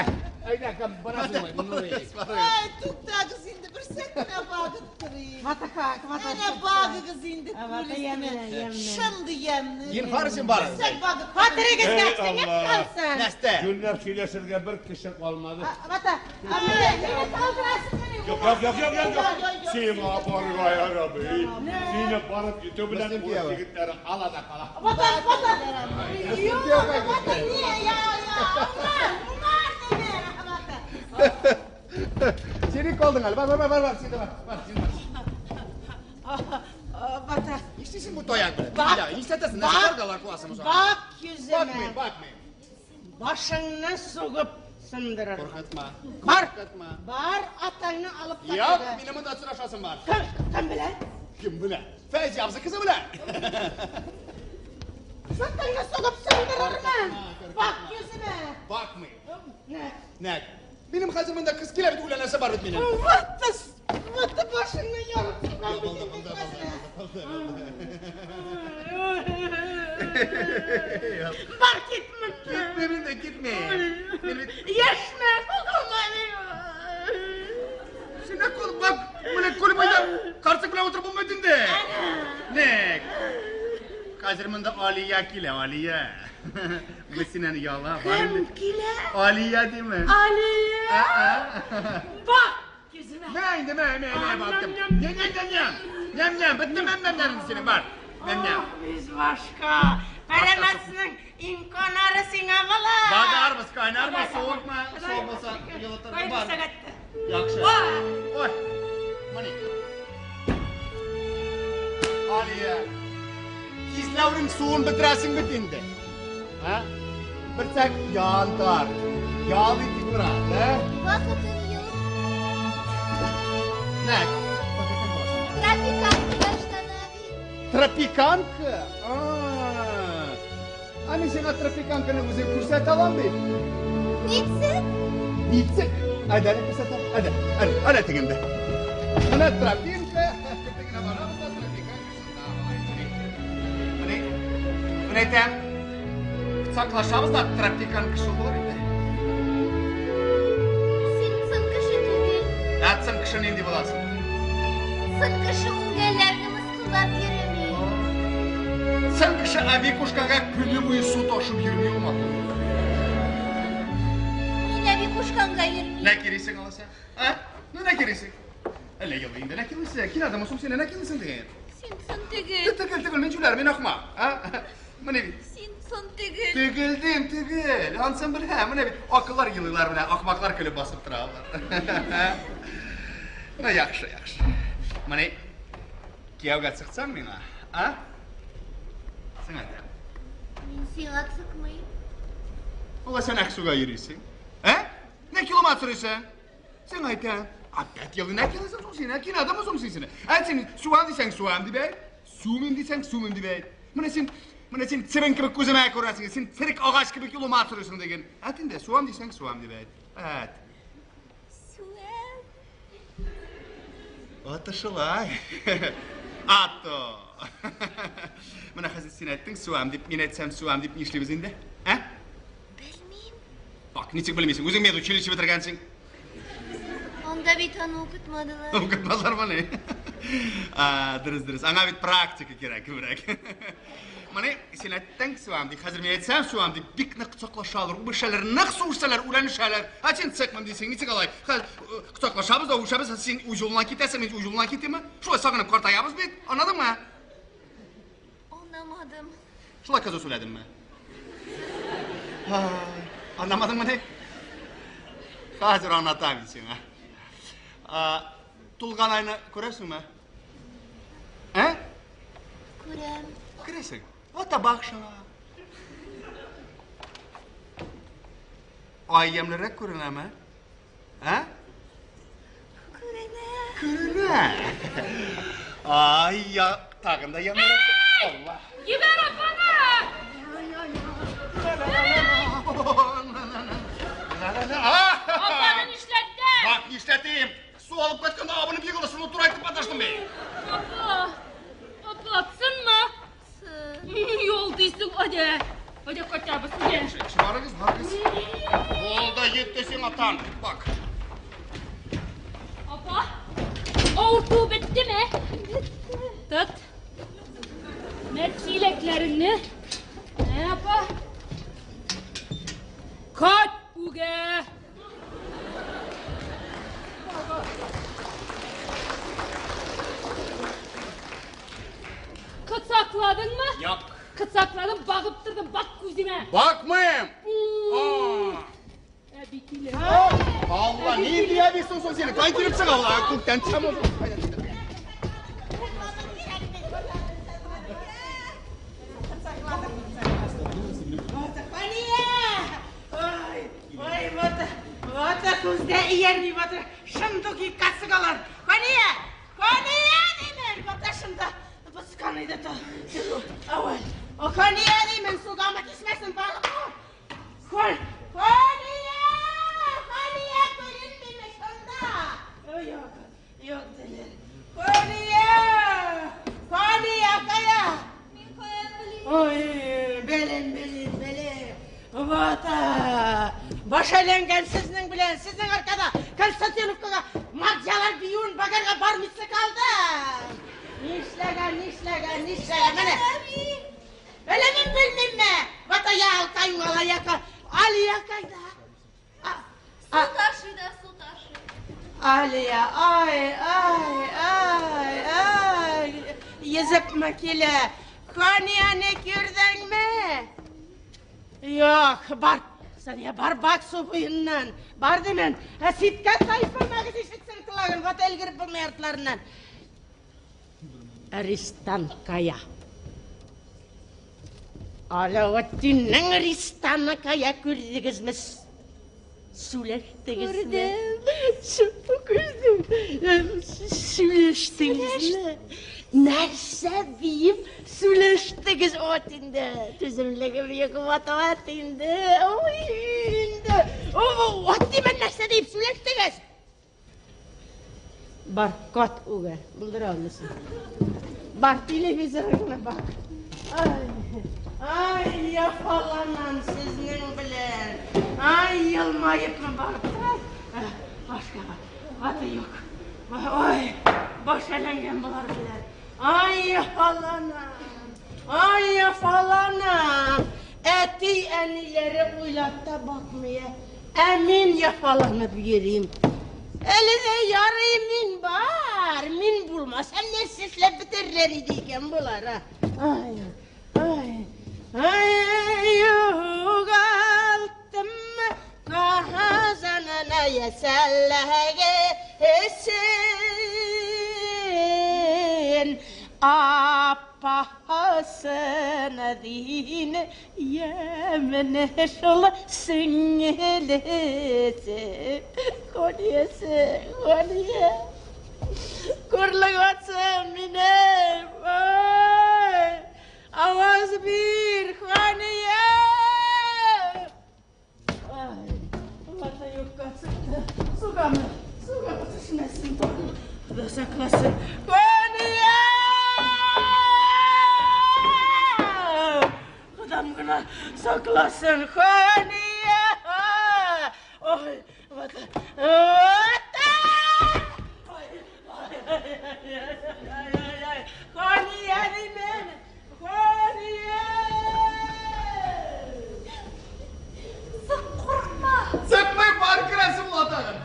әйдә, кем барасың? Ай, туктагыз инде, берсәк кенә багып торыйм. Бата как, бата. Әнә багыгыз инде Бата яме, яме. Шынды ямны. Зинһар өчен барыгыз. Берсәк багып. Хәтерегездә Эй, сеңеп Алла. калсын. Нәрсә? Гүлләп сөйләшергә бер кеше калмады. Бата, мине, мине калдырасың. Yok yok yok yok yok. yok. Sima barga ya Rabbi. Seni barıp yutу белән Müslim урыс кияве. егетләре ала да кала. Бата, бата. Юк, бата, не, я, я, Умар, Умар диде, бата. Син калдың әле. Бар, бар, бар, бар, син дә бар. Бар, син бар. Бата, Нишлисең бу таяк белән? Бак. Я, нишләтәсең? Нәрсә каргалар куасың соң? бак йөземә. Бакмыйм, бакмыйм. Башыңны сугып сындырыр. Куркытма. Бар, Куркытма. бар атаңны алып Юк, кайтты. минем монда сорашасым бар. Кем, кем белә? Кем белә? Фәйзи абзый кызы белә. Сыртыңны сугып сындырырмын. Бак йөземә. Бакмыйм. Нә? Нәк. Минем хәзер монда кыз килә бит, үләнәсе бар бит минем. Ватты, ватты башыңны ярып чыгам Булды, бит. булды, булды, булды. Бар кит моннан. Китмим инде, китмим. Мин бит Яшьмә, кулыма. Син дә кул бак, менә күл буенда карчык белән утырып булмый инде. Нәк. Хәзер монда Алия килә, Алия. Без синнән яла бар Кем инде. килә? Алия димен. Алия. Бак йөземә. Мә инде, мә, мә, мә, бактым. Ням, ням, ням, ням. Ням, ням, бетте мәм, мәм, ням синең, бар. Ням, ням. Biz başka. Veremezsin. İmkanları сиңа була. Багарбыз, кайнармы, суыкмы, суык булса, йылытыр, Кайда бар. сәгатьтә? Яхшы. Бар. Ой, мани. Алия. Кизләүнең суын бетерәсең бит инде. Һа? Берсәк янтар. Ял итик бераз, ә? Вакытым юк. Нәк. Тропиканкада останови. Тропиканка? А мин сиңа тропиканканы үзем күрсәтә алам бит. Ничек? Ничек? Әйдә, әле күрсәтәм. Әйдә, әле, әнә тегендә. Менә тропинка. Тегенә барабыз да тропиканка шунда. Менә, менә әйтәм. Кочаклашабыз да тропиканка шул булыр инде. Син сын кеше түгел. Ә сын кеше нинди буласың? Сын кеше үлгәннәрне мыскыллап йөреми. Сын кеше әби кушканга көне буе су ташып йөрми ул матур. Мин әби кушканга йөрмим. Нә кирисең алайса? А? Ну нә кирисең? Әллә елый инде, нә кирисең? Кинадымы соң син, нә кирисең дигән? Син сын түгел. Түгел, түгел, мин җүләр, мин ахмак. А? Менә бит. Син сын түгел. Түгел дим, түгел. Ансын белә, менә бит акыллар елыйлар менә, ахмаклар көлеп басып торалар. Ну яхшы, яхшы. Менә кияүгә чыксаң миңа, а? Син әйтәм. Мин сиңа чыкмыйм. Алайса нәкъ суга йөрисең? Ә? Нә километр йөрисең? Сиңа әйтәм. Опять елына киләсең соң син, ә кинодамы соң син сине? Әйт син, суам дисәң, суам дип әйт. Сумыйм дисәң, сумыйм дип әйт. Менә син, менә син цебен кебек күземә күрәсең, син церек агач кебек юлыма торасың диген. Әйт инде, суам дисәң, суам дип әйт. Әйт. Суам. Аты шулай. Ато. Менә хәзер син әйттең суам дип, мин әйтсәм суам дип нишлибез инде? Ә? Белмим. Бак, ничек белмисең? Үзең медучилище бетергәнсең. Анда бит аны укытмадылар. Укытмадылармыни? А, дөрес, дөрес. Аңа бит практика кирәк күбрәк. Менә син әйттең суам дип, хәзер мин әйтсәм суам дип, бик нык кочаклашалар, үбешәләр, нык сугышсалар, үләнешәләр. Ә син цыкмам дисең, ничек алай? Хәзер кочаклашабыз да үбешәбез, син үз юлыңнан китәсең, мин үз юлымнан китимме? Шулай сагынып картаябыз бит, аңладыңмы? Аңламадым. Шулай кызу сөйләдеңме? Аңламадыңмы ни? Хәзер аңлатам мин сиңа. Тулган айны күрәсеңме? Ә? Күрәм. Күрәсең. Вот табак шуңа. Ай ямьлерәк күренәме? Ә? Күренә. Күренә. Ай, я, тагын да ямьлерәк. Алла. Җибәр апаны! Апаны нишләттең? Бак, нишләтим? Су алып кайтканда абынып егылды, шуны турайтып маташтым мин. Апа, апа, атсынмы? Юл дисең, әйдә. Әйдә кайтабыз, әйдә. Барыгыз, барыгыз. Булды, җитте сиңа тан. Бак. Апа, авырту беттеме? Бетте. Тот. Менә чиләкләреңне. Ә, апа. Кат үгә. Кытсакладыңмы? Юк. Кытсакладым, багып тордым, бак күземә. Бакмыйм. Әби килә. Алла, нинди әбисең соң син? Кай килеп чыга ул? Күктән төшәме ул? Ой, ой, вот, вот күздә иярми, вот шындук иккасы калар. Кания! Кания димен, вот шында пыскан иде то. Әүвәл. О, Кания димен, сугамы кисмәсен балык. Кон, Кания! Кания күренмиме шунда? Ой, юк, юк диләр. Кания! Кания кая? Мин каян белим? Ой, белем, белем, белем. Вот, баш әйләнгән сезнең белән, сезнең аркада Константиновкага марҗалар биюен багарга бармыйсы калды. Нишләгән, нишләгән, нишләгән, менә. Әле мин белмимме? Вот я алка югала яка. Алия кайда? Су ташый да, су ташый. Алия, ай, ай, ай, ай. Йөзепме килә? Канияне күрдеңме? Юк, бар. Сания, бар бак су буеннан. Бар димен. Ә ситкә тайпылмагыз ишетсен колагын, вот өлгереп булмый артларыннан. Арестант кая? Алаватдиннең арестаны кая күрдегезме? Сөйләштегезме? Күрдем. Сөйләштегезме? Нәрсә диеп сөйләштегез от инде. Түземлегем юк, вот от инде. Ой, инде. От димен нәрсә диеп сөйләштегез? Бар, кат үгә, булдыра алмыйсың. Бар, телевизорыңны бак. Ай, ай, яфаланам сезнең белән. Ай, елмаепмы барып тора. Башка аты юк. Ой, баш әйләнгән болар белән. Ай, яфаланам. Ай, яфаланам. Әти-әниләре уйлап та бакмый. Ә мин яфаланып йөрим. Әле дә ярый мин бар. Мин булмасам нәрсә эшләп бетерерләр иде икән болар. Ай, ай, ай, югалттым Казанына ясәлләге эсен апасына дин ямене шул сеңелесе. Ханиясе, Хания. Курлыгатсым минем. Ой! Аваз бир, Хания! Ай, вата юкка чыкты. Сугамы, сугамы төшмәсен тагын. Хода сакласын. Хания! Ходам гына сакласын, Хания! Ой, вата, вата! Ой, ой, ай, ай, ай, ай, ай. Хания димен! Хания! Зык курыкма. Зыкмый бар керәсе була тагын.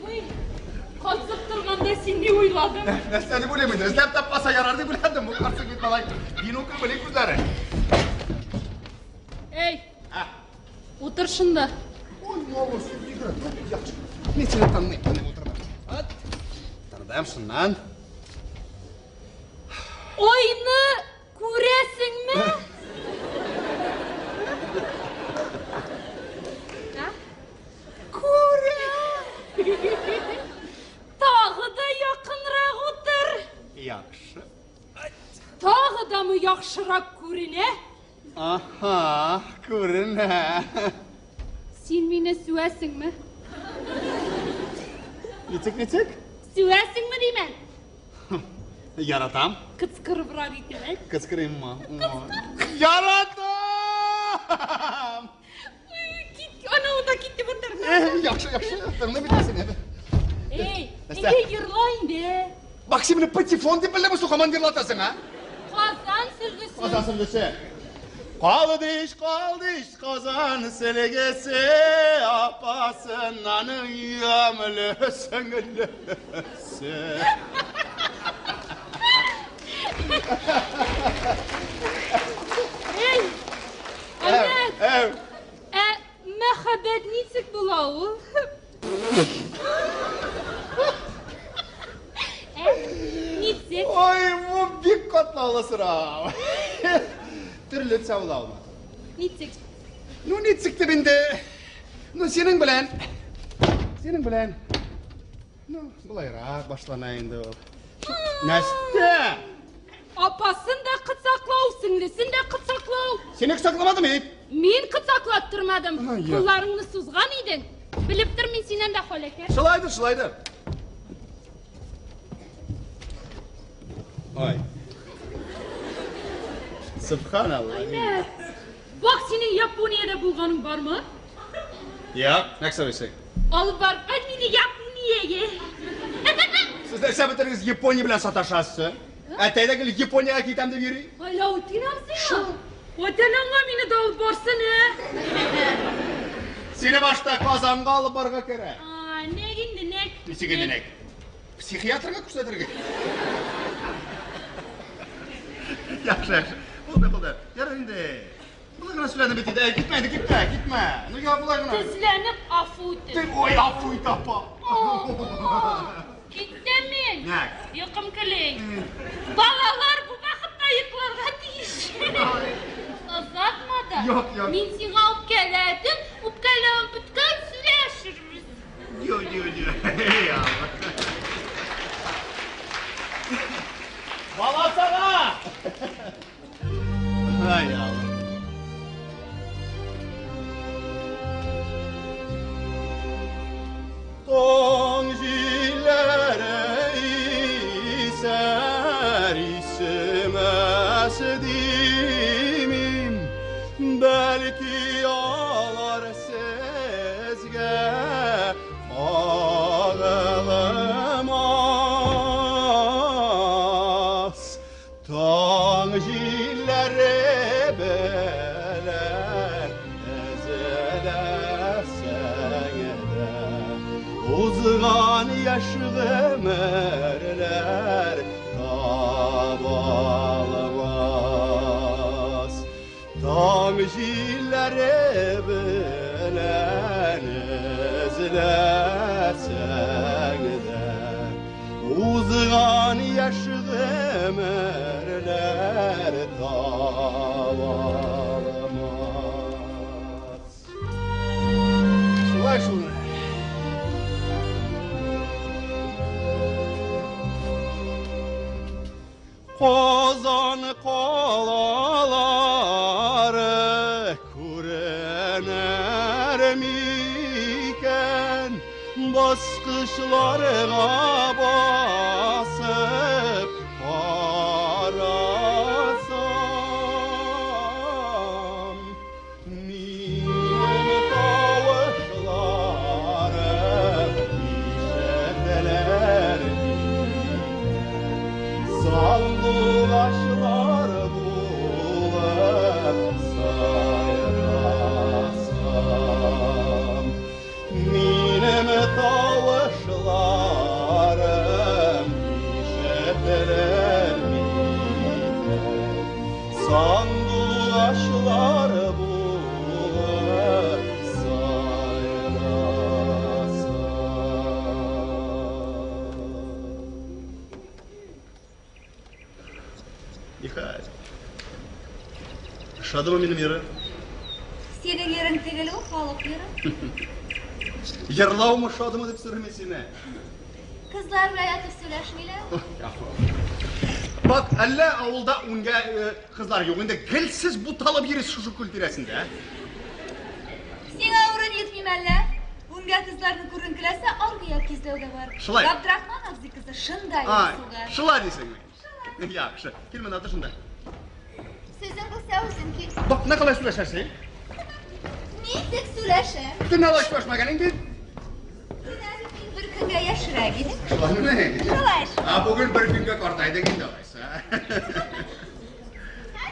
Уй, казып торганда син ни уйладың? Нәрсә дип уйлыйм инде? Эзләп тапмаса ярар дип уйладым. Бу карчык бит малай. Бинокль белән күзләре. Эй, утыр шунда. Ой, молодцы, бигрәк. Яхшы. Мин сине танымыйм. Менә утырдым. Ат. Утырдым шуннан. Айны күрәсеңме? А? Күрәм. Тагы да якынрак утыр. Яхшы. Тагы дамы яхшырак күренә? Аһа, күренә. Син мине сүәсеңме? Ничек, ничек? Сүәсеңме димен? Яратам. Кыцкырыбрак итеп әйт. Кыскырыйммы? Яратам! Кит, ана унда китте утыр. Яхшы, яхшы. Тыңлый бит сине. Эй, Нәрсә? әйдә йырла инде. Бак, син мине патефон дип белдеңме, су һаман йырлатасың, а? Казан сөлгесе. Казан сөлгесе. Калды иш, калды иш, Казан сөлгесе, апасыннан ямлы сеңлесе. Эй, Әхмәт, Әү, ә мәхәббәт ничек була ул? Ә, ничек? Ой, бу бик катлаулы сорау. Төрлечә була ул. Ничек? Ну, ничек дип инде? Ну, синең белән. Синең белән. Ну, болайрак башлана инде ул. Нәрсә? Апасын да кытсаклау, сеңлесен дә кытсаклау. Сине кочакламадым бит. Мин кытсаклаттырмадым. Ай, я. Кулларыңны сузган идең. Белеп тор, мин синнән дә халәкәт. Шулайдыр, шулайдыр. Ой. Субханалла. Әхмәт, бак синең Япониядә булганың бармы? Юк, нәрсә сөйлисең? Алып барып кайт мине Япониягә. Сез нәрсә бетерегез Япония белән саташасыз? Әтәй дә гел Япониягә китәм дип йөри. Алаутдин абзыймы? Ватан аңа мине дә алып барсын, ә? Сине башта Казанга алып барырга кирәк. А, нәк инде, нәк. Ничек инде нәк? Психиатрга күрсәтергә. Яхшы, яхшы. Булды, булды. Ярар инде. Болай гына сөйләдем бит инде. Әй, китмә инде, китмә, китмә. Ну, я болай гына. Тезләнеп афу итеп. Тик, ой, афу ит, апа. Киттем мин. Нәк. Йокым килей. Балалар бу вакытта йокларга тиеш. Озатма да. Юк, юк. Мин сиңа үпкәләдем, үпкәләвем беткән сөйләшербез. Юк, юк, юк. Эй, Алла. Бала сага! Ай, Алла. Таң җилләре исәр исемәс димим, бәлки алар сезгә кагылмас. Таң җилләре белән эзләсәң дә, узган яшь гомерләр табалмас. Таң җилләре белән эзләсәң дә, узган яшь гомерләр табалмас. Шулай, Казан калалары күренер микән? Баскычларга басып карасам, минем тавышларым ишетелер микән? Сандугачлар булып сайрасам, минем тавышларым ишетелер микән? Сандугачлар булып сайрасам. Нихай. Ошадымы минем йырым? Синең йырың түгел ул, халык йыры. Йырлавым ошадымы дип сорыйм мин сине. Кызлар белән ятып сөйләшмиләр. Бак, әллә авылда үнгә кызлар юк инде, гел сез буталып йөрисез шушы күл тирәсендә. Сиңа урын җитмиме әллә? Үнгә кызларны күргең киләсә, аргы як кизләүгә бар. Шулай. Габдрахман абзый кызы шында Ай, суга. шулай дисеңме? Яхшы. Кил монда тор шунда. Сүзең булса үзең кил. Бак, нә калай сөйләшәсең? Ничек сөйләшәм? Төн алай сөйләшмәгән инде. Син әле мин бер көнгә яшьрәк идең. Шулаймы? Шулай. А бүген бер көнгә картайдык инде алайса.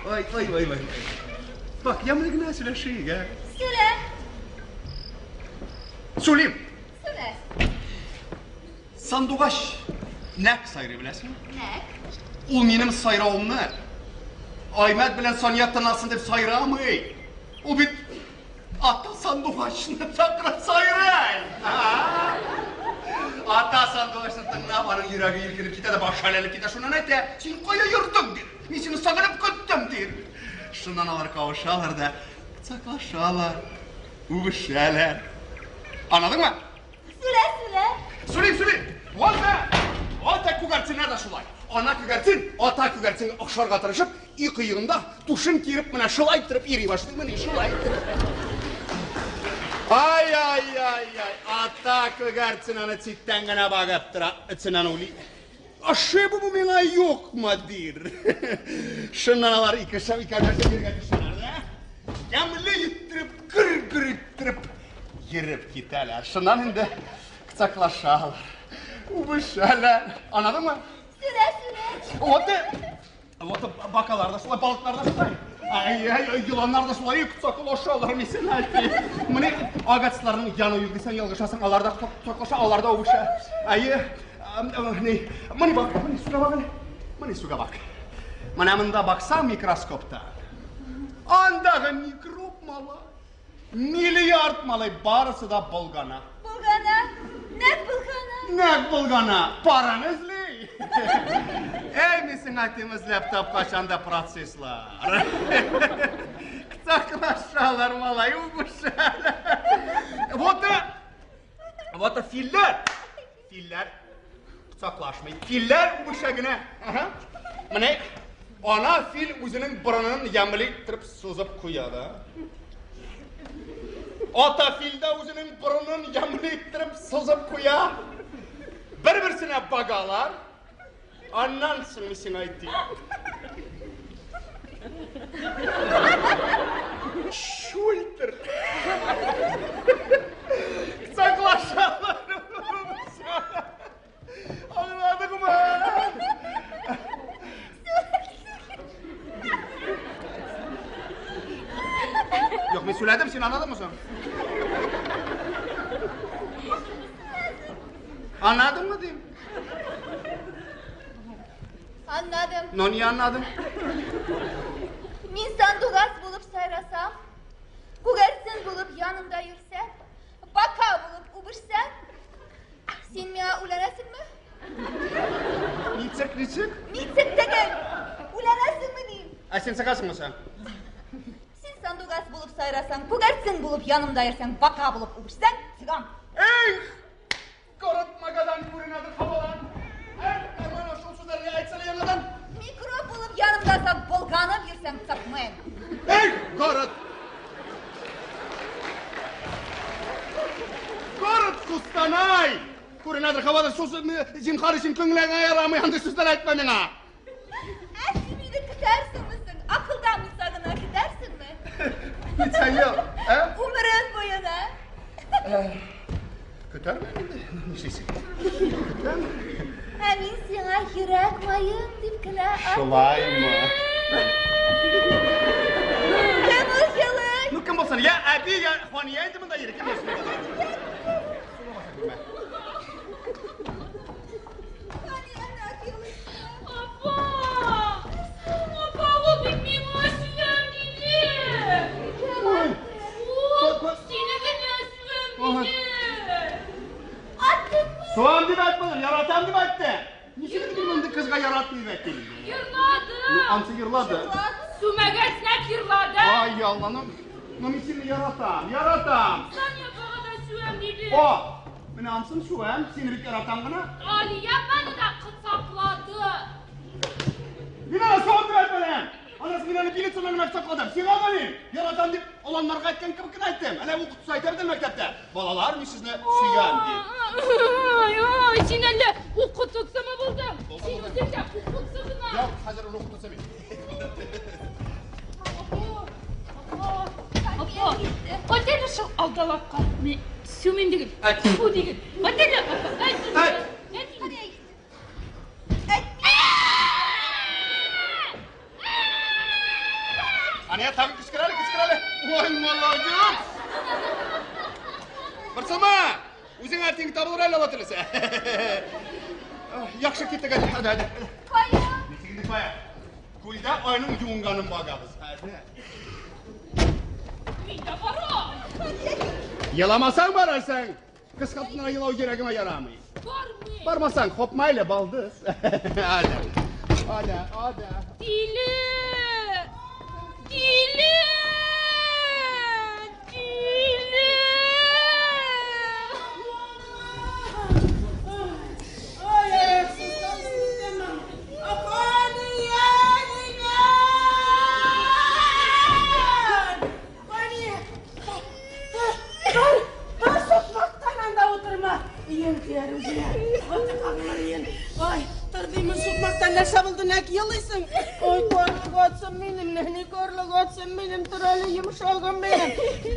Ой, ой, ой, ой. Бак, ямьле генә сөйләшик, ә. Сөйлә, Сөйлим. сөйлә. Сандугач нәк сайрый беләсеңме? Нәк. Ул минем сайравымны Аймәт белән Сания тынасын дип сайрамый. Ул бит ата сандугачны чакырып сайрый. Ата сандугачны тыңлап, аның йөрәге иркенеп китә дә башы әйләнеп китә. Шуннан әйтә, син кая йөрдең дир. Мин сине сагынып көттем дир. Шуннан алар кавышалар да, кочаклашалар, үбешәләр. Аңладыңмы? Сөйлә, сөйлә. Сөйлим, сөйлим. Валта, валта күгәрченнәр дә шулай. Ана күгәрчен, ата күгәрченгә охшарга тырышып, өй кыегында тушын киереп менә шулай иттереп йөри башлый. Менә шулай иттереп. Ай, ай, ай, ай. Ата күгәрчен аны читтән генә багып тора, эченнән уйлый. Ошыйбы бу миңа юкмы дир. Шуннан алар икешәү икәүләшеп җиргә төшәләр дә. Ямьле иттереп, гөр-гөр иттереп йөреп китәләр. Шуннан инде кочаклашалар, үбешәләр. Аңладыңмы? Сөйлә, сөйлә. Вот, вот бакалар да шулай, балыклар да шулай. Ай, ай, ай, еланнар да шулай кочаклашалар, мин сиңа әйтәм. Менә агачларның яны юк дисәң ялгышасың, алар да кочаклаша, алар да үбешә. Әйе, ни, менә бак, менә суга бак әле. Менә суга бак. Менә монда баксаң микроскопта. Андагы микроб малай, миллиард малай барысы да болгана. Булгана. Нәк булгана. Нәк болгана, параны эзли. Әй, мин сиңа әйтәм, эзләп тапкач анда процесслар. Кочаклашалар малай, үбешәләр. Вот, вот филләр. Филләр кочаклашмый. Филләр үбешә генә. Ага. Менә ана фил үзенең борынын ямьле иттереп сузып куя да. Ата фил дә үзенең борынын ямьле иттереп сузып куя. Бер-берсенә багалар. Аннан соң мин сиңа әйтим. Шультер. Кочаклашалар. Аңладыңмы? Юк, мин сөйләдем, син аңладыңмы соң? Аңладыңмы дим? Anladım. Но не аңладың. Мин сандугач булып сайрасам, күгәрчен булып янымда йөрсәм, бака булып үбешсәм, син миңа үләнәсеңме? Ничек, ничек? Ничек түгел? Үләнәсеңме дим. Ә син чыгасыңмы соң? Син сандугач булып сайрасаң, күгәрчен булып янымда йөрсәң, бака булып үбешсәң, чыгам. Эх! Город Магадан күренәдер һавадан. Эх, Кармана шул сүзләрне әйтсәле яңадан. Микроб һавада сус, зинһар өчен күңелеңә ярамый, андый сүзләр әйтмә миңа. Ә син мине көтәрсеңме соң? Акылдан гына көтәрсеңме? Ничә ел, ә? Умерен буена. Көтәрмен инде, нишлисең? Көтәм. Ә мин сиңа йөрәк маем дип кенә. Шулаймы? Кем ул елый? Ну кем булсын, я әби, я Хания инде монда йөри, кем булсын? Апа! Апа, ул бит миңа сөям диде. Ул сине генә сөям диде. Суам дип әйтмәдем, яратам дип әйтте. Ничек инде мин мондый кызга яратмый дип әйтим инде? Йырлады. Ну, ансы йырлады. Сүмәгәч нәк йырлады. Ай, Алла, ну, ну мин сине яратам, яратам. Сания апага да сөям диде. О, менә ансын сүәм, сине бит яратам гына. Алия апаны да кочаклады. Мин аны суам дип әйтмәдем. Анасы мин аны билет гына кочакладым. Сиңа да мин яратам дип оланнарга әйткән кебек кенә әйттем. Әле укытучы әйтә бит мәктәптә. Балалар, мин сезне сөям дип. Ай, ай, син әллә укытучымы булдың? Син үзең дә укытучы гына. Юк, хәзер ул укытучы мин. Апа, кайда әле шул алдалапка? Мин сүмим дигел. Фу дигел. Кайда әле, апа? Әйт. Әйт. Әйт. Ания тагын кычкыр әле, кычкыр әле. Ой, молодец. Борчылма. Үзеңә тиң табылыр әле Алла теләсә. Яхшы киттек әле. Әйдә, әйдә. Кая? Ничек инде кая? Күлдә айның юынганын багабыз. Әйдә. Мин дә барам. Еламасаң барарсың. Кыз хатынга елау йөрәгемә ярамый. Бармыйм. Бармасаң, хопма әле, балдыз. Әйдә. Әйдә, әйдә. Тиле! Тиле! Тиле! Ай, аяқсыздан сүйдемім. Хания дигән! Хания! Бар, бар сукмактан анда утырма. Иен тияр үзенә. Аты кагылыр иен. Ай, тор деймен сукмактан нәрсә булды, нәк елыйсың? Ой, карлык атсын минем, нәни карлык атсын минем, тор әле йомшагым минем.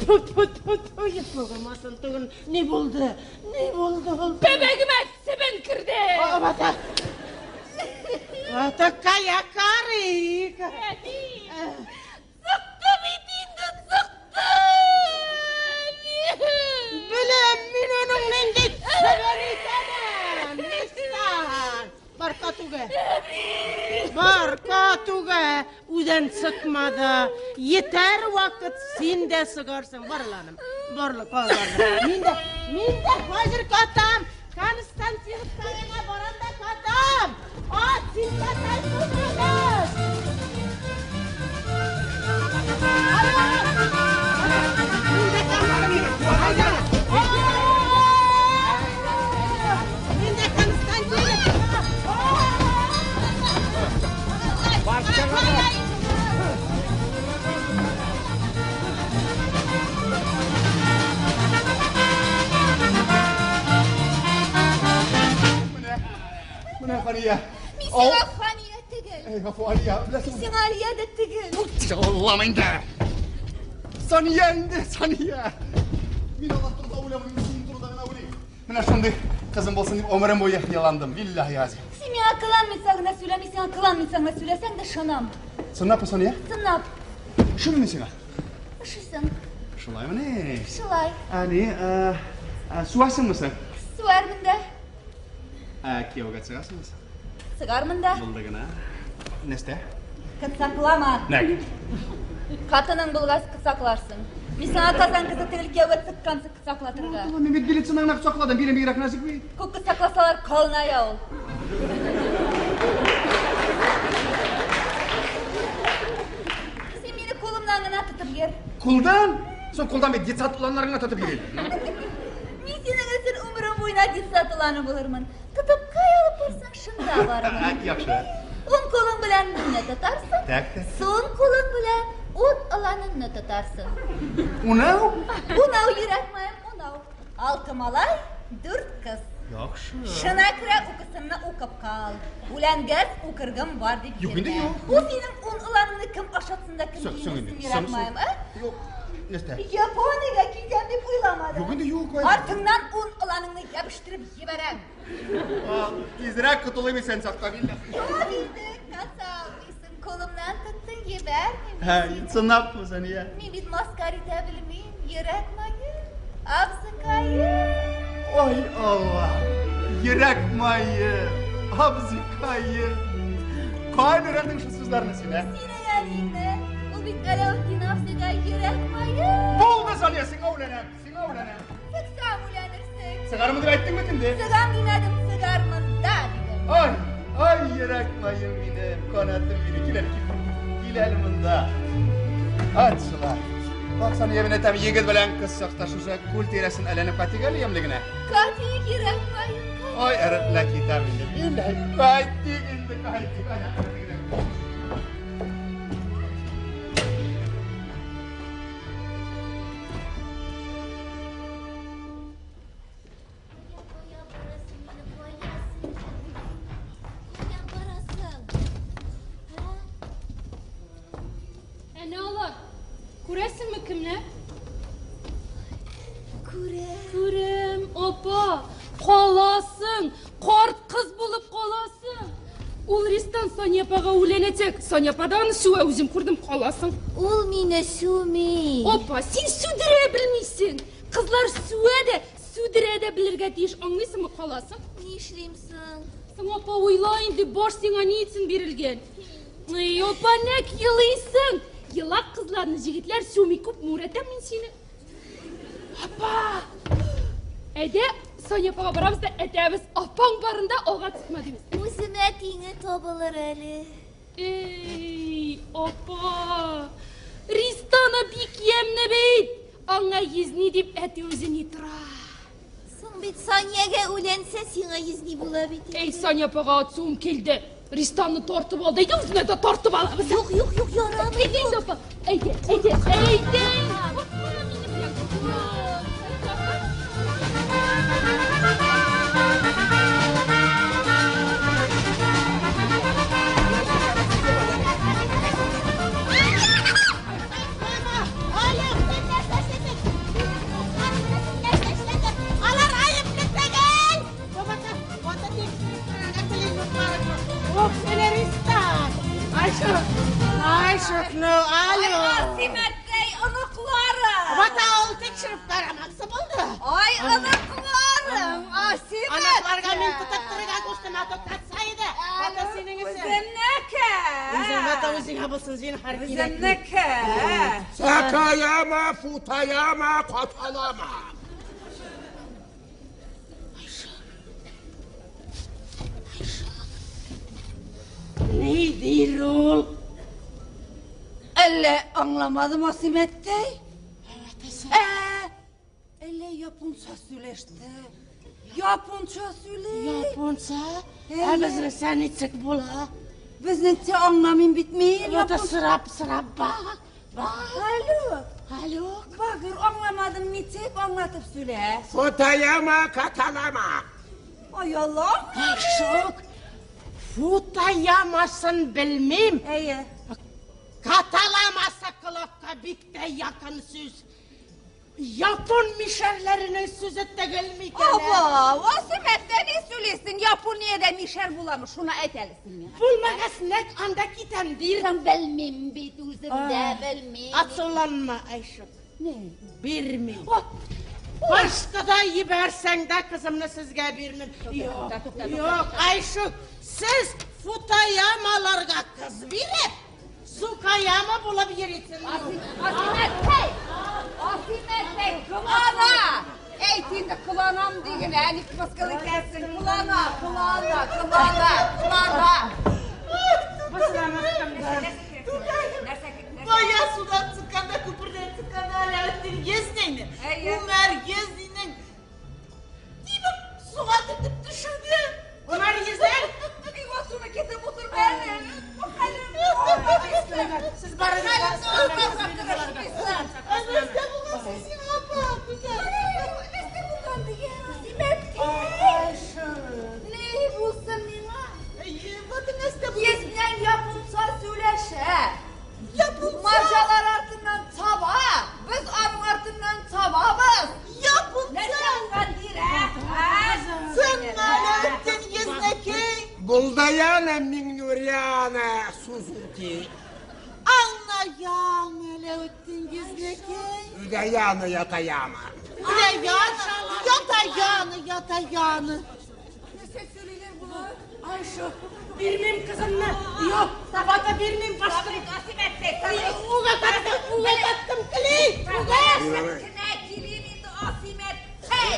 Ту, ту, ту, ту, йотлыгымасын түгел. Ни булды? Ни булды ул? Бәбәгемә себен керде! Бата. Бата кая карыйк. Әни! Сыкты бит инде, сыкты! Беләм мин аның нинди себен икәнен. Нистан. Бар катуга. Бар катуга. Үдән сыкмады. Етәр вакыт син дә сыгарсың. Бар ланым. Барлы, бар, бар. Мин дә, мин дә хәзер катам. Константиновкага барам да катам. Ат, син катай булмагыз. Мин дә Константиновка. Менә, менә Хания. Мин сиңа Хания түгел. Эй, гафу, Алия, беләсеңме? Мин сиңа Алия дә түгел. Аллам инде. Сания инде, Сания. Мин алар турында уйламыйм, мин синең турында гына уйлыйм. Менә шундый кызым булсын дип гомерем буе еландым. Биллаһи азим. Син миңа кыланмыйсың гына сөйлә, мин сиңа кыланмыйсың гына сөйләсәң дә ышанам. Чынлапмы, Сания? Чынлап. Шуны мин сиңа. Ошыйсың. Шулаймыни? Шулай. Әни, суасыңмы син? Суармын да. Ә, кияүгә чыгасыңмы? Чыгармын да. Булды гына. Нәрсә? Кысаклама. Нәк. Хатының булгач кысакларсың. Мин сиңа Казан кызы түгел кияүгә чыкканчы кысаклатырга. Мин бит билетсен гына кочакладым. Билем бигрәк нәзек бит. Күп кысакласалар калыная ул. Син мине кулымнан гына тотып йөр. Кулдан? Соң кулдан бит детсад уланнарын гына тотып йөрим. Мин синең өчен умерем буена детсад уланы булырмын. Тотып кая алып барсаң, шунда барырмын. Яхшы. Уң кулың белән мине тотарсың. Так, так. Сул кулың белән ут ыланыңны тотарсың. Унау? Унау йөрәк маем, унау. Алты малай, дүрт кыз. Яхшы. Шуңа күрә укысынны укып кал. Үләнгәс укыргым бар дип Юк инде, юк. Бу синең ун ыланыңны кем ашатсын да кем Соң, соң киендерсен инде, соң, йөрәк соң. маем, а? Юк. Нәрсә? Япониягә китәм дип уйламадым. Юк инде, юк. Артыңнан ун ыланыңны ябыштырып җибәрәм. Тизрәк котылыйм исән сакта билләһ. Юк инде, каса алмыйсың. Кулымнан тоттың, җибәрмим. Һә, сынапмы Сания? Мин бит маскар итә белмим. Йөрәк мае, абзыкаем. Ай Алла! Йөрәк мае, абзыкаем. Кайдан өйрәндең шул сүзләрне син, ә? Синең әниеңне, ул бит Галәүддин абзыйга йөрәк мае. Булды, Сания, сиңа үләнәм, сиңа үләнәм. Сыксам үләнерсең. Сыгармын дип әйттең бит инде. Сыгам димәдем, сыгармын да дидем. Ай, ай, йөрәк маем минем, канатым минем. Кил әле, кил. Кил әле монда. Ат шулай. Бак, Сания, мин әйтәм, егет белән кыз чакта шушы күл тирәсен әйләнеп кайтыйк әле ямьле генә. Кайтыйк, йөрәк маем, кайтыйк. Ай, әрәплә китәм инде. Билләһи, кайтыйк инде, кайтыйк. Ай, әрәплә генә. Кая барасың, мине кая син? Кая барасың? Һа? Әнә алар. Күрәсеңме кемнәр? Күрәм. Күрәм, апа. Каласың, карт кыз булып каласың. Ул Ристан Сания апага үләнәчәк. Сания апа да аны сүә, үзем күрдем, каласың. Ул мине сүми. Опа, син сүдерә белмисең. Кызлар сүә дә, сүдерә дә белергә тиеш, аңлыйсыңмы, каласың? Нишлим соң? Соң апа уйла инде, баш сиңа ни өчен бирелгән? Ай, апа, нәк елыйсың. Елак кызларны җегетләр сүми күп мүрәтәм мин сине. Апа! Әйдә, Соня апага барабыз да әйтәбез, апаң барында алга чыкма дибез. Үземә тиңе табылыр әле. Эй, апа! Ристана бик ямьле бит. Аңа йөзни дип әти үзе ни тора. Соң бит Саниягә үләнсә, сиңа йөзни була бит. инде. Эй, Соня апага атсуым килде. Ристанны тартып алды. Әйдә, үзенә дә тартып алабыз. Юк, юк, юк, ярамый. Әйдә инде, апа. Әйдә, әйдә, әйдә. Куркма минем белән, куркма. Алар гаепле түгел. Бабата, вата дип, Ох, Ристан. Айшук, Айшук, ну, алло. Асимәттәй оныкларым. Вата ул тикшереп карамакчы булды. Ай, оныкларым, Асимәттәй. Оныкларга мин тотып торырга куштым, а туктатса иде. Вата синең өчен. Үземнеке. Үзең вата үзеңә булсын, зинһар кирәкми. Үземнеке. Сакаяма, футаяма, каталама. Ни дир ул? Әллә аңламадым Асимәттәй? Ә, әллә японча сөйләште. Японча сөйли. Японча? Ә безнеңчә ничек була? Безнеңчә аңламыйм бит мин. Вата япон- сорап, сорап бак. Бак. Алло. Алло. Багыр, аңламадым ничек аңлатып сөйлә. Футаяма, каталама. Ай Алла. Айшук, футаямасын белмим. Әйе. Каталамасы колакка бик тә якын сүз. Япон мишәрләренең сүзе түгел микән? Aba, Асимәттәй ни сөйлисең? Япониядә мишәр буламы? Шуны әйт әле син миңа. Булмагас нәк анда китәм дир. Белмим бит үзем дә белмим. Ацуланма, Айшук. Не? Бирмим. Башта да җибәрсәң дә кызымны сезгә бирмим. Юк, юк, Айшук, сез футаямаларга кыз биреп, сукаяма булып йөрисең. Асимәттәй! Асимәттәй, кылана! Әйт инде кыланам диген, ә ник мыскыл итәсең? Кылана, кылана, кылана, кылана. Бая судан чыкканда, күпердән чыкканда Аләветдин езнәйне. Әйе. Умар езнинең тибеп суга тетеп төшерде. Умар езнәй? Бик суны китеп утырма әле. Бу хәлем. Сез барыгыз. Ә нәрсә булган соң сиңа, апа? Түтәй. Нәрсә булган диген, Асимәттәй? Айшук. Удаяна Миңнуряна Сузуки. Аңнаям Әләветдин гизнекей. Удаяна Ятаяма. Удаяна, Ятаяна, Ятаяна. Нәрсә сөйлиләр болар? Айша, бирмим кызымны. Юк, табата бирмим башка. Уга таттым, уга таттым, кили. Уга. Кенә килим инде Асимәт. Хәй,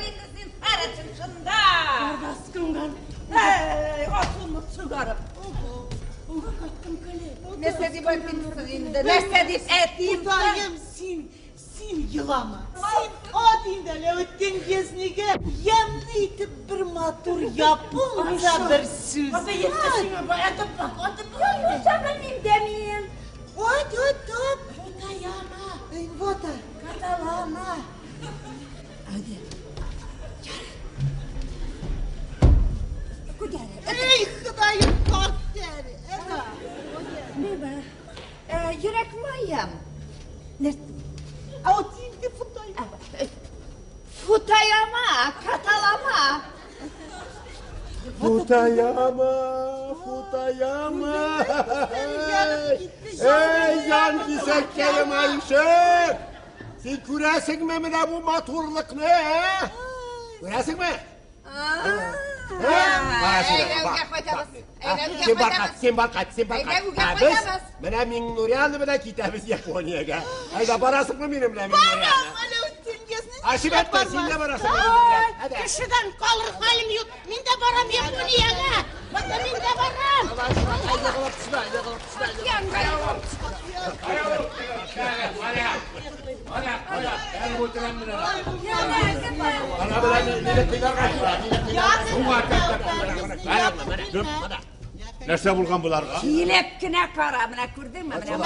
инде зинһар өчен шунда. Баскынган. Әй, асылны чыгарып. Уга кайттым, кили. Нәрсә дип әйтим инде? Нәрсә дип әйтим? Ходаем, син, син елама. Син ат инде Әләветдин гизнигә ямьле итеп бер матур японча бер сүз. Ата етте сиңа, бай, атып бак, атып бак. Юкса белмим дә мин. Ат, ат, ат. Футаяма, Вот. каталана. Эй, Ходаем, карт тәре. Әнә. Миңа йөрәк маем. А вот инде Футаяма. Футаяма, каталама. Футаяма, Футаяма. Ey jan кисәккәем Айшә! Син күрәсеңме менә бу матурлыкны, ә? Күрәсеңме? Әйдә, кайтабыз. Әйдә, Син бар кайт, син бар кайт, син бар Әйдә, кайт. үгә Ә без кайтабыз. менә Миңнуряны белән китәбез Япониягә. Әйдә барасыңмы минем белән Миңнуряны? Барам, Әләветдин гизни. Ашибәттә син дә барасың. Әйдә. Кешедән калыр хәлем юк. Мин дә барам Япониягә. Бата мин дә барам. Егылып төшмә, егылып төшмә. Ана белән мине кыйнарга килә, мине кыйнарга. Нәрсә булган боларга? Килеп кенә кара, менә күрдеңме? Менә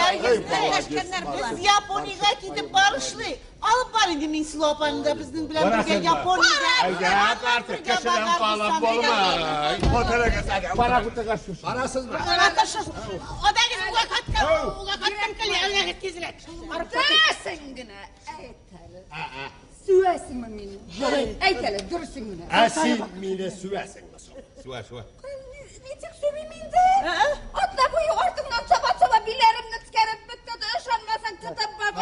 Берләшкәннәр без Япониягә китеп барышлый. Алып бар инде Миңсылу апаны да безнең белән бергә Япониягә. Әйдә, артык кешедән калып булмый. Бара күтәргә шушы. Барасызмы? Адагыз уга каткан, уга каттым кили, әйдәгез тизрәк. Барып Дөресен генә әйт әле. Сүәсеңме мине? Әйт әле, дөресен генә. Ә син мине сүәсеңме соң? Сүә, сүә. Ничек сүмим инде? Атна буе артыңнан чаба-чаба биләремне тикәреп бетте. Ышанмасаң тотып бар.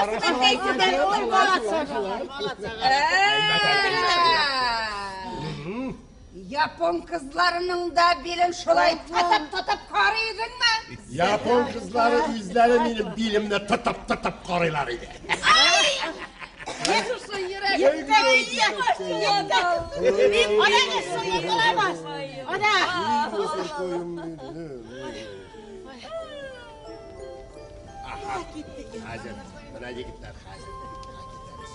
Япон кызларының да билен шулай тотып-тотып карый идеңме? Япон кызлары үзләре минем билемне тотып-тотып карыйлар иде. Шушы йөрәк. Адагыз соңга каламас. Ада. Хәзер, менә егетләр, хәзер. Китәбез.